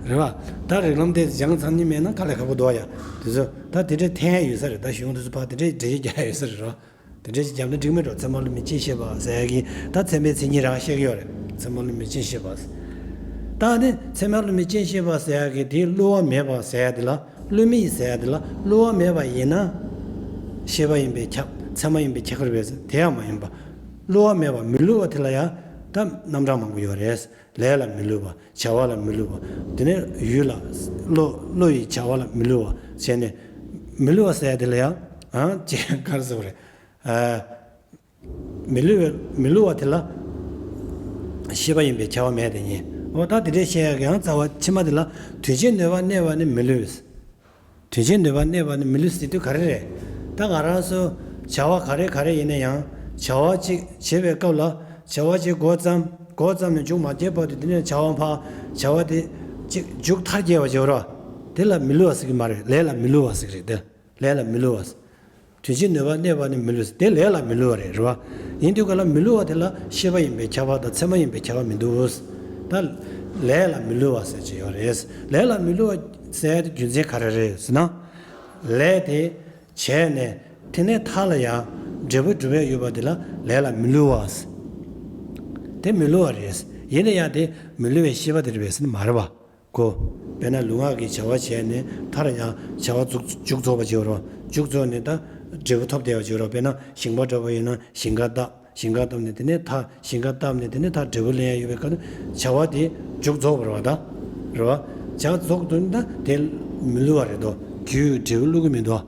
རེད་བ། ད་རིགས་ལམ་དེ་སྦྱངས་ཚར་ནི་མེད་ན་དཀའ་ལས་ཁག་པོ་འདུག་ཡ། དེ་ཚོ་ད་དེ་འདྲའི་འཐེན་ཡ་ཡོད་ས་རེད། ད་གཞུང་དེ་ཚོ་ཕར་དེ་འདྲའི་འགྲེལ་བཤད་རྒྱག་ཡ་ཡོད་ས་རེད་རོ། དེ་འདྲ་ཞིག་བརྒྱབ་ན་འགྲིག་མི་འགྲོ། ཚད་མ་ལུས་མེད་རྐྱེན་ཤེས་པ་ཟེར་ཡ་གི་ད་ཚད་མའི་མཚན་ཉིད་རང་བཤད་ཀྱི་ཡོད་རེད། ཚད་མ་ལུས་མེད་རྐྱེན་ཤེས་པ་ཟེར། ད་ནི་ཚད་མ་ལུས་མེད་རྐྱེན་ཤེས་པ་ཟེར་ཡ་གི་དེ་བསླུ་བ་མེད་པ་ཟེར་ཡ་དེ་ལ། བསླུ་མེད་ཟེར་ཡ་དེ་ལ་བསླུ་བ་མེད་པ་ཡིན་ན། ཤེས་པ་ཡིན་པས་ཁྱབ། ཚད་མ་ཡིན་པས་ཁྱབ་ཀྱི་རེད་པས་ཟེར་དེ་ཡང་མ་ཡིན་པ། བསླུ་བ་མེད་པ་མི་བསླུ་བ་དེ་ལ་ཡང་ད་རྣམ་གྲངས་མང་པོ་ཡོད་རེད། ལས་ལ་མི་བསླུ་བ། བྱ་བ་ལ་མི་བསླུ་བ། དེ་ནས་ཡུལ་ལ། བློ། བློ་ཡི་བྱ་བ་ལ་མི་བསླུ་བ་བྱས་ནས། མི་བསླུ་བ་ཟེར་ཡ་དེ་ལ་ཡང་། ཨང་། ཅེས་ག་རེ་ཟེར་བ་རེད། ཨ། མི་བསླུ་བའི། མི་བསླུ་བ་དེ་ལ་ཤེས་པ་ཡིན་པས་ཁྱབ་པ་མེད་དེ་ཉིད། འོ་ད་དེ་འདྲའི་བཤད་ཡ་གི་ཡང་རྩ་བ་ཕྱི་མ་དེ་ལ་དོན་བྱེད་ནུས་པ་གནས་པ་ནི་མི་བསླུ། དོན་བྱེད་ནུས་པ་གནས་པ་ནི་མི་བསླུ་ཟེར་དུས་ག་རེ་རེད། ད་ང་རང་ཚོ་བྱ་བ་ག་རེ་ག་རེ་ཡིན་ན་ཡང་བྱ་བ་གཅིག་བྱེད་པའི་སྐབས་ལ་བྱ་བ་གཅིག་འགོ་བརྩམས། འགོ་བརྩམས་ནས་མཇུག་མ་བསྐྱལ་བར་དུ་དེ་ནས་བྱ་བ་འཕར། བྱ་བ་དེ་གཅིག་མཇུག་མཐར་སྐྱེལ་བ་བྱེད་རོགས། དེ་ལ་མི་བསླུ་བ་ཟེར་གྱི་མ་རེད། ལས་ལ་མི་བསླུ་བ་ཟེར་གྱི་རེད་དེ། ལས་ལ་མི་བསླུ་བ། དོན་བྱེད་ནུས་པ་གནས་པ་ནི་མི་བསླུ། དེ་ལས་ལ་མི་བསླུ་བ་རེད། རེད་བ། ཡིན་དུས་ག་ལ་མི་བསླུ་བ་དེ་ལ་ཤེས་པ་ཡིན་པས་ཁྱབ་པ་དང་ཚད་མ་ཡིན་པས་ཁྱབ་པ་མི་འདུག་ད་ལས་ལ་མི་བསླུ་བ་ཟེར་གྱི་ཡོད་རེད། ལས་ལ་མི་བསླུ་བ་ཟེར་ཡ་དེ་རྒྱུ་མཚན་ག་རེ་རེད་ཟེར་ན། ལས་དེ་བྱས་ནས་དེ་ནས་མཐའ་ལ་ཡང་འབྲས་བུ་འགྲུབ་ཡ་ཡོད་པ་དེ་ལ་ལས་ལ་མི་བསླུ་བ་ཟེར། དེ་མི་བསླུ་བ་རེད། ཡིན་ན་ཡང་དེ་མི་བསླུ་བའི་ཤེས་པ་དེ་རེད་པས་ཟེར་ན་མ་རེད་བ། གོ། དཔེར་ན་ལུས་ངག་གི་བྱ་བ་བྱས་ནས་མཐར་ཡང་བྱ་བ་མཇུག་མཇུག་རྫོགས་པ་བྱེད་རོགས། མཇུག་རྫོགས་ནས་ད་འབྲས་བུ་ཐོབ་བསྡད་པ་བྱེད་རོགས། དཔེར་ན་ཞིང་པ་འདྲ་པོ་ཡིན་ན་ཞིང་ཁ་བཏབ། ཞིང་ཁ་བཏབ་ནས་དེ་ནས་ད་ཞིང་ཁ་བཏབ་ནས་དེ་ནས་ད་འབྲས་བུ་ལེན་ཡ་ཡོད་པའི་སྐབས་ནས་བྱ་བ་དེ་མཇུག་རྫོགས་པ་རེད་བ་ད། རེད་བ། བྱ་རྫོགས་དུས་ད་དེ་མི་བསླུ་བ་རེད་དོ། རྒྱུའི་འབྲས་བུ་བསླུ་གི་མི་འདུག་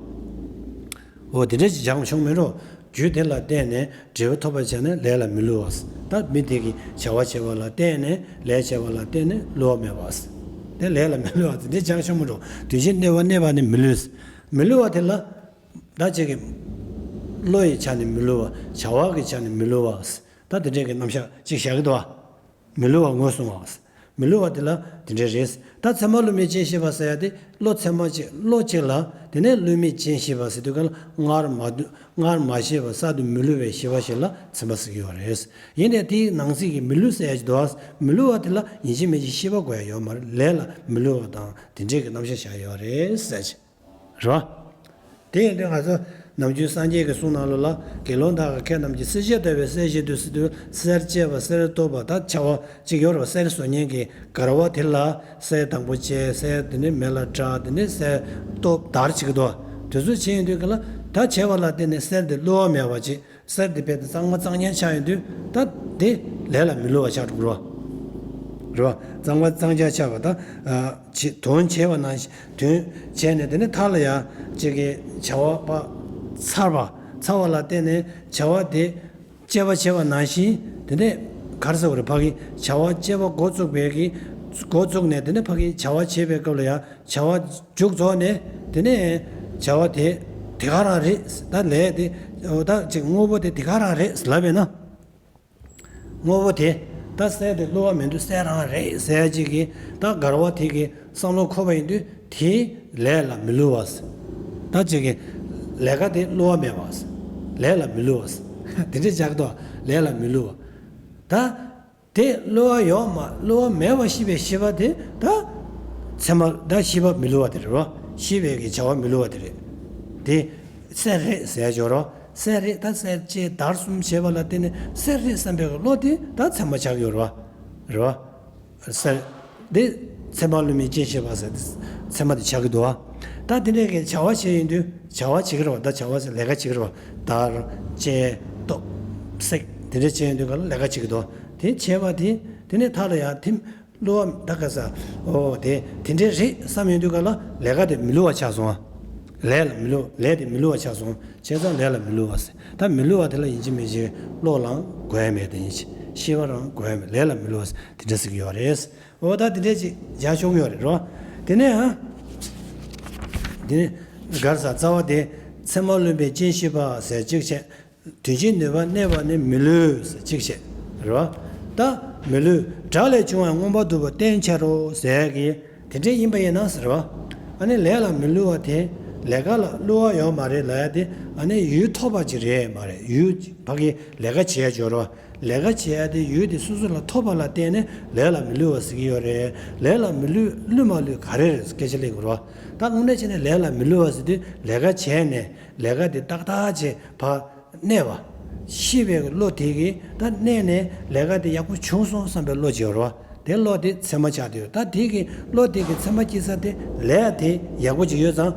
འོ་དེ་འདྲ་ཅིག་སྦྱངས་བྱུང་མེད་རོགས། རྒྱུ་དེ་ལ་བརྟེན་ནས་འབྲས་བུ་ཐོབ་པར་བྱས་ནས་ལས་ལ་མི་བསླུ་བ། ད་མི་དེ་གིས་བྱ་བ་བྱས་པ་ལ་བརྟེན་ནས་ལས་བྱས་པ་ལ་བརྟེན་ནས་བསླུ་བ་མེད་པ། དེ་ལས་ལ་མི་བསླུ་བ་དེ་འདྲའི་ཅང་ཤོང་མི་འགྲོ། དོན་བྱེད་གནས་པ་གནས་པ་ནི་མི་བསླུ། མི་བསླུ་བ་དེ་ལ་ད་ཅིག་གི་བློ་ཡི་ཆ་ནས་མི་བསླུ་བ། བྱ་བ་གི་ཆ་ནས་མི་བསླུ་བ། ད་དེ་འདྲའི་གི་རྣམ་གཞག་ཅིག་བཞག་གི་འདུག་བ། མི་བསླུ་བ་ངོས་བཟུང་བ། མི་བསླུ་བ་དེ་ལ་དེ་འདྲ་རེད། ད་ཚད་མ་བསླུ་མེད་རྐྱེན་ཤེས་པ་ཟེར་ཡ་དེ་བློ་ཚད་མ་གཅིག་བློ་གཅིག་ལ་དེ་ནས་བསླུ་མེད་རྐྱེན་ཤེས་པ་ཟེར་དུས་ག་ལ་སྔར་མ་བསླུ་སྔར་མ་ཤེས་པ་གསར་དུ་མི་བསླུ་བའི་ཤེས་པ་ཞིག་ལ་ཚད་མ་ཟེར་གྱི་ཡོད་རེད། ཡིན་ནའི་དེའི་ནང་གསེས་ཀྱི་མི་བསླུ་ཟེར་ཡ་ཞིག་འདུག་མི་བསླུ་བ་དེ་ལ་ཡིན་གཅིག་མིན་གཅིག་ཤེས་པ་དགོས་ཡ་ཡོད་མ་རེད། ལས་ལ་མི་བསླུ་བ་དང་དེ་འདྲའི་གི་རྣམ་གཞག་བཞག་ཡོད་རེད་ཟེར་གྱི། རེད་བ། དེ་ཡིན་དུས་ང་ཚོ་ནམ་རྒྱུན་སངས་རྒྱས་ཀྱི་གསུང་ནང་ལོགས་ལ་དགེ་སློང་དག་གིས་ཁྱེད་རྣམས་ཀྱིས་གསེར་ཕྱེ་ལྟ་བུའི་སེམས་བསྐྱེད་དུ་ཟེར་དུས་གསེར་བཅད་པ་གསེར་གཏོར་བ་ད་བྱ་བ་གཅིག་ཡོད་རེད་བ། གསེར་བཟོ་མཁན་གྱི་གར་བ་དེ་ལ་གསེར་དང་པོ་བཅད། གསེར་དེ་ནས་མེ་ལ་བསྲེགས། དེ་ནས་གསེར་གཏོར་བརྡར་བྱེད་ཀྱི་འདུག་དེ་ཚོ་བྱེད་ཡོང་དུས་ག་ལ་ད་བྱས་པ་ལ་བརྟེན་ནས་གསེར་དེ་བསླུ་བ་མེད་པ་ཅིག་གསེར་དེ་རྦད་དེ་གཙང་མ་གཙང་རྐྱང་ཆགས་ཡོང་དུས་ད་དེ་ལས་ལ་མི་བསླུ་བ་ཆགས་འགྲོ་གི་རེད་བ། རེད་བ། གཙང་བ་གཙང་རྐྱང་ཆགས་པ་དང་། ཨ། བྱེད། དོན་བྱས་པ་ནང་བཞིན། དོན་བྱས་ནས་དེ་ནས་མཐའ་ལ་ཡང་གཅིག་གི་བྱ་བ་པ་ཚར་བ། ཚར་བ་ལ་བརྟེན་ནས་བྱ་བ་དེ་སྤྱད་པ་བྱས་པ་ནང་བཞིན། དེ་ནས་ག་རེ་ཟེར་དགོས་རེད། ཕ་གི་བྱ་བ་སྤྱད་པ་འགོ་བཙུགས་པའི་གི། འགོ་བཙུགས་ནས་དེ་ནས་ཕ་གི་བྱ་བ་བྱེད་པའི་སྐབས་ལ་ཡང་བྱ་བ་མཇུག་རྫོགས་ནས། དེ་ནས་བྱ་བ་དེ་དེ་ག་རང་རེད། ད་ལས་དེ། ད་ཅིག་དངོས་པོ་དེ་དེ་ག་རང་རེད་ལབ་པས་ན། དངོས་པོ་དེ། ད་གསེར་དེ་བསླུ་བ་མི་འདུག་གསེར་རང་རེད་ཟེར་ཅིག་གིས། ད་འགལ་བ་དེ་གི་བསམ་བློ་འཁོར་བ་ཡིན་དུས། དེ་ལས་ལ་མི་བསླུ་བ་ཟེར། ད་ཅིག་གི་ལས་ཀ་དེ་བསླུ་བ་མེད་པ་ཟེར། ལས་ལ་མི་བསླུ་བ་ཟེར། དེ་འདྲ་ཅིག་འདུག་ལས་ལ་མི་བསླུ་བ། ད་དེ་བསླུ་བ་ཡོད་མ། བསླུ་བ་མེད་པ་ཤེས་པའི་ཤེས་པ་དེ། ད་ཚད་མ། ད་ཤེས་པ་མི་བསླུ་བ་དེ་རེད་བ། ཤེས་པའི་གི་བྱ་བ་མི་བསླུ་བ་དེ་རེད། དེ་གསེར་རེད་ཟེར་ཡ་ཅིག་ཡོད་རེད་བ། གསེར་རེད། ད་གསེར་བཅས་དར་གསུམ་བྱས་པ་ལ་བརྟེན་ནས་གསེར་རེད་བསམ་པའི་བློ་དེ་ད་ཚད་མ་ཆགས་ཡོད་རེད་བ། རེད་བ། གསེར་དེ་ཚད་མ་བསླུ་མེད་རྐྱེན་ཤེས་པ་ཟེར། ཚད་མ་དེ་ཆགས་ཀྱི་འདུག་བ། ད་དེ་འདྲའི་གི་བྱ་བ་བྱས་ཡོང་དུས། བྱ་བ་བྱེད་ཀྱི་རེད་བ། ད་བྱ་བ་ཟེར། ལས་ཀ་བྱེད་ཀྱི་རེད་བ། དར། བཅས། གཏུབ། བསྲེག་དེ་འདྲ་བྱས་ཡོང་དུས་ག་ལ་ལས་ཀ་བྱེད་ཀྱི་འདུག་དེ་བྱས་པ་དེ། དེ་ནས་མཐའ་ལ་ཡང་དེ་བསླུ་བ། ད་ག་ས། ཨོ། དེ་དེ་འདྲའི་རེད་བསམ་ཡོང་དུས་ག་ལ་ལས་ཀ་དེ་མི་བསླུ་བ་ཆགས་སོང་བ། ལས་ལ་མི་བསླུ། ལས་དེ་མི་བསླུ་བ་ཆགས་སོང་། བྱས་ཙང་ལས་ལ་མི་བསླུ་བ་ཟེར། ད་མི་བསླུ་བ་དེ་ལ་ཡིན་གཅིག་མིན་གཅིག་བློ་ལའང་གོ་ཡ་མེད། དེ་ཡིན་གཅིག་ཤེས་པ་རང་གོ་ཡ་མེད། ལས་ལ་མི་བསླུ་བ་ཟེར་དེ་འདྲ་ཟེར་གྱི་ཡོད་རེད། འོ། ད་དེ་འདྲ་ཅིག་བྱ་ཆོག་གི་ཡོད་རེད་རོ། དེ་ནས་ཨ། དེ་ནས་ག་རེ་ཟེར། རྩ་བ་དེ་ཚད་མ་བསླུ་མེད་རྐྱེན་ཤེས་པ་ཟེར་གཅིག་བྱས། དོན་བྱེད་ནུས་པ་གནས་པ་ནི་མི་བསླུ་ཟེར་གཅིག་བྱས། རེད་བ། ད་མི་བསླུ། སྒྲ་ལས་བྱུང་བའི་མངོན་པར་འདུ་བ་བསྟན་བྱ་རོ་ཟེར་གི། དེ་འདྲ་ཡིན་པ་ཡིན་ན་ཟེར་བ། ཨ་ནི་ལས་ལ་མི་བསླུ་བ་དེ། ལས་ཀ་ལ་བསླུ་བ་ཡོད་མ་རེད་ལབ་ཡ་དེ། ཨ་ནི་ཡུལ་ཐོབ་པ་ཅིག་རེད་མ་རེད། ཡུལ་ཕ་གི་ལས་ཀ་བྱེད་ཡ་ཅིག་ཡོད་རེད་བ། ལས་ཀ་བྱེད་ཡ་དེ་ཡུལ་དེ་སོ་སོ་ལ་ཐོབ་པ་ལ་བརྟེན་ནས་ལས་ལ་མི་བསླུ་བ་ཟེར་གྱི་ཡོད་རེད། ལས་ལ་མི་བསླུ། བསླུ་མ་བསླུ་ག་རེ་རེད་སྐད་ཆ་སླེབས་དགོས་རེད་བ། ད་དངོས་གནས་བྱས་ན་ལས་ལ་མི་བསླུ་བ་ཟེར་དུས་ལས་ཀ་བྱས་ནས་ལས་ཀ་དེ་ཏག་ཏག་བྱས་ཕར་གནས་པ། ཤེས་པའི་བློ་དེ་གིས་ད་གནས་ནས་ལས་ཀ་དེ་ཡག་པོ་བྱུང་སོང་བསམ་པའི་བློ་ཅིག་ཡོད་རེད་བ། དེ་བློ་དེ་ཚད་མ་ཆགས་བསྡད་ཡོད། ད་དེ་གི་བློ་དེ་གི་ཚད་མ་སྐྱེ་ས་དེ་ལས་དེ་ཡག་པོ་ཅིག་ཡོད་ཙང་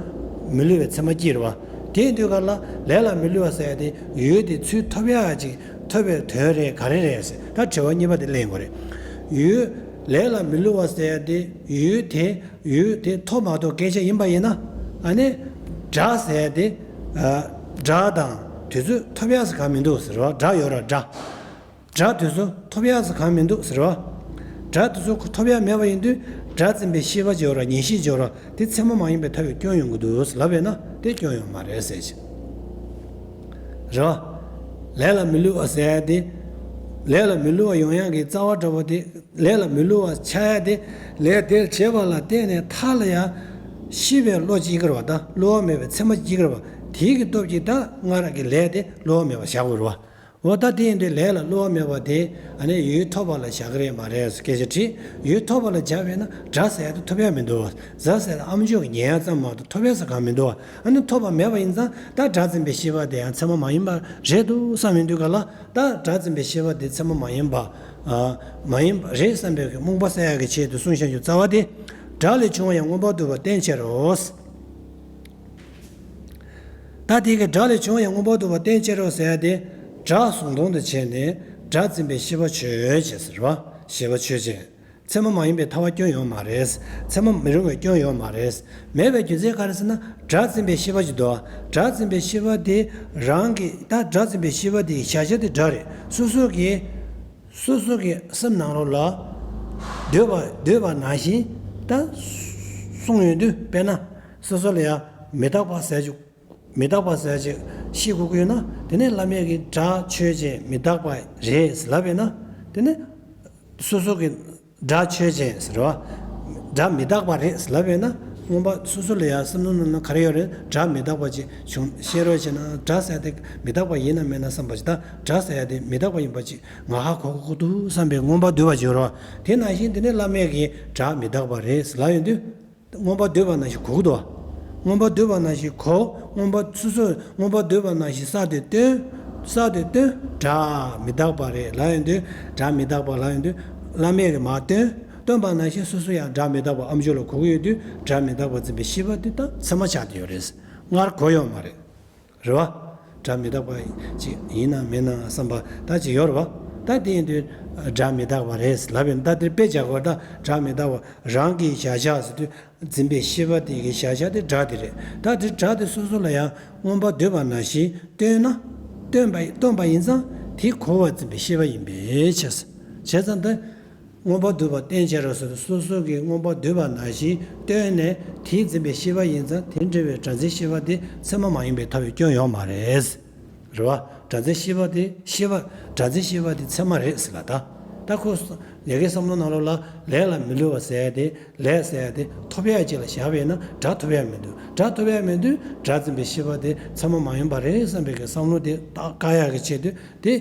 མི་བསླུ་བའི་ཚད་མ་སྐྱེ་རེད་བ། དེ་ཡིན་དུས་ག་ལ་ལས་ལ་མི་བསླུ་བ་ཟེར་ཡ་དེ་ཡུལ་དེ་ཚུར་ཐོབ་ཡ་ཅིག་ཐོབ་པའི་དོན་རེད་ག་རེ་རེད་ཟེར། ད་དྲི་བ་གཉིས་པ་དེ་གླེང་དགོས་རེད། ཡུལ། ལས་ལ་མི་བསླུ་བ་ཟེར་ཡ་དེ་ཡུལ་དེ། ཡུལ་དེ་ཐོབ་མ་ཐོབ་སྐད་ཆ་ཡིན་པ་ཡིན་ན། ཨ་ནི་སྒྲ་ཟེར་ཡ་དེ། ཨ། སྒྲ་དང་དུས་ཚོད་ཐོབ་ཡ་ཟེར་གང་མི་འདུག་ཟེར་བ། སྒྲ་ཡོད་ར་སྒྲ། སྒྲ་དུས་ཚོད་ཐོབ་ཡ་ཟེར་གང་མི་འདུག་ཟེར་བ། སྒྲ་དུས་ཚོད་ཐོབ་ཡ་མེད་པ་ཡིན་དུས་སྒྲ་འཛིན་པའི་ཤེས་པ་ཅིག་ཡོད་ར། ཉན་ཤེས་ཅིག་ཡོད་ར། དེ་ཚད་མ་མ་ཡིན་པའི་ཐོབ་པའི་སྐྱོན་ཡོང་གི་འདུག་ཟེར་ལབ་པས་ན་དེ་སྐྱོན་ཡོད་མ་རེད་ཟེར་ཅིག་རེད་བ། ལས་ལ་མི་བསླུ་བ་ཟེར་ཡ་དེ། ལས་ལ་མི་བསླུ་བ་ཡོང་ཡ་གི་རྩ་བ་འདྲ་བོ་དེ། ལས་ལ་མི་བསླུ་བ་ཆགས་ཡ་དེ། ལས་དེ་བྱས་པ་ལ་བརྟེན་ནས་མཐའ་ལ་ཡང་ཤེས་པའི་བློ་སྐྱེ་གི་རེད་བ། ད་བསླུ་བ་མེད་པའི་ཚད་མ་སྐྱེ་གི་རེད་བ། དེའི་གི་སྟོབས་ཀྱིས་ད་སྔར་གྱི་ལས་དེ་བསླུ་བ་མེད་པ་བཞག་དགོས་རེད་བ། འོ། ད་དེ་ཡིན་དུས་ལས་ལ་བསླུ་བ་མེད་པ་དེ་ཨ་ནི་ཡུལ་ཐོབ་པ་ལ་བཞག་གི་རེད་མ་རེད་ཟེར་སྐད་ཆ་དྲིས། ཡུལ་ཐོབ་པ་ལ་བཞག་པས་ན་སྒྲ་ཟེར་ཡ་དེ་ཐོབ་ཡ་མི་འདུག་བ། རྫ་ཟེར་ཡ་ཨ་མཆོག་གི་ཉན་ཡ་ཙམ་མ་གཏོགས་ཐོབ་ཡ་ཟེར་གང་མི་འདུག་བ། ཨ་ནི་ཐོབ་པ་མེད་པ་ཡིན་ཙང་ད་སྒྲ་འཛིན་པའི་ཤེས་པ་དེ་ཡང་ཚད་མ་མ་ཡིན་པ་རེད་འདུག་བསམ་ཡོང་དུས་ག་ལ། ད་སྒྲ་འཛིན་པའི་ཤེས་པ་དེ་ཚད་མ་མ་ཡིན་པ། ཨ། མ་ཡིན་པ་རེད་བསམ་པའི་རྨོངས་པ་སེལ་ཡག་གི་ཆེད་དུ་གསུངས་བཞག་རྒྱུ་རྩ་བ་དེ། སྒྲ་ལས་བྱུང་བ་ཡང་མངོན་པར་འདུ་བ་བསྟན་བྱེད་རོ། ད་དེ་གི་སྒྲ་ལས་བྱུང་བ་ཡང་མངོན་པར་འདུ་བ་བསྟན་བྱེད་རོ་ཟེར་ཡ་དེ། སྒྲ་གཟུང་སྟངས་དང་བྱས་ནས་སྒྲ་འཛིན་པའི་ཤེས་པ་ཆོས་ཅན་ཟེར་བ། ཤེས་པ་ཆོས་ཅན། ཚད་མ་མ་ཡིན་པའི་ཐལ་བ་སྐྱོན་ཡོད་མ་རེད། ཚད་མ་མི་རུང་བའི་སྐྱོན་ཡོད་མ་རེད། མེད་པའི་རྒྱུ་མཚན་ག་རེ་ཟེར་ན། སྒྲ་འཛིན་པའི་ཤེས་པ་ཅིག་འདུག་སྒྲ་འཛིན་པའི་ཤེས་པ་དེ་རང་གི། ད་སྒྲ་འཛིན་པའི་ཤེས་པ་དེ་གཞལ་བྱ་དེ་སྒྲ་རེད། སོ་སོ་གི། སོ་སོ་གི་སེམས་ནང་ལོགས་ལ་འདོད་པ། འདོད་པ་ནང་བཞིན་ད་གསུངས་ཡོང་དུས། དཔེར་ན་སོ་སོ་ལ་ཡང་མི་རྟག་པ་ཟེར་ཅིག་མི་རྟག་པ་ཟེར་ཅིག་ཤེས་དགོས་ཀྱི་ཡོད་ན། དེ་ནས་བླ་མས་ཀྱི་སྒྲ་ཆོས་ཅན་མི་རྟག་པ་རེད་ལབ་པས་ན། དེ་ནས་སོ་སོ་གི་སྒྲ་ཆོས་ཅན་ཟེར་བ། སྒྲ་མི་རྟག་པ་རེད་ལབ་པས་ན། མངོན་པ་སོ་སོ་ལ་ཡང་བསམ་བློ་ནང་ན་ག་རེ་ཡོད་རེད། སྒྲ་མི་རྟག་པ་ཅིག་བྱུང་ཤེས་རོགས་བྱས་ན། སྒྲ་ཟེར་དེ་མི་རྟག་པ་ཡིན་ན་མིན་ན་བསམ་པ་ཅིག་ད་སྒྲ་ཟེར་ཡ་དེ་མི་རྟག་པ་ཡིན་པ་ཅིག་ང་ཧ་གོ་གོ་འདུག་བསམ་པའི་མངོན་པ་འདོད་པ་ཅིག་ཡོད་རེད་བ། དེ་ནང་བཞིན་དེ་ནས་བླ་མས་ཀྱི་སྒྲ་མི་རྟག་པ་རེད་ལབ་ཡོང་དུས། མངོན་པ་འདོད་པ་ནང་བཞིན་གོ་གི་འདུག་མངོན་པ་འདོད་པ་ནང་བཞིན་གོ། མངོན་པ་སོ་སོས་མངོན་པ་འདོད་པ་ནང་བཞིན་གསར་དུ་སྟོན། གསར་དུ་སྟོན། སྒྲ་མི་རྟག་པ་རེད་ལབ་ཡོང་དུས། སྒྲ་མི་རྟག་པ་ལབ་ཡོང་དུས། བླ་མས་ཀྱིས་མར་སྟོན། སྟོན་པ་ནང་བཞིན་སོ་སོ་ཡང་སྒྲ་མི་རྟག་པ་ཨ་མཆོག་ལ་གོ་གི་ཡོད་དུས། སྒྲ་མི་རྟག་པ་འཛིན་པའི་ཤེས་པ་དེ་ད་ཚད་མ་ཆགས་བསྡད་ཡོད་རེད། སྔར་གོ་ཡོད་མ་རེད། རེད་བ། སྒྲ་མི་རྟག་པ་ཅིག་ཡིན་ན་མིན་ན་བསམ་པ་ད་ཅིག་ཡོད་རེད་བ། ད་དེ་ཡིན་དུས་སྒྲ་མི་རྟག་པ་རེད་ལབ་ཡིན། ད་དེར་དཔེ་བྱ་དགོས། ད་སྒྲ་མི་རྟག་པ་རང་གི་གཞལ་བྱ་ཟེར་དུས་འཛིན་པའི་ཤེས་པ་དེ་གི་གཞལ་བྱ་དེ་སྒྲ་དེ་རེད། ད་དེ་སྒྲ་དེ་སོ་སོ་ལ་ཡང་མངོན་པར་འདོད་པ་ནང་བཞིན་སྟོན་ན། སྟོན་པ་སྟོན་པ་ཡིན་ཙང་དེ་གོ་བར་འཛིན་པའི་ཤེས་པ་ཡིན་པའི་ཕྱིར། བྱས་ཙང་ད། མངོན་པར་འདོད་པ་བསྟན་བྱ་རོ་ཟེར་དུས་སོ་སོ་གི་མངོན་པར་འདོད་པ་ནང་བཞིན་སྟོན་ནས་དེའི་འཛིན་པའི་ཤེས་པ་ཡིན་ཙང་དེ་འདྲ་བའི་སྒྲ་འཛིན་ཤེས་པ་དེ་ཚད་མ་མ་ཡིན་པའི་ཐབས་ཡང་སྐྱོན་ཡོད་མ་རེད། རེད་བ། སྒྲ་འཛིན་ཤེས་པ་དེ་ཤེས་པ་སྒྲ་འཛིན་ཤེས་པ་དེ་ཚད་མ་རེད་ཟེར་ལ་ད། ད་ཁོ་ཡ་གི་བསམ་བློ་ནང་ལོགས་ལ་ལས་ལ་མི་བསླུ་བ་ཟེར་ཡ་དེ་ལས་ཟེར་ཡ་དེ་ཐོབ་ཡ་ཅིག་ལ་བཞག་པ་ཡིན་ན་སྒྲ་ཐོབ་ཡ་མི་འདུག་སྒྲ་ཐོབ་ཡ་མི་འདུག་སྒྲ་འཛིན་པའི་ཤེས་པ་དེ་ཚད་མ་མ་ཡིན་པ་རེད་བསམ་པའི་གི་བསམ་བློ་དེ་ད་བཀག་ཡ་གི་ཆེད་དུ་དེ་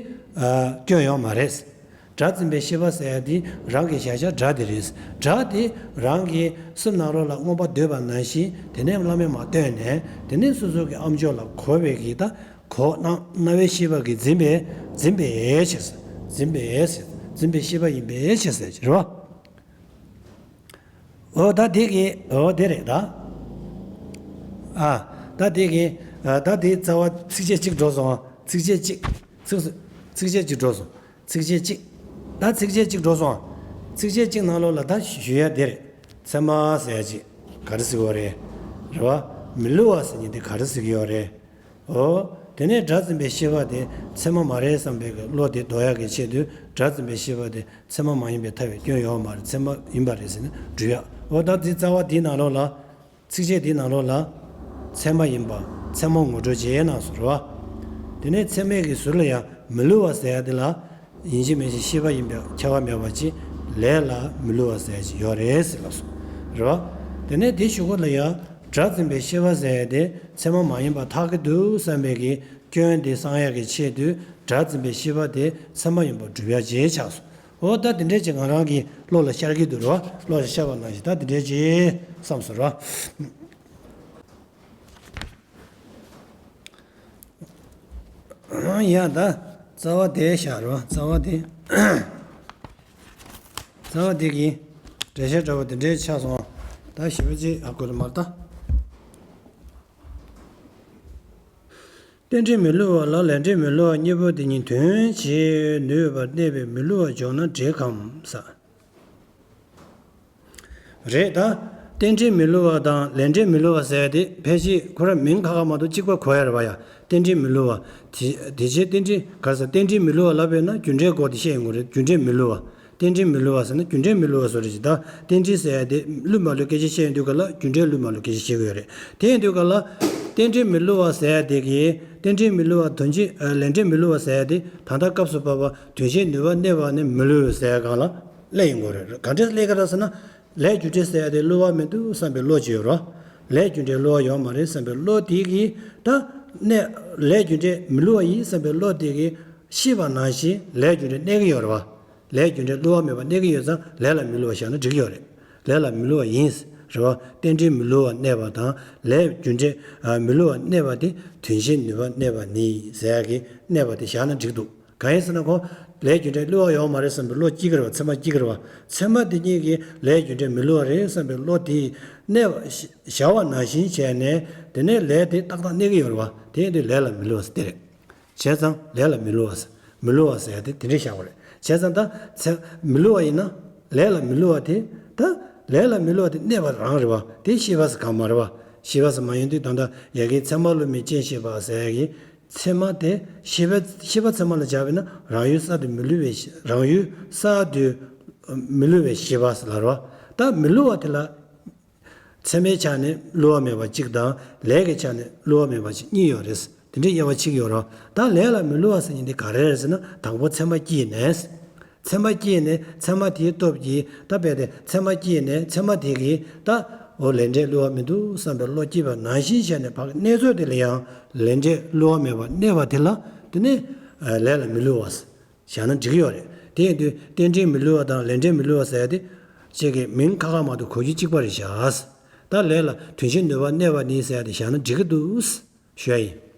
སྐྱོན་ཡོད་མ་རེད། སྒྲ་འཛིན་པའི་ཤེས་པ་ཟེར་ཡ་དེ་རང་གི་གཞལ་བྱ་སྒྲ་དེ་རེད། སྒྲ་དེ་རང་གི་སེམས་ནང་ལོགས་ལ་མངོན་པར་འདོད་པ་ནང་བཞིན་དེ་ནས་བླ་མས་མར་སྟོན་ནས་དེ་ནས་སོ་སོ་གི་ཨ་མཆོག་ལ་གོ་བའི་གི་ད་གོ་རྣ་རྣ་བའི་ཤེས་པ་གིས་འཛིན་པའི་འཛིན་པའི་ཕྱིར། འཛིན་པའི་ཕྱིར། འཛིན་པའི་ཤེས་པ་ཡིན་པའི་ཕྱིར་ཟེར་གྱི་རེད་བ། འོ་ད་དེ་གི་འོ་དེ་རེད་ད། ཨ་ད་དེ་གི་ཨ་ད་དེ་རྩ་བ་ཚིགས་བཅད་གཅིག་འགྲོ་སོང་། ཚིགས་བཅད་གཅིག་ཚིགས་ཚིགས་བཅད་གཅིག་འགྲོ་སོང་། ཚིགས་བཅད་གཅིག་ད་ཚིགས་བཅད་གཅིག་འགྲོ་སོང་། ཚིགས་བཅད་གཅིག་ནང་ལོགས་ལ་ད་ཞུ་ཡ་དེ་རེད། ཚད་མ་ཟེར་ཡ་ཅིག་ག་རེ་ཟེར་གྱི་ཡོད་རེད། རེད་བ། མི་བསླུ་བ་ཟེར་མཁན་དེ་ག་རེ་ཟེར་གྱི་ཡོད་རེད། འོ། དེ་ནས་སྒྲ་འཛིན་པའི་ཤེས་པ་དེ་ཚད་མ་མ་རེད་བསམ་པའི་གི་བློ་དེ་ལྡོག་ཡག་གི་ཆེད་དུ་སྒྲ་འཛིན་པའི་ཤེས་པ་དེ་ཚད་མ་མ་ཡིན་པའི་ཐབས་ཡང་སྐྱོན་ཡོད་མ་རེད། ཚད་མ་ཡིན་པ་རེད་ཟེར་ནས་སྒྲུབ་ཡག་འོ་ད་འདི་རྩ་བ་འདིའི་ནང་ལོགས་ལ། ཚིགས་བཅད་འདིའི་ནང་ལོགས་ལ། ཚད་མ་ཡིན་པ། ཚད་མ་ངོ་སྤྲོད་བྱས་གནང་སོང་རེད་བ། དེ་ནས་ཚད་མའི་གི་ཟུར་ལ་ཡང་མི་བསླུ་བ་ཟེར་ཡ་དེ་ལ། ཡིན་གཅིག་མིན་གཅིག་ཤེས་པ་ཡིན་པའི་ཁྱབ་པ་མེད་པ་ཅིག་ལས་ལ་མི་བསླུ་བ་ཟེར་ཅིག་ཡོད་རེད་ཟེར་ལབ་སོང་། རེད་བ། དེ་ནས་དེ་གཞུག་གུ་ལ་ཡང་སྒྲ་འཛིན་པའི་ཤེས་པ་ཟེར་ཡ་དེ་ཚད་མ་མ་ཡིན་པ་ཐག་གི་འདུག་བསམ་པའི་གི་སྐྱོན་དེ་སངས་ཡག་གི་ཆེད་དུ་སྒྲ་འཛིན་པའི་ཤེས་པ་དེ་ཚད་མ་ཡིན་པར་སྒྲུབ་ཡ་བྱས་ཆགས་སོང་། འོ་ད་དེ་འདྲས་ཅིག་ང་རང་གི་བློ་ལ་ཤར་གི་འདུག་རེད་བ། བློ་ལ་ཤར་བ་ནང་བཞིན་ད་དེ་འདྲས་ཅིག་བསམ་སོང་རེད་བ། ཡ་ད། རྩ་བ་དེ་བཞག་རོགས། རྩ་བ་དེ། རྩ་བ་དེ་གི་འགྲེལ་བཤད་འདྲ་བོ་དེ་འདྲའི་ཆགས་སོང་། ད་ཞིབ་པ་ཅིག་ཨ་ཁུ་ལ་མར་ལྟ། རྟེན་འབྲེལ་མི་བསླུ་བ་ལ་ལས་འབྲེལ་མི་བསླུ་བ་གཉིས་པོ་དེ་གཉིས་དོན་བྱེད་ནུས་པར་གནས་པའི་མི་བསླུ་བ་འཇོག་ན་འགྲིག་གམ་ས། རེད་ད། རྟེན་འབྲེལ་མི་བསླུ་བ་དང་ལས་འབྲེལ་མི་བསླུ་བ་ཟེར་ཡ་དེ་ཕལ་ཆེར་ཁོ་རང་མིང་ཁ་ཁ་མ་གཏོགས་གཅིག་པ་གོ་ཡ་རེད་བ་ཡ། རྟེན་འབྲེལ་མི་བསླུ་བ། དེ་དེ་རྗེས་རྟེན་འབྲེལ་ག་རེ་ཟེར། རྟེན་འབྲེལ་མི་བསླུ་བ་ལབ་པས་ན་རྒྱུ་འབྲས་སྐོར་དེ་བཤད་ཡོང་གི་རེད། རྒྱུ་འབྲས་མི་བསླུ་བ། རྟེན་འབྲེལ་མི་བསླུ་བ་ཟེར་ན་རྒྱུ་འབྲས་མི་བསླུ་བ་བཟོ་འདྲ་ཞིག་ད་རྟེན་འབྲེལ་ཟེར་ཡ་དེ་བསླུ་མ་བསླུ་སྐད་ཆ་བཤད་ཡོང་དུས་ག་ལ་རྒྱུ་འབྲས་བསླུ་མ་བསླུ་སྐད་ཆ་བཤད་གི་ཡོད་རེད། དེ་ཡིན་དུས་ག་ལ། རྟེན་འབྲེལ་མི་བསླུ་བ་ཟེར་ཡ་དེ་གིས་རྟེན་འབྲེལ་མི་བསླུ་བ་དོན་བྱེད་ལས་འབྲེལ་མི་བསླུ་བ་ཟེར་ཡ་དེ་ད་ལྟ་སྐབས་སུ་བབ་པ་དོན་བྱེད་ནུས་པ་གནས་པ་ནི་མི་བསླུ་ཟེར་ཡ་སྒང་ལ། སླེབས་ཡོང་གི་རེད། ག་འདྲས་སླེབས་ཀྱི་རེད་ཟེར་ན། ལས་རྒྱུ་འབྲས་ཟེར་ཡ་དེ་བསླུ་བ་མི་འདུག་བསམ་པའི་བློ་ཅིག་ཡོད་རེད། ལས་རྒྱུ་འབྲས་བསླུ་བ་ཡོད་མ་རེད་བསམ་པའི་བློ་དེ་གིས་ད་གནས་ལས་རྒྱུ་འབྲས་མི་བསླུ་བ་ཡིན་བསམ་པའི་བློ་དེ་གིས་ཤེས་པ་ནང་བཞིན་ལས་རྒྱུ་འབྲས་གནས་ཀྱི་ཡོད་རེད་བ། ལས་རྒྱུ་འབྲས་བསླུ་བ་མེད་པ་གནས་ཀྱི་ཡོད་ཙང་ལས་ལ་མི་བསླུ་བ་བཞག་ན་འགྲིག་གི་ཡོད་རེད། ལས་ལ་མི་བསླུ་བ་ཡིན། རེད་བ། རྟེན་འབྲེལ་མི་བསླུ་བ་གནས་པ་དང་ལས་རྒྱུ་འབྲས་མི་བསླུ་བ་གནས་པ་དེ་དོན་བྱེད་ནུས་པ་གནས་པ་ནི་ཟེར་ཡ་གི་གནས་པ་དེ་བཞག་ན་འགྲིག་འདུག་གང་ཡིན་ཟེར་ན་ཁོ། ལས་རྒྱུ་འབྲས་བསླུ་བ་ཡོད་མ་རེད་བསམ་པའི་བློ་སྐྱེ་གི་རེད་བ། ཚད་མ་སྐྱེ་གི་རེད་བ། ཚད་མ་དེ་གཉིས་ཀྱིས་ལས་རྒྱུ་འབྲས་མི་བསླུ་བ་རེད་བསམ་པའི་བློ་དེ་གནས་པ་བཞག་པ་ནང་བཞིན་བྱས་ནས་དེ་ནས་ལས་དེ་ཏག་ཏག་གནས་ཀྱི་ཡོད་རེད་བ། དེ་ཡིན་དུས་ལས་ལ་མི་བསླུ་བ་ཟེར་དེ་རེད། བྱས་ཙང་ལས་ལ་མི་བསླུ་བ་ཟེར། མི་བསླུ་བ་ཟེར་ཡ་དེ་དེ་འདྲས་བཞག་པ་རེད། བྱས་ཙང་ད་ཚེ་མི་བསླུ་བ་ཡིན་ན་ལས་ལ་མི་བསླུ་བ་དེ་ད་ལས་ལ་མི་བསླུ་བ་དེ་གནས་པ་རང་རེད་བ། དེ་ཤེས་པ་ཟེར་གང་མ་རེད་བ། ཤེས་པ་ཟེར་མ་ཡིན་དུས་ད་ལྟ་ཡ་གི་ཚད་མ་བསླུ་མེད་རྐྱེན་ཤེས་པ་ཟེར་ཡ་གི་ཚད་མ་དེ་ཤེས་པ་ཤེས་པ་ཚད་མ་ལ་སྦྱར་བས་ན་རང་ཡུལ་གསར་དུ་མི་བསླུ་བའི་རང་ཡུལ་གསར་དུ་མི་བསླུ་བའི་ཤེས་པ་ཟེར་ལ་རེད་བ། ད་མི་བསླུ་བ་དེ་ལ། ཚད་མའི་ཆ་ནས་བསླུ་བ་མེད་པ་གཅིག་དང་ལས་ཀྱི་ཆ་ནས་བསླུ་བ་མེད་པ་གཅིག་གཉིས་ཡོད་རེད། དེ་འདྲའི་དབྱེ་བ་ཕྱེ་གི་ཡོད་རེད། ད་ལས་ལ་མི་བསླུ་བ་ཟེར་མཁན་དེ་ག་རེ་རེད་ཟེར་ན་དང་པོ་ཚད་མ་སྐྱེས་ནས། ཚད་མ་སྐྱེས་ནས་ཚད་མ་དེའི་སྟོབས་ཀྱིས་ད་རྦད་དེ་ཚད་མ་སྐྱེས་ནས་ཚད་མ་དེ་གིས་ད་འོ་ལས་འབྲས་བསླུ་བ་མི་འདུག་བསམ་པའི་བློ་སྐྱེས་པ་ནང་བཞིན་བྱས་ནས་ཕ་གི་གནས་ཚུལ་དེ་ལ་ཡང་ལས་འབྲས་བསླུ་བ་མེད་པ་གནས་པ་དེ་ལ་དེ་ནི་ལས་ལ་མི་བསླུ་བ་ཟེར། བཞག་ན་འགྲིག་གི་ཡོད་རེད། དེ་ཡིན་དུས་རྟེན་འབྲེལ་མི་བསླུ་བ་དང་ལས་འབྲས་མི་བསླུ་བ་ཟེར་ཡ་དེ། གཅིག་གི་མིང་ཁ་ཁ་མ་གཏོགས་གོ་རྒྱུ་གཅིག་པ་རེད་བཞག་ད་ལས་ལ་དོན་བྱེད་ནུས་པ་གནས་པ་ནི་ཟེར་ཡ་དེ་བཞག་ན་འགྲིག་གི་འདུག་ཞུ་ཡ་ཡིན།